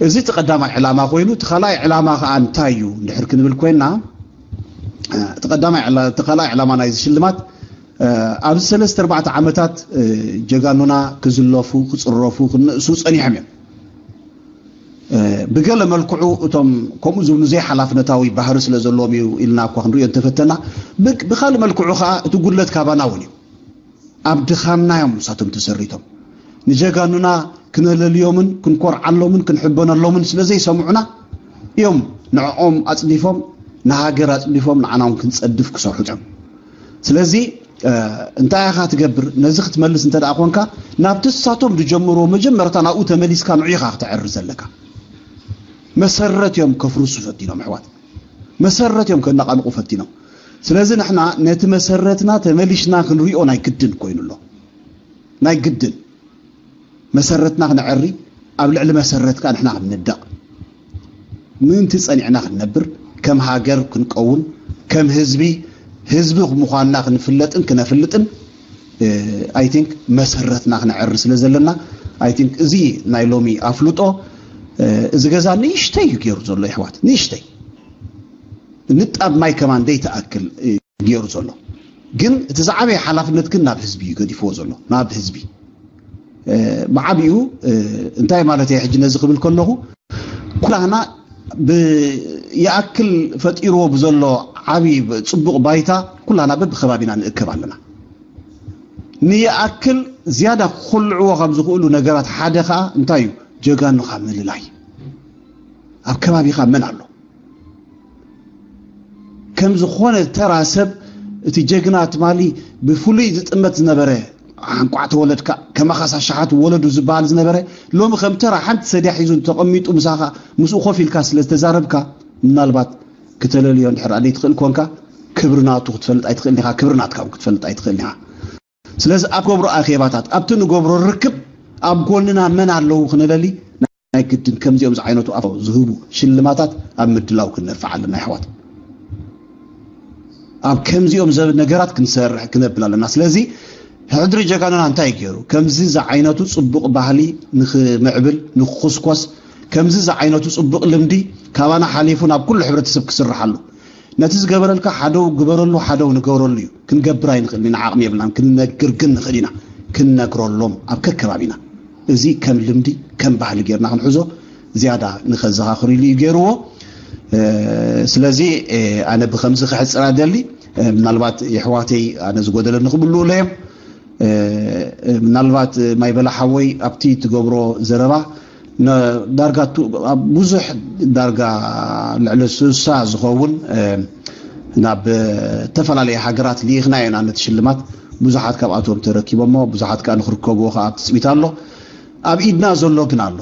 እዚ እቲ ቀዳማይ ዕላማ ኮይኑ እቲ ካልኣይ ዕላማ ከዓ እንታይ እዩ እንድሕር ክንብል ኮይና እቲ ቀዳማይ እቲ ካልኣይ ዕላማ ናይዚ ሽልማት ኣብዚ ሰለስተ ኣርባዕተ ዓመታት ጀጋኑና ክዝለፉ ክፅረፉ ክንእሱ ፀኒሖም እዮም ብገለ መልክዑ እቶም ከምኡ ዝብሉ ዘይሓላፍነታዊ ባህሪ ስለ ዘለዎም እዩ ኢልና እኳ ክንሪኦ እንተፈተና ብካልእ መልክዑ ከዓ እቲ ጉድለት ካባና እውን እዩ ኣብ ድኻምና እዮም ንሳቶም ተሰሪቶም ንጀጋኑና ክነለልዮምን ክንኮርዓሎምን ክንሕበነሎምን ስለ ዘይሰምዑና እዮም ንዕኦም ኣፅዲፎም ንሃገር ኣፅዲፎም ንዓና እውን ክንፀድፍ ክሰርሑ እዮም ስለዚ እንታይ ኢኻ ትገብር ነዚ ክትመልስ እንተ ደኣ ኮንካ ናብቲ ንሳቶም ዝጀመርዎ መጀመርታ ናብኡ ተመሊስካ ንዑ ኢኻ ክተዕሪ ዘለካ መሰረት እዮም ከፍርሱ ፈቲኖም ኣሕዋት መሰረት እዮም ከነቓንቑ ፈቲኖም ስለዚ ንሕና ነቲ መሰረትና ተመሊሽና ክንሪኦ ናይ ግድን ኮይኑ ኣሎ ናይ ግድን መሰረትና ክነዐሪ ኣብ ልዕሊ መሰረት ከዓ ንሕና ክንንደቕ ምእንቲ ጸኒዕና ክንነብር ከም ሃገር ክንቀውም ከም ህዝቢ ህዝቢ ምዃንና ክንፍለጥን ክነፍልጥን I think መሰረትና ክነዐሪ ስለ ዘለና I think እዚ ናይ ሎሚ ኣፍልጦ እዚ ገዛ ንእሽተይ እዩ ገይሩ ዘሎ ይሕዋት ንእሽተይ ንጣብ ማይ ከማን ደይተኣክል ገይሩ ዘሎ ግን እቲ ዝዓበየ ሓላፍነት ግን ናብ ህዝቢ እዩ ገዲፍዎ ዘሎ ናብ ህዝቢ ብዓብኡ እንታይ ማለት እየ ሕጂ ነዚ ክብል ከለኹ ኩላህና ይኣክል ፈጢርዎ ብዘሎ ዓብዪ ፅቡቕ ባይታ ኩላህና በብከባቢና ንእከብ ኣለና ንይኣክል ዝያዳ ክኹልዕዎ ካብ ዝኽእሉ ነገራት ሓደ ከዓ እንታይ እዩ ጀጋኑኻ ምልላይ ኣብ ከባቢኻ መን ኣሎ ከም ዝኾነ ተራ ሰብ እቲ ጀግና ትማሊ ብፍሉይ ዝጥመት ዝነበረ እንቋዕ ተወለድካ ከማኻስ ኣሻሓት ወለዱ ዝበሃል ዝነበረ ሎሚ ከም ተራ ሓንቲ ሰድያ ሒዙ ተቐሚጡ ምሳኻ ምስኡ ኮፍ ኢልካ ስለ ዝተዛረብካ ምናልባት ክተለልዮ እንድሕር ኣደይ ትኽእል ኮንካ ክብሪ ናቱ ክትፈልጥ ኣይትኽእል ኢኻ ክብሪ ናትካ ክትፈልጥ ኣይትኽእል ኢኻ ስለዚ ኣብ ገብሮ ኣኼባታት ኣብቲ ንገብሮ ርክብ ኣብ ጎንና መን ኣለዉ ክንለሊ ናይ ግድን ከምዚኦም ዝዓይነቱ ኣፍ ዝህቡ ሽልማታት ኣብ ምድላው ክንነፍዕ ኣለና ይሕዋት ኣብ ከምዚኦም ዘብ ነገራት ክንሰርሕ ክነብል ኣለና ስለዚ ሕድሪ ጀጋኑና እንታይ ገይሩ? ከምዚ ዝዓይነቱ ጽቡቕ ባህሊ ንኽምዕብል፣ ንኽኹስኮስ፣ ከምዚ ዝዓይነቱ ጽቡቕ ልምዲ ካባና ሓሊፉ ናብ ኩሉ ሕብረተሰብ ክስርሓሉ፣ ነቲ ዝገበረልካ ሓደው ግበረሉ፣ ሓደው ንገበረሉ እዩ። ክንገብር ኣይንኽእልን ኢና፣ ዓቕሚ የብልናን። ክንነግር ግን ንኽእል ኢና፣ ክንነግረሎም ኣብ ከከባቢና። እዚ ከም ልምዲ፣ ከም ባህሊ ጌርና ክንሕዞ ዝያዳ ንኸዘኻኽርሉ እዩ ገይርዎ። ስለዚ ኣነ ብኸምዚ ክሕፅር ኣደሊ። ምናልባት የሕዋተይ ኣነ ዝጎደለኒ ክምልኡለ እዮም። ምናልባት ማይበላ ሓወይ ኣብቲ ትገብሮ ዘረባ ዳርጋ ብዙሕ ዳርጋ ልዕሊ ስሳ ዝኸውን ናብ ዝተፈላለየ ሃገራት ልኢኽና ኢና ነቲ ሽልማት። ብዙሓት ካብኣቶም ተረኪቦሞ፣ ብዙሓት ከዓ ንክርከብዎ ከዓ ትፅቢት ኣሎ። ኣብ ኢድና ዘሎ ግን ኣሎ፣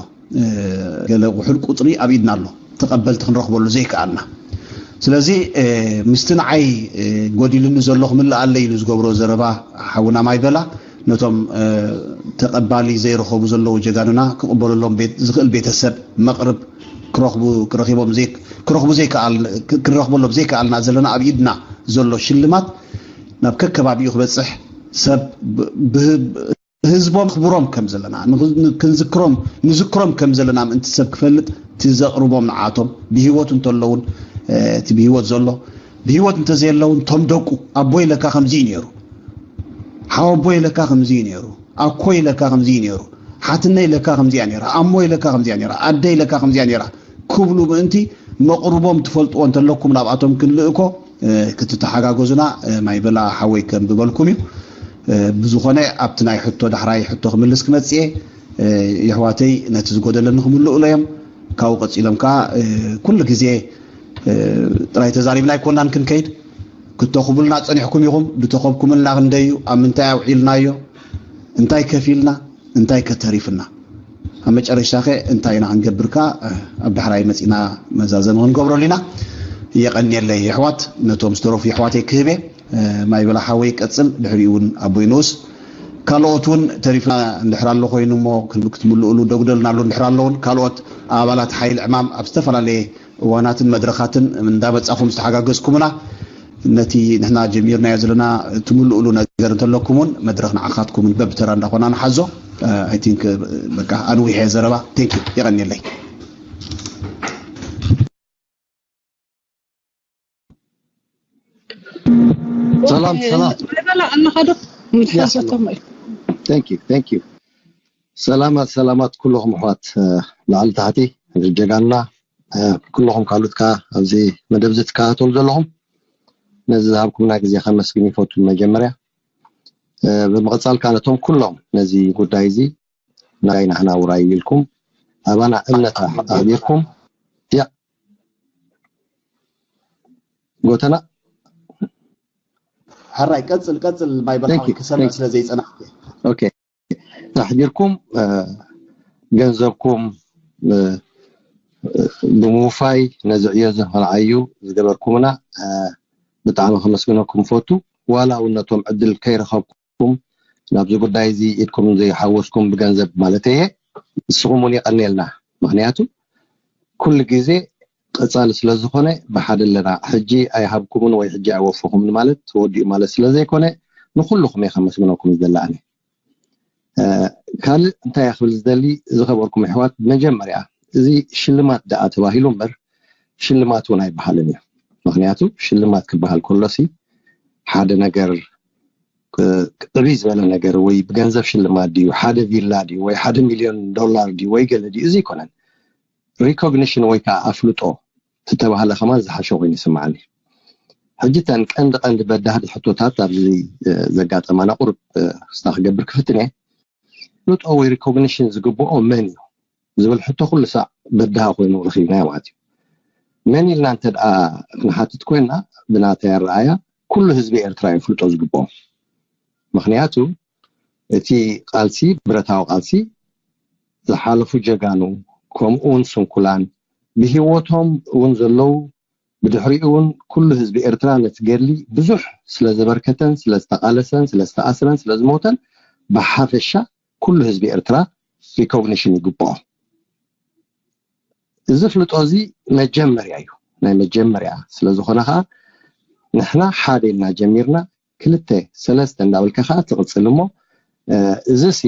ገለ ውሑድ ቁፅሪ ኣብ ኢድና ኣሎ፣ ተቐበልቲ ክንረኽበሉ ዘይከኣልና። ስለዚ ምስቲ ንዓይ ጎዲልኒ ዘሎ ክምልእ ኣለ ኢሉ ዝገብሮ ዘረባ ሓውና ማይበላ፣ ነቶም ተቐባሊ ዘይረኸቡ ዘለዉ ጀጋኑና ክቕበለሎም ዝኽእል ቤተሰብ መቕርብ ክረኽቡ ዘይከኣልና ዘለና ኣብ ኢድና ዘሎ ሽልማት ናብ ከከባቢኡ ክበፅሕ፣ ሰብ ህዝቦም ክብሮም ከም ዘለና ክንዝክሮም ንዝክሮም ከም ዘለና ምእንቲ ሰብ ክፈልጥ፣ እቲ ዘቕርቦም ንዓቶም ብህይወት እንተለውን፣ እቲ ብህይወት ዘሎ፣ ብህይወት እንተዘየለውን፣ ቶም ደቁ ኣቦ ኢለካ ከምዚ እዩ ነይሩ፣ ሓወቦ ኢለካ ከምዚ እዩ ነይሩ፣ ኣኮ ኢለካ ከምዚ እዩ ነይሩ፣ ሓትነ ኢለካ ከምዚያ ነይራ፣ ኣሞ ኢለካ ከምዚያ ነይራ፣ ኣደ ኢለካ ከምዚያ ነይራ ክብሉ ምእንቲ መቕርቦም ትፈልጥዎ እንተለኩም ናብኣቶም ክንልእኮ ክትተሓጋገዙና ማይበላ ሓወይ ከም ዝበልኩም እዩ። ብዝኾነ ኣብቲ ናይ ሕቶ ዳሕራይ ሕቶ ክምልስ ክመፅእ እየ። የሕዋተይ ነቲ ዝጎደለኒ ክምልኡሎ እዮም። ካብኡ ቀፂሎም ከዓ ኩሉ ግዜ ጥራይ ተዛሪብና ኣይኮናን ክንከይድ። ክተኹቡልና ፀኒሕኩም ኢኹም። ድተኸብኩምልና ክንደዩ ኣብ ምንታይ ኣውዒልናዮ፣ እንታይ ከፊልና፣ እንታይ ከተሪፍና፣ ኣብ መጨረሻኸ እንታይ ኢና ክንገብርካ ኣብ ዳሕራይ መፂና መዛዘሚ ክንገብረሉ ኢና። የቐንየለይ የሕዋት። ነቶም ዝተረፉ የሕዋተይ ክህቤ ማይ በላ ሓወይ ቀፅል። ድሕሪኡ እውን ኣቦይ ንኡስ ካልኦት እውን ተሪፍና እንድሕር ኣሎ ኮይኑ እሞ ክትምልእሉ ደጉደልናሉ እንድሕር ኣለውን ካልኦት ኣባላት ሓይሊ ዕማም ኣብ ዝተፈላለየ እዋናትን መድረኻትን እንዳመፃኹም ዝተሓጋገዝኩምና ነቲ ንሕና ጀሚርናዮ ዘለና ትምልእሉ ነገር እንተለኩም እውን መድረኽ ንዓኻትኩም እውን በብተራ እንዳኾና ንሓዞ። I think በቃ ኣንዊሐ ዘረባ። Thank you። የቐንየለይ። ሰላም ሰላም። በላ ኣለኻ ዶ? ንሓዘቶም እዩ። Thank you, thank you። ሰላማት ሰላማት ኩለኹም ኣሕዋት ላዕሊ ታሕቲ ጀጋንና ኩለኹም ካልኦት ከዓ ኣብዚ መደብ እዚ ትከታተሉ ዘለኹም ነዚ ዝሃብኩምና ግዜ ከመስግን ይፈቱ። መጀመርያ ብምቕፃል ከዓ ነቶም ኩሎም ነዚ ጉዳይ እዚ ናይ ናህና ውራይ ኢልኩም ኣባና እምነት ኣህዲርኩም ያ ጎተና ሕራይ ቀፅል ቀፅል ማይ በላ ክሰምዕ ስለ ዘይፀናሕኩ። ኣሕዲርኩም ገንዘብኩም ብምውፋይ ነዚ ዕዮ እዚ ንኸነዓዩ ዝገበርኩምና ብጣዕሚ ከመስግነኩም ፈቱ። ዋላ እውን ነቶም ዕድል ከይረኸብኩም ናብዚ ጉዳይ እዚ ኢድኩም ዘይሓወስኩም ብገንዘብ ማለት እየ ንስኹም እውን የቐንየልና። ምክንያቱ ኩሉ ግዜ ቀፃሊ ስለ ዝኾነ ብሓደ ኣለና። ሕጂ ኣይሃብኩምን ወይ ሕጂ ኣይወፈኹምን ማለት ተወዲኡ ማለት ስለ ዘይኮነ ንኩልኹም እየ ከመስግነኩም ዝደሊ ኣነ። ካልእ እንታይ እየ ክብል ዝደሊ ዝኸበርኩም ኣሕዋት መጀመርያ እዚ ሽልማት ደኣ ተባሂሉ እምበር ሽልማት እውን ኣይበሃልን እዩ። ምክንያቱ ሽልማት ክበሃል ከሎሲ ሓደ ነገር ዕብይ ዝበለ ነገር ወይ ብገንዘብ ሽልማት ድዩ ሓደ ቪላ ድዩ ወይ ሓደ ሚልዮን ዶላር ድዩ ወይ ገለ ድዩ እዚ ኣይኮነን። Recognition ወይ ከዓ ኣፍልጦ ተተባህለ ከማን ዝሓሸ ኮይኑ ይስምዓኒ። ሕጂ እተን ቀንዲ ቀንዲ በዳህዲ ሕቶታት ኣብዚ ዘጋጠማና ቁሩብ ክስታ ክገብር ክፍትን እየ። ኣፍልጦ ወይ recognition ዝግብኦ መን እዩ ዝብል ሕቶ ኩሉ ሳዕ በዳሂ ኮይኑ ረኺብናዮ ማለት እዩ። መን ኢልና እንተ ደኣ ክንሓትት ኮይና ብናተይ ኣረኣያ ኩሉ ህዝቢ ኤርትራ እዩ ኣፍልጦ ዝግብኦ። ምክንያቱ እቲ ቃልሲ ብረታዊ ቃልሲ ዝሓለፉ ጀጋኑ ከምኡ እውን ስንኩላን ብሂወቶም እውን ዘለዉ ብድሕሪኡ እውን ኩሉ ህዝቢ ኤርትራ ነቲ ገድሊ ብዙሕ ስለ ዘበርከተን ስለ ዝተቓለሰን ስለ ዝተኣስረን ስለ ዝሞተን ብሓፈሻ ኩሉ ህዝቢ ኤርትራ recognition ይግብኦ። እዚ ኣፍልጦ እዚ መጀመርያ እዩ ናይ መጀመርያ ስለ ዝኾነ ከዓ ንሕና ሓደ ኢልና ጀሚርና ክልተ ሰለስተ እንዳበልካ ከዓ ትቕፅል እሞ እዚ ሲ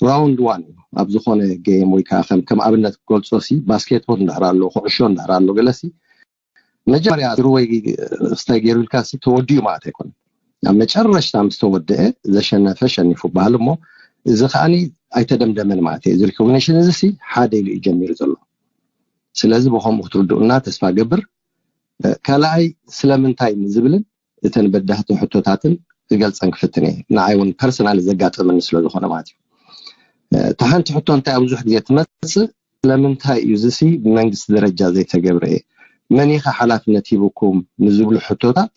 ራውንድ ዋን እዩ። ኣብ ዝኾነ ጌም ወይ ከዓ ከም ኣብነት ክገልፆ ሲ ባስኬትቦል እንድሕር ኣሎ፣ ኩዕሾ እንድሕር ኣሎ፣ ገለሲ መጀመርያ ሩወይ ስታይ ገይሩ ኢልካ ሲ ተወዲኡ ማለት ኣይኮነን። ኣብ መጨረሽታ ምስ ተወደአ ዘሸነፈ ሸኒፉ በሃል እሞ እዚ ከዓኒ ኣይተደምደመን ማለት እዩ። እዚ ሪኮግኒሽን እዚ ሲ ሓደ ኢሉ እዩ ጀሚሩ ዘሎ። ስለዚ ብኸምኡ ክትርድኡና ተስፋ ገብር። ካልኣይ ስለምንታይ ንዝብልን እተን በዳህቲ ሕቶታትን ክገልፀን ክፍትን እየ። ንዓይ እውን ፐርሰናል ዘጋጠመኒ ስለ ዝኾነ ማለት እዩ። እታ ሓንቲ ሕቶ እንታይ ኣብ ብዙሕ ግዜ ትመፅእ፣ ስለምንታይ እዩ እዚ ሲ ብመንግስቲ ደረጃ ዘይተገብረ፣ መን ኢኻ ሓላፍነት ሂብኩም ንዝብሉ ሕቶታት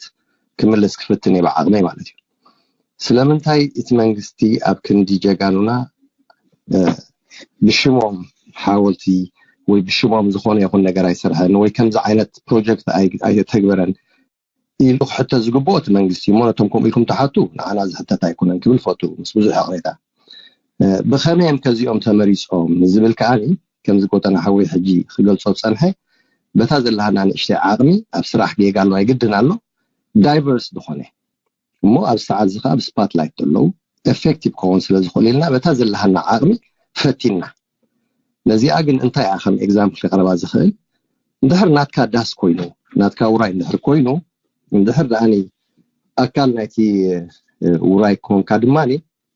ክምልስ ክፍትን እየ ብዓቕመይ ማለት እዩ። ስለምንታይ እቲ መንግስቲ ኣብ ክንዲ ጀጋኑና ብሽሞም ሓወልቲ ወይ ብሽሞም ዝኾነ ይኹን ነገር ኣይሰርሐን ወይ ከምዚ ዓይነት ፕሮጀክት ኣይተግበረን ኢሉ ክሕተት ዝግብኦ እቲ መንግስቲ እዩ። እሞ ነቶም ከምኡ ኢልኩም ትሓቱ ንዓና ዝሕተት ኣይኮነን ክብል ፈቱ ምስ ብዙሕ ይቕሬታ። ብኸመይ እዮም ከዚኦም ተመሪፆም ዝብል ከዓኒ ከምዚ ጎጠና ሓወይ ሕጂ ክገልፆ ዝፀንሐ በታ ዘለሃና ንእሽተይ ዓቕሚ ኣብ ስራሕ ጌጋ ኣሎ ኣይግድን ኣሎ ዳይቨርስ ዝኾነ እሞ ኣብ ሰዓት እዚ ከዓ ብስፓትላይት ዘለዉ ኤፌክቲቭ ክኸውን ስለ ዝኽእል ኢልና በታ ዘለሃና ዓቕሚ ፈቲና ነዚኣ ግን እንታይ እያ ከም ኤግዛምፕል ክቐረባ ዝኽእል እንድሕር ናትካ ዳስ ኮይኑ ናትካ ውራይ እንድሕር ኮይኑ እንድሕር ደኣኒ ኣካል ናይቲ ውራይ ክኾንካ ድማ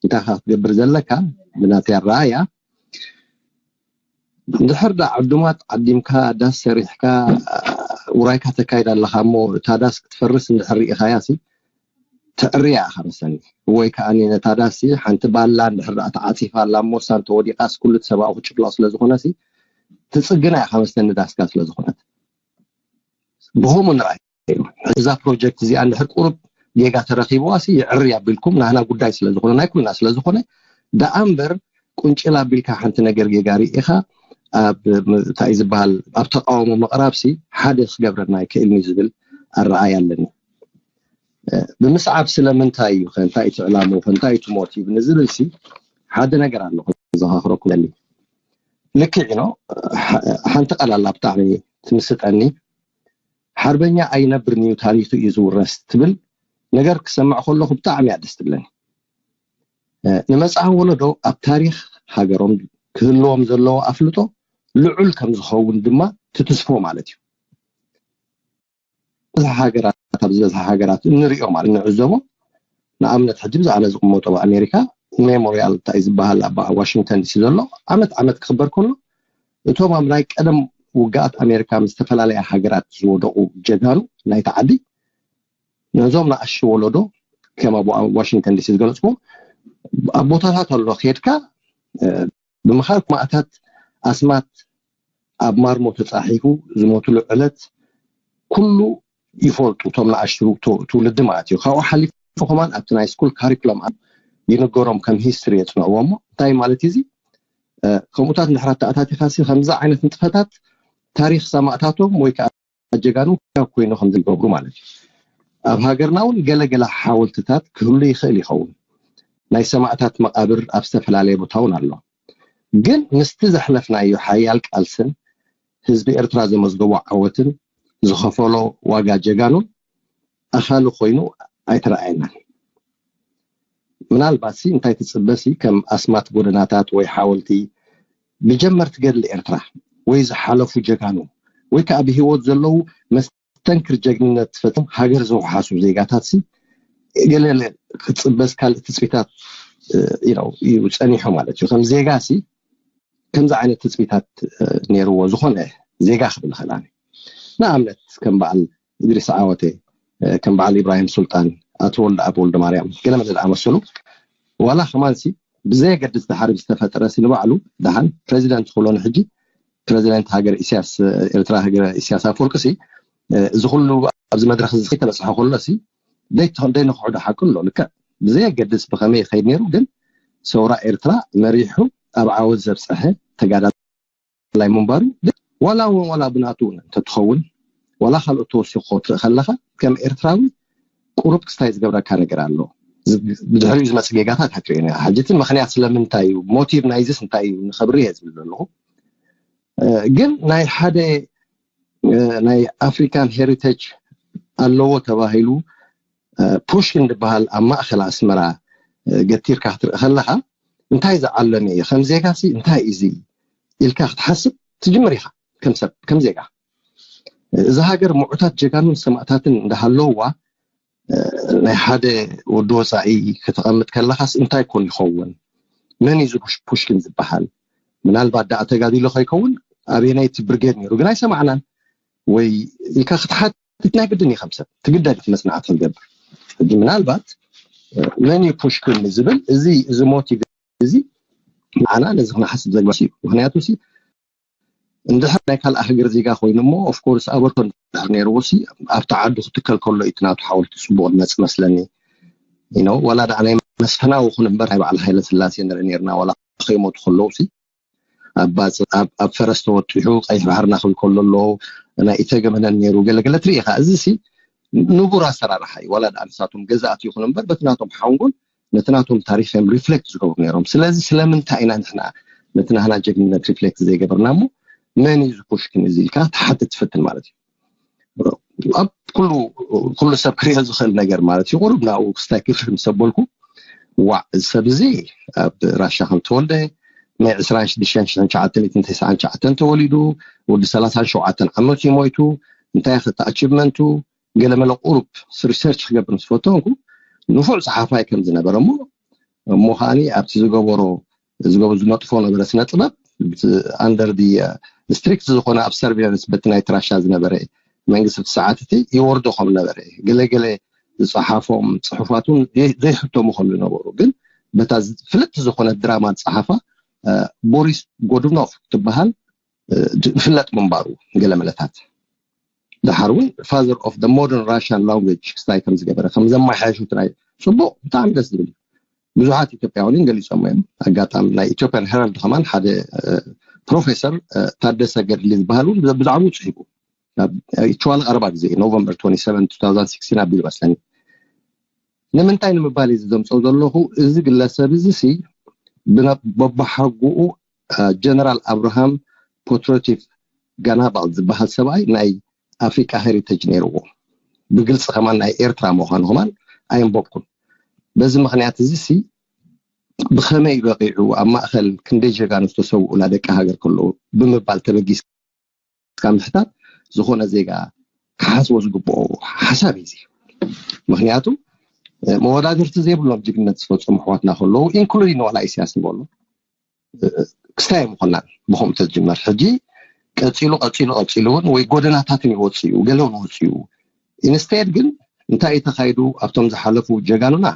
እንታይ ክትገብር ዘለካ ብናተይ ኣረኣያ እንድሕር ዳ ዕዱማት ዓዲምካ ዳስ ሰሪሕካ ውራይካ ተካይድ ኣለካ እሞ እታ ዳስ ክትፈርስ እንድሕር ርኢኻያ ሲ ተዕርያ ኢኻ መሰኒ ወይ ከዓ ነታ ዳስ ሓንቲ ባላ እንድሕር ዳ ተዓፂፋ ኣላ እሞ እሳ እንተወዲቃ ሲ ኩሉ ሰብኣዊ ክጭፍለቕ ስለዝኾነ ሲ ትፅግና ኢኻ መሰኒ ዳስካ ስለዝኾነት ብኸምኡ ንርኣይ እዛ ፕሮጀክት እዚኣ እንድሕር ቁሩብ ጌጋ ተረኺብዋ ሲ ይዕሪ ኣቢልኩም ናህና ጉዳይ ስለ ዝኾነ ናይ ኩልና ስለ ዝኾነ ደኣ እምበር ቁንጭል ኣቢልካ ሓንቲ ነገር ጌጋ ርኢኻ ኣብ እንታይ ዝበሃል ኣብ ተቃውሞ ምቕራብ ሲ ሓደ ክገብረና ኣይክእልን እዩ ዝብል ኣረኣያ ኣለኒ። ብምስዓብ ስለምንታይ እዩ ከ እንታይ እቲ ዕላምኡ ከ እንታይ እቲ ሞቲቭ ንዝብል ሲ ሓደ ነገር ኣሎ ክዘኻኽረኩም ደሊ ልክዕ ኢኖ ሓንቲ ቃል ኣላ ብጣዕሚ ትምስጠኒ ሓርበኛ ኣይነብርን እዩ ታሪኹ እዩ ዝውረስ ትብል ነገር ክሰምዕ ከለኹ ብጣዕሚ እያ ደስ ትብለኒ። ንመፅኣ ወለዶ ኣብ ታሪኽ ሃገሮም ክህልዎም ዘለዎ ኣፍልጦ ልዑል ከም ዝኸውን ድማ ትትስፎ ማለት እዩ። ዝበዝሓ ሃገራት ኣብ ዝበዝሓ ሃገራት እንሪኦ ማለት ንዕዘቦ ንኣብነት ሕጂ ብዛዕባ ዝቕመጦ ኣብ ኣሜሪካ ሜሞሪያል እንታይ ዝበሃል ኣብ ዋሽንግተን ዲሲ ዘሎ ዓመት ዓመት ክኽበር ከሎ እቶም ኣብ ናይ ቀደም ውግኣት ኣሜሪካ ምስ ዝተፈላለያ ሃገራት ዝወደቑ ጀጋኑ ናይቲ ዓዲ ነዞም ንኣሽቱ ወለዶ ከም ኣብ ዋሽንግተን ዲሲ ዝገለፅኩ ኣብ ቦታታት ኣሎ ከድካ ብምኻድ ማእታት ኣስማት ኣብ ማርሞ ተፃሒፉ ዝሞትሉ ዕለት ኩሉ ይፈልጡ እቶም ንኣሽቱ ትውልዲ ማለት እዩ ካብኡ ሓሊፉ ከማን ኣብቲ ናይ ስኩል ካሪኩለም ይንገሮም ከም ሂስትሪ የፅንዕዎ እሞ እንታይ ማለት እዚ ከምኡታት እንድሕር ኣተኣታቲኻሲ ከምዚ ዓይነት ንጥፈታት ታሪክ ሰማእታቶም ወይ ከዓ ጀጋኑ ካብ ኮይኑ ከም ዝገብሩ ማለት እዩ ኣብ ሃገርና እውን ገለገለ ሓወልትታት ክህሉ ይኽእል ይኸውን ናይ ሰማእታት መቃብር ኣብ ዝተፈላለየ ቦታ እውን ኣሎ ግን ምስቲ ዘሕለፍናዮ ሓያል ቃልስን ህዝቢ ኤርትራ ዘመዝገቦ ዓወትን ዝኸፈሎ ዋጋ ጀጋኑን ኣኻሊ ኮይኑ ኣይተረኣየናን ምናልባት ሲ እንታይ ትፅበ ሲ ከም ኣስማት ጎደናታት ወይ ሓወልቲ ብጀመርቲ ገድሊ ኤርትራ ወይ ዝሓለፉ ጀጋኑ ወይ ከዓ ብሂወት ዘለዉ መስተንክር ጀግንነት ፈፂሞም ሃገር ዘውሓሱ ዜጋታት ሲ ገለለ ክትፅበስ ካልእ ትፅቢታት እዩ ፀኒሑ ማለት እዩ ከም ዜጋ ሲ ከምዚ ዓይነት ትፅቢታት ነይርዎ ዝኾነ ዜጋ ክብል ይኽእል ንኣብነት ከም በዓል እድሪስ ዓወተ ከም በዓል ኢብራሂም ሱልጣን ኣቶ ወልደኣብ ወልደማርያም ገለመለ ዝኣመሰሉ ዋላ ከማንሲ ብዘየገድስ ድሓር ዝተፈጠረ ሲ ንባዕሉ ድሓን ፕሬዚደንት ክብሎ ንሕጂ ፕሬዚደንት ሃገር ኢስያስ ኤርትራ ሃገር ኢስያስ ኣፈወርቂ ሲ እዚ ኩሉ ኣብዚ መድረክ እዚ ከይተበፅሐ ከሎ ሲ ዘይንኽሕዶ ሓቂ ኣሎ ልክዕ ብዘየገድስ ብከመይ ይኸይድ ነይሩ ግን ሰውራ ኤርትራ መሪሑ ኣብ ዓወት ዘብፀሐ ተጋዳላይ ምንባሩ ዋላ እውን ዋላ ብናቱ እውን እንተትኸውን ዋላ ካልኦት ተወሲኮ ትርኢ ከለካ ከም ኤርትራዊ ቁሩብ ክስታይ ዝገብረካ ነገር ኣሎ ብድሕሪኡ ዝመፅእ ጌጋታት ኣይትሪእን ኢኻ ሕጂ እቲ ምክንያት ስለምንታይ እዩ ሞቲቭ ናይዚስ እንታይ እዩ ንኸብሪ እየ ዝብል ዘለኹ ግን ናይ ሓደ ናይ ኣፍሪካን ሄሪቴጅ ኣለዎ ተባሂሉ ፑሽኪን ዝበሃል ኣብ ማእከል ኣስመራ ገቲርካ ክትርኢ ከለኻ፣ እንታይ ዝዓለመ እዩ፣ ከም ዜጋ ሲ እንታይ እዩ እዚ ኢልካ ክትሓስብ ትጅምር ኢኻ። ከም ሰብ፣ ከም ዜጋ፣ እዛ ሃገር ምዑታት ጀጋኑን ሰማእታትን እንዳሃለውዋ፣ ናይ ሓደ ወዲ ወፃኢ ከተቐምጥ ከለኻስ እንታይ ኮን ይኸውን? መን እዩ ፑሽኪን ዝበሃል? ምናልባት ዳኣ ተጋዲሎ ከይከውን ኣበየናይቲ ብርጌድ ነይሩ ግን ኣይሰማዕናን ወይ ኢልካ ክትሓትት ናይ ግድን እዩ። ከም ሰብ ትግደድ መፅናዕቲ ክትገብር። ሕጂ ምናልባት መን እዩ ፑሽኪን ዝብል፣ እዚ እዚ ሞቲቭ እዚ ንዓና ነዚ ክነሓስብ ዘግባእ እዩ። ምክንያቱ ሲ እንድሕር ናይ ካልኣ ሃገር ዜጋ ኮይኑ እሞ ኦፍኮርስ ኣበርቶ እንድሕር ነይርዎ ሲ ኣብቲ ዓዱ ክትከል ከሎ እዩ እቲ ናቱ ሓወልቲ ፅቡቅ ዝመፅ መስለኒ። You know፣ ዋላ ደኣ ናይ መስፍናዊ ይኹን እምበር ናይ በዓል ሃይለ ስላሴ ንርኢ ነርና ዋላ ከይሞቱ ከለዉ ሲ ኣብ ባጽ- ኣብ ኣብ ፈረስ ተወጢሑ ቀይሕ ባሕሪ ናኽብል ከሎ ኣለዉ ናይ ኢተገመነን ነይሩ ገለገለ ትርኢ ኢኻ። እዚ ሲ ንቡር ኣሰራርሓ እዩ። ዋላ ደኣ ንሳቶም ገዛእቲ ይኹን እምበር በቲ ናቶም ሓንጎል ነቲ ናቶም ታሪክ እዮም ሪፍሌክት ዝገብሩ ነይሮም። ስለዚ ስለምንታይ ኢና ንሕና ነቲ ናህና ጀግንነት ሪፍሌክት ዘይገበርና እሞ መን እዩ ዝኩሽክን እዚ ኢልካ ትሓትት ትፍትን ማለት እዩ። ኣብ ኩሉ ኩሉ ሰብ ክሪኦ ዝኽእል ነገር ማለት እዩ። ቁሩብ ናብኡ ክስታይ ክፍል ምስ ኣበልኩ ዋዕ እዚ ሰብ እዚ ኣብ ራሻ ከም ተወልደ ናይ ዕስራን ሽዱሽተን ሽሕን ትሽዓተ ሚእትን ተስዓን ትሽዓተን ተወሊዱ ወዲ ሰላሳን ሸውዓተን ዓመቱ እዩ ሞይቱ እንታይ ኸ ኣቺቭመንቱ ገለመለ ቁሩብ ሪሰርች ክገብር ምስ ፈተንኩ ንፉዕ ፀሓፋይ ከም ዝነበረ እሞ እሞ ከዓኒ ኣብቲ ዝገበሮ ዝገበ ዝነጥፎ ነበረ ስነ ጥበብ under the strict ዝኾነ observance በቲ ናይ ትራሻ ዝነበረ መንግስቲ እቲ ሰዓት እቲ ይወርዶ ከም ነበረ ገለገለ ዝፀሓፎም ፅሑፋት እውን ዘይ- ዘይሕተሙ ከም ዝነበሩ ግን በታ ዝ- ፍልጥቲ ዝኾነ ድራማ ዝፀሓፋ ቦሪስ ጎዱኖፍ ትበሃል ዝፍለጥ ምንባሩ ገለ መለታት ድሓር እውን father of the modern Russian language ክስታይ ከም ዝገበረ ከም ዘመሓየሹ ትራይ ፅቡቅ ብጣዕሚ ደስ ዝብል እዩ። ብዙሓት ኢትዮጵያውያን ገሊፆም እዮም። ኣጋጣሚ ናይ ኢትዮጵያን ሄራልድ ከማን ሓደ ፕሮፌሰር ታደሰ ገድሊ ዝበሃል እውን ብዛዕባኡ ፅሒፉ ቸዋል ቀረባ ግዜ ኖቨምበር ሰቨን ኣቢሉ መስለኒ። ንምንታይ ንምባል እዩ ዘምፅኦ ዘለኹ እዚ ግለሰብ እዚ ሲ በባሓጉኡ ጀነራል ኣብርሃም ፖትሮቲቭ ጋናባል ዝበሃል ሰብኣይ ናይ ኣፍሪካ ሄሪቴጅ ነይርዎ። ብግልፂ ከማን ናይ ኤርትራ ምዃኑ ከማን ኣየንበብኩን። በዚ ምክንያት እዚ ሲ ብኸመይ በቂዑ ኣብ ማእኸል ክንደይ ጀጋኑ ዝተሰውኡላ ደቂ ሃገር ከለዉ ብምባል ተበጊስካ ምሕታት ዝኾነ ዜጋ ክሓስቦ ዝግብኦ ሓሳብ እዩ። ምክንያቱ መወዳድርቲ ዘይብሎም ጅግነት ዝፈፀሙ ኣሕዋትና ከለዉ ኢንክሉዲን ዋላ ኢሳያስ ንበሎ ክስታይ ምኮናን ብከምኡ ተዝጅመር ሕጂ ቀፂሉ ቀፂሉ ቀፂሉ እውን ወይ ጎደናታትን ይወፁ እዩ ገለ እውን ወፁ እዩ። ኢንስቴድ ግን እንታይ እዩ ተካይዱ ኣብቶም ዝሓለፉ ጀጋኑና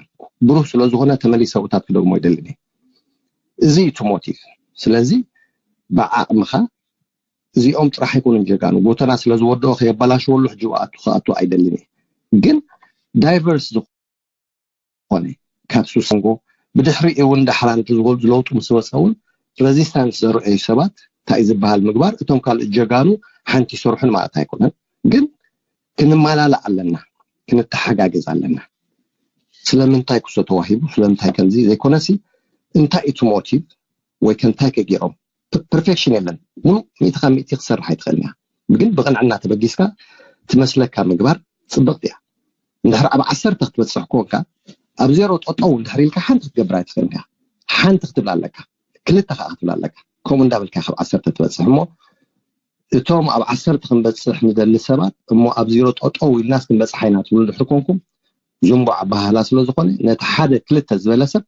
ብሩህ ስለዝኮነ ተመሊሰ ውታት ክደግሞ ይደልን እየ። እዚ እዩ እቲ ሞቲቭ። ስለዚ ብዓቅምካ እዚኦም ጥራሕ ኣይኮኑን ጀጋኑ ጎተና ስለዝወደኦ ከየበላሸወሉ ሕጂ ኣቱ ክኣቱ ኣይደልን እየ። ግን ዳይቨርስ ዝኾነ ካብ ሱሰንጎ ብድሕሪ እውን ዳሕራን ዝወልዱ ለውጡ ምስ ወፀ እውን ሬዚስታንስ ዘርአዩ ሰባት እንታይ ዝበሃል ምግባር እቶም ካልእ ጀጋኑ ሓንቲ ይሰርሑን ማለት ኣይኮነን። ግን ክንመላላእ ኣለና፣ ክንተሓጋገዝ ኣለና። ስለምንታይ ክሶ ተዋሂቡ ስለምንታይ ከምዚ ዘይኮነሲ እንታይ እቲ ሞቲቭ ወይ ከንታይ ከገይሮም ፐርፌክሽን የለን። ሙሉእ ሚእቲ ካብ ሚእቲ ክሰርሕ ኣይትኽእልን እያ። ግን ብቕንዕና ተበጊስካ ትመስለካ ምግባር ፅብቕቲ እያ። እንድሕር ኣብ ዓሰርተ ክትበፅሕ ኮንካ ኣብ ዜሮ ጠጠው እንድሕር ኢልካ ሓንቲ ክትገብር ኣይትኽእልን እያ። ሓንቲ ክትብል ኣለካ፣ ክልተ ከዓ ክትብል ኣለካ። ከምኡ እንዳበልካ ካብ ዓሰርተ ትበፅሕ እሞ እቶም ኣብ ዓሰርተ ክንበፅሕ ንደሊ ሰባት እሞ ኣብ ዜሮ ጠጠው ኢልናስ ክንበፅሕ ኢና ትብሉ ድሕሪ ኮንኩም ዝንቡዕ ኣበሃህላ ስለዝኾነ ነቲ ሓደ ክልተ ዝበለ ሰብ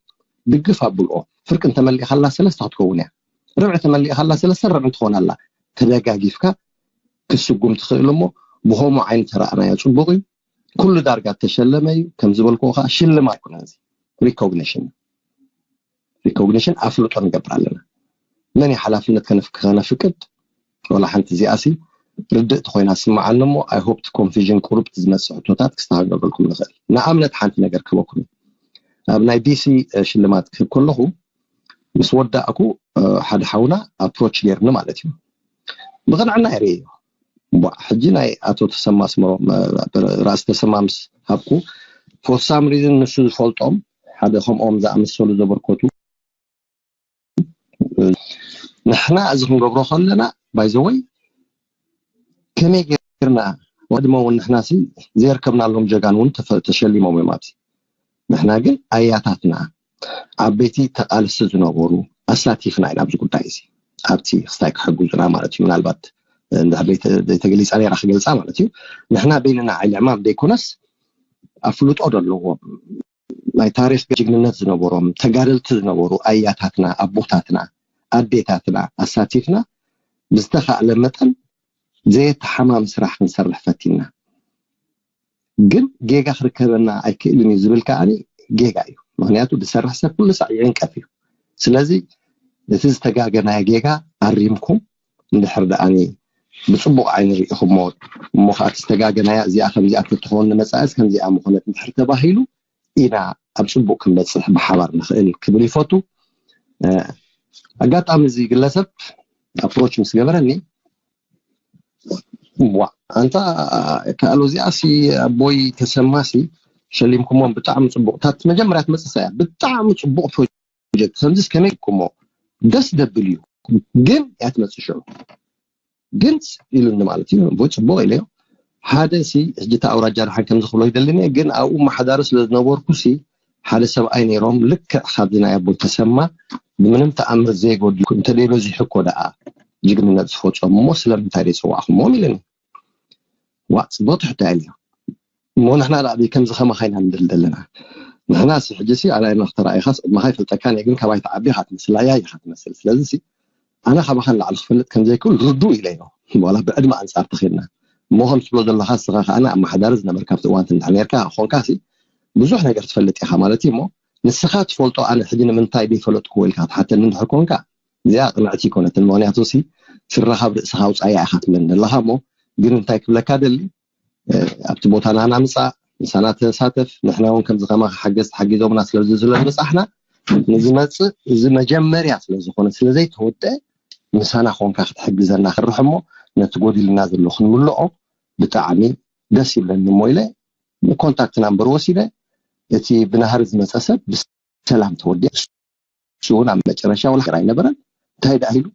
ድግፍ ኣብልኦ። ፍርቂ እንተመሊእካላ ሰለስተ ክትከውን እያ። ርብዒ ተመሊእካላ ሰለስተ ርብዒ ትኾን ኣላ። ተደጋጊፍካ ክትስጉም ትኽእል እሞ ብኸምኡ ዓይነት ተረኣናዮ ፅቡቕ እዩ። ኩሉ ዳርጋ ተሸለመ እዩ ከም ዝበልክዎ ከዓ ሽልማ ኣይኮነን እዚ ሪኮግኒሽን ሪኮግኒሽን ኣፍልጦ ንገብር ኣለና። መን እዩ ሓላፍነት ከነፍክድ ወላ ሓንቲ እዚኣሲ ርድእቲ ኮይና ስምዓኒ እሞ ኣይ ሆፕ ኮንፊዥን ቁሩብ ዝመፅእ ሕቶታት ክስተካከለልኩም ንኽእል። ንኣብነት ሓንቲ ነገር ክህበኩም ኣብ ናይ ቢሲ ሽልማት ክህብ ከለኹ ምስ ወዳእኩ ሓደ ሓውና ኣፕሮች ገይርኒ ማለት እዩ። ብቕንዕና ይርእዮ። ሕጂ ናይ ኣቶ ተሰማ ኣስመሮም ራእሲ ተሰማ ምስ ሃብኩ ፎር ሳም ሪዝን ንሱ ዝፈልጦም ሓደ ከምኦም ዝኣመሰሉ ዘበርከቱ ንሕና እዚ ክንገብሮ ከለና ባይዘወይ ከመይ ጌርና ወድሞ እውን ንሕና ሲ ዘይርከብናሎም ጀጋኑ እውን ተፈ- ተሸሊሞም እዮም ኣብዚ። ንሕና ግን ኣያታትና ዓበይቲ ተቃልስቲ ዝነበሩ ኣሳቲፍና ኢና ኣብዚ ጉዳይ እዚ። ኣብቲ ክስታይ ክሕግዙና ማለት እዩ። ምናልባት እንድሕር ዘይተ- ዘይተገሊፃ ነይራ ክገልፃ ማለት እዩ። ንሕና በይንና ዓይሊ ዕማም ዘይኮነስ ኣፍልጦ ዘለዎም ናይ ታሪክ ጅግንነት ዝነበሮም ተጋደልቲ ዝነበሩ ኣያታትና ኣቦታትና ኣዴታትና ኣሳቲፍና ብዝተኻእለ መጠን ዘየተሓማም ስራሕ ክንሰርሕ ፈቲና። ግን ጌጋ ክርከበና ኣይክእልን እዩ ዝብል ከዓኒ ጌጋ እዩ። ምክንያቱ ዝሰርሕ ሰብ ኩሉ ሳዕ ይዕንቀፍ እዩ። ስለዚ እቲ ዝተጋገናዮ ጌጋ ኣሪምኩም እንድሕር ደኣኒ ብፅቡቅ ዓይኒ ርኢኹሞ እሞ ከዓ እቲ ዝተጋገናያ እዚኣ ከምዚኣ ተትኸውን ንመፃእስ ከምዚኣ ምኾነት እንድሕር ተባሂሉ ኢና ኣብ ፅቡቅ ክንበፅሕ ብሓባር ንኽእል ክብል ይፈቱ። ኣጋጣሚ እዚ ግለሰብ ኣፕሮች ምስ ገበረኒ ዋ ኣንታ ከኣሎ እዚኣ ሲ ኣቦይ ተሰማ ሲ ሸሊምኩሞም ብጣዕሚ ፅቡቅ ታት መጀመርያ ትመፅእ እያ ብጣዕሚ ፅቡቅ ፕሮጀክት ከምዚስ ከመይ ኩሞ ደስ ደብል እዩ ግን እያ ትመፅእ ሽዑ ግን ኢሉኒ ማለት እዩ። እሞ ፅቡቅ ኢለዮ ሓደ ሲ ሕጂ እቲ ኣውራጃ ድሓን ከም ዝኽብሎ ይደልን እየ ግን ኣብኡ መሓዳሪ ስለ ዝነበርኩ ሲ ሓደ ሰብኣይ ነይሮም ልክዕ ካብዚ ናይ ኣቦይ ተሰማ ብምንም ተኣምር ዘይጎድልኩም እንተደይ በዚሑ እኮ ደኣ ጅግንነት ዝፈፀሙ እሞ ስለምንታይ ደይ ፀዋዕኩሞም ኢለኒ። ዋ ፅቡቅ ትሕቶ እያ እሞ ንሕና ደኣ ከምዚ ከማኻ ኢና ንደሊ ዘለና ንሕና ሲ ሕጂ ሲ ኣላይ መኽተራ ኢኻስ ቅድመኻ ይፈልጠካን እየ ግን ካባይ ትዓቢ ኢኻ ትመስል ኣያ ኢኻ ትመስል ስለዚ ሲ ኣነ ካባኻ ንላዕሊ ክፈልጥ ከም ዘይክእል ርዱእ ኢለ ኢሎ ዋላ ብዕድመ ኣንጻር ተኺድና እሞ ከም ትብሎ ዘለኻ ንስኻ ከኣ ኣመሓዳሪ ዝነበርካ ኣብቲ እዋን እንድሕር ነርካ ኮንካ ሲ ብዙሕ ነገር ትፈልጥ ኢኻ ማለት እዩ እሞ ንስኻ ትፈልጦ ኣነ ሕጂ ንምንታይ ዘይፈለጥኩዎ ኢልካ ትሓተኒ እንድሕር ኮንካ እዚኣ ቅንዕቲ ኣይኮነትን ምክንያቱ ሲ ስረኻ ኣብ ርእስኻ ኣውጻያ ኢኻ ትብለኒ ዘለኻ እሞ ግን እንታይ ክብለካ ደሊ ኣብቲ ቦታ ናና ምፃእ ምሳና ተሳተፍ ንሕና እውን ከምዚ ከማኻ ሓገዝ ተሓጊዞምና ስለዚ ስለዝበፃሕና ንዝመፅእ እዚ መጀመርያ ስለዝኾነ ስለዘይተወደአ ምሳና ኮንካ ክትሕግዘና ክርሕ እሞ ነቲ ጎዲልና ዘሎ ክንምልኦ ብጣዕሚ ደስ ይብለኒ እሞ ኢለ ኮንታክት ናምበር ወሲደ እቲ ብናህሪ ዝመፀ ሰብ ብሰላም ተወዲኣ እሱ እውን ኣብ መጨረሻ ወላ ነገር ኣይነበረን እንታይ ደኣ ኢሉ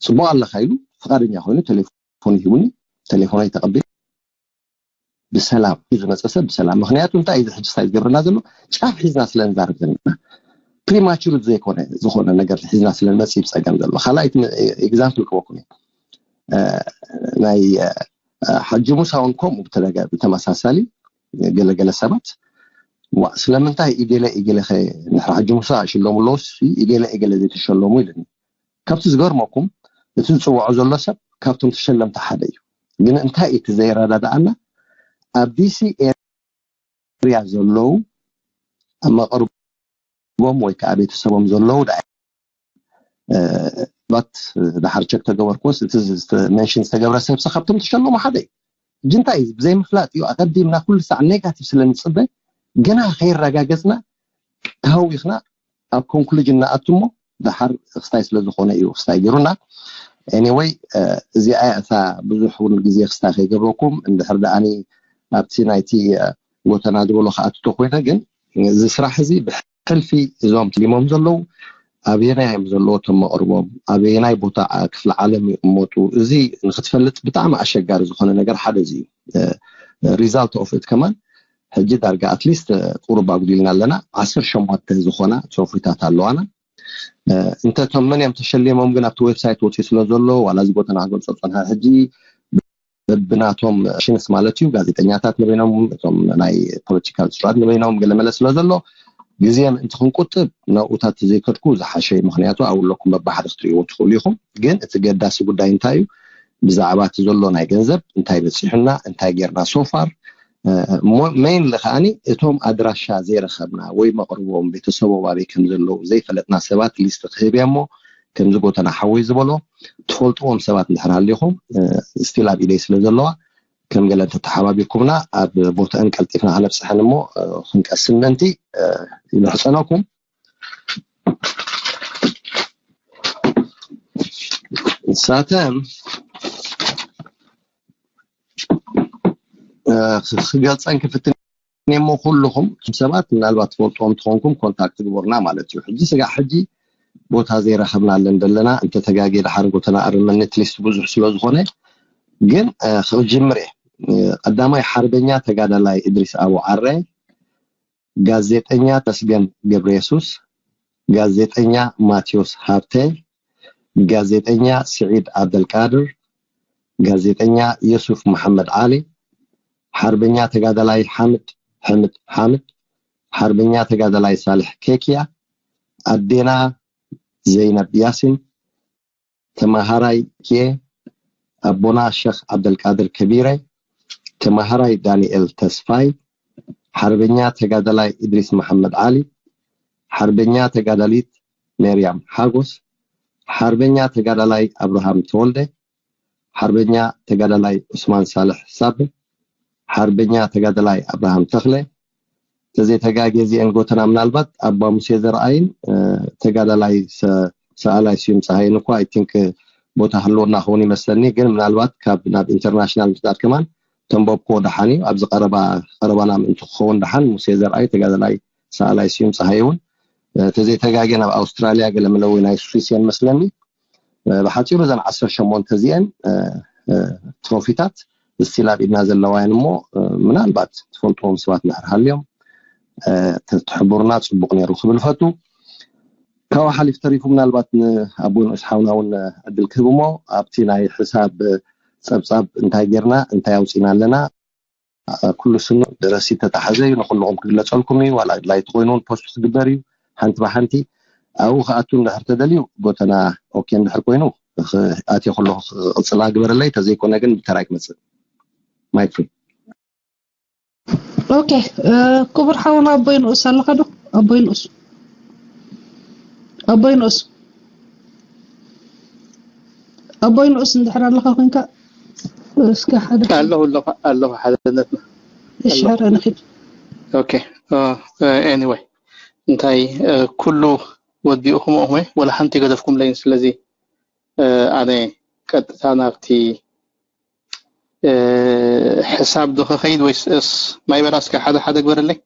ፅቡቅ ኣለካ ኢሉ ፍቃደኛ ኮይኑ ቴሌፎን ይሂቡኒ ቴሌፎነይ ተቀቢለ ብሰላም እዩ ዝመፀ ሰብ ብሰላም ምክንያቱ እንታይ እዚ ሕጂ ስታይ ዝገብረና ዘሎ ጫፍ ሒዝና ስለ ንዛረብ ዘለና ፕሪማቹር ዘይኮነ ዝኾነ ነገር ሒዝና ስለ ንመፅእ ይፀገም ዘሎ ካልኣይቲ ኤግዛምፕል ክበኩም እዩ ናይ ሓጂ ሙሳ እውን ከምኡ ብተመሳሳሊ ገለገለ ሰባት ስለምንታይ ኢገለ ኢገለ ከ ንሕሪ ሓጂ ሙሳ ሽለሙ ኣለዎስ ኢገለ ኢገለ ዘይተሸለሙ ኢሉኒ ካብቲ ዝገርመኩም እቲ ዝፅውዖ ዘሎ ሰብ ካብቶም ተሸለምቲ ሓደ እዩ ግን እንታይ እቲ ዘይረዳድኣና ኣብ ዲሲ ኤርያ ዘለዉ ኣብ መቅርቦም ወይ ከዓ ቤተሰቦም ዘለዉ ዳ ባት ድሓር ቸክ ተገበርኩስ እቲ መንሽን ዝተገብረ ሰብሲ ካብቶም ተሸለሙ ሓደ እዩ ሕጂ እንታይ እዩ ብዘይምፍላጥ እዩ ኣቀዲምና ኩሉ ሳዕ ኔጋቲቭ ስለ ንፅበ ገና ከይረጋገፅና ተሃዊኽና ኣብ ኮንክሉጅን ንኣቱ እሞ ድሓር ክስታይ ስለ ዝኾነ እዩ ክስታይ ገይሩና anyway እዚኣ እያ እታ ብዙሕ እውን ግዜ ክስታይ ከይገብረኩም እንድሕር ደኣኒ ኣብቲ ናይቲ ጎተና ዝበሎ ክኣትቶ ኮይነ ግን እዚ ስራሕ እዚ ብሕልፊ እዞም ትሊሞም ዘለዉ ኣበየናይ እዮም ዘለዉ እቶም መቕርቦም ኣበየናይ ቦታ ክፍለ ዓለም ይቕመጡ እዚ ንክትፈልጥ ብጣዕሚ ኣሸጋሪ ዝኾነ ነገር ሓደ እዚ እዩ result of it ከማን ሕጂ ዳርጋ ኣትሊስት ቁሩብ ኣጉዲልና ኣለና ዓሰርተ ሸሞንተ ዝኾና ትሮፊታት ኣለዋና እንተቶም መን እዮም ተሸሊሞም ግን ኣብቲ ዌብሳይት ወፂኡ ስለ ዘሎ ዋላ እዚ ጎተና ክገልፆ ፀንሐ ሕጂ በብናቶም ሽንስ ማለት እዩ ጋዜጠኛታት ንበይኖም እቶም ናይ ፖለቲካል ስራት ንበይኖም ገለመለ ስለ ዘሎ ግዜ ምእንቲ ክንቁጥብ ናብኡታት ተዘይከድኩ ዝሓሸ ምክንያቱ ኣብለኩም በባሓደ ክትሪእዎ ትኽእሉ ኢኹም ግን እቲ ገዳሲ ጉዳይ እንታይ እዩ ብዛዕባ እቲ ዘሎ ናይ ገንዘብ እንታይ በፂሑና እንታይ ጌርና ሶፋር ሜይንሊ ከዓኒ እቶም ኣድራሻ ዘይረኸብና ወይ መቕርቦም ቤተሰቦም ኣበይ ከም ዘለዉ ዘይፈለጥና ሰባት ሊስት ክህብ እሞ ከምዚ ጎተና ሓወይ ዝበሎ ትፈልጥዎም ሰባት እንድሕር ሃሊኹም ስቲል ኣብ ኢደይ ስለ ዘለዋ ከም ገለ እንተተሓባቢርኩምና ኣብ ቦትአን ቀልጢፍና ከነብፅሐን እሞ ክንቀስም ምእንቲ ይምሕፀነኩም ንሳተን ክገልፀን ክፍትን እሞ ኩልኹም ሰባት ምናልባት ትፈልጥዎም ትኾንኩም ኮንታክት ግበሩና ማለት እዩ ሕጂ ስጋዕ ሕጂ ቦታ ዘይረኸብናለን ዘለና እንተተጋጌ ድሓር ጎተና ኣርመኒ ትሊስት ብዙሕ ስለ ዝኾነ ግን ክጅምር እየ ቀዳማይ ሓርበኛ ተጋዳላይ እድሪስ ኣቡ ዓረ፣ ጋዜጠኛ ተስገን ገብረየሱስ፣ ጋዜጠኛ ማቴዎስ ሃብተ፣ ጋዜጠኛ ስዒድ ዓብደልቃድር፣ ጋዜጠኛ የሱፍ መሓመድ ዓሊ፣ ሓርበኛ ተጋዳላይ ሓምድ ሕምድ ሓምድ፣ ሓርበኛ ተጋዳላይ ሳልሕ ኬክያ፣ ኣዴና ዘይነብ ያሲን፣ ተማሃራይ ኬ ኣቦና ሸኽ ዓብደልቃድር ከቢረ፣ ተማሃራይ ዳንኤል ተስፋይ፣ ሓርበኛ ተጋዳላይ እድሪስ መሓመድ ዓሊ፣ ሓርበኛ ተጋዳሊት ሜርያም ሓጎስ፣ ሓርበኛ ተጋዳላይ ኣብርሃም ተወልደ፣ ሓርበኛ ተጋዳላይ ዑስማን ሳልሕ ሳብ፣ ሓርበኛ ተጋዳላይ ኣብርሃም ተኽለ፣ ተዘይተጋጌ እዚአን ጎተና ምናልባት ኣባ ሙሴ ዘርኣይን ተጋዳላይ ሰኣላይ ስዩም ፀሃይን እኳ ኣይ ቲንክ ቦታ ህልወና ክኸውን ይመስለኒ። ግን ምናልባት ካብ ናብ ኢንተርናሽናል ምስዳድ ከማን ተንበብኮ ደሓን እዩ። ኣብዚ ቀረባ ቀረባና ምእንቲ ክኸውን ደሓን ሙሴ ዘርኣይ ተጋዳላይ ሰኣላይ ስዩም ፀሃይ እውን ተዘይተጋጌ ናብ ኣውስትራሊያ ገለ መለዊ ናይ ስዊስየን መስለኒ። ብሓፂሩ እዘን ዓሰርተ ሸሞንተ እዚአን ትሮፊታት ስቲል ኣብ ኢድና ዘለዋ እየን እሞ ምናልባት ትፈልጥዎም ሰባት እንድሕር ሃልዮም ትሕቡርና ፅቡቕ ነይሩ ክብል ፈቱ። ካብኡ ሓሊፍ ተሪፉ ምናልባት ንኣቦይ ንኡስ ሓውና እውን ዕድል ክህብ እሞ ኣብቲ ናይ ሕሳብ ፀብፃብ እንታይ ጌርና እንታይ ኣውፂና ኣለና ኩሉ ስኑ ደረሲ ተታሓዘ እዩ ንኩልኹም ክግለፀልኩም እዩ ዋላ ኣድላይ ተኮይኑ እውን ፖስት ክግበር እዩ ሓንቲ ብሓንቲ ኣብኡ ክኣቱ እንድሕር ተደልዩ ጎተና ኦኬ እንድሕር ኮይኑ ኣትየ ኩሉ ክቅፅላ ግበረለይ ተዘይኮነ ግን ብተራይ ክመፅእ ማይክ ፍሪ ኦኬ ክቡር ሓውና ኣቦይ ንኡስ ኣለካ ዶ ኣቦይ ንኡስ ኣቦይ ንኡስ ኣቦይ ንኡስ እንድሕር ኣለካ ኮንካ እስከ ሓደ ኣለኹ ኣለኹ ኣለኹ ሓደነትና እሺ ረ ንኺድ ኦኬ anyway እንታይ ኩሉ ወዲኡኹም ኹም ወላ ሓንቲ ገደፍኩም ለይን ስለዚ ኣነ ቀጥታ ናብቲ ሕሳብ ዶ ከኸይድ ወይስ ማይ በራስካ ሓደ ሓደ ግበረለይ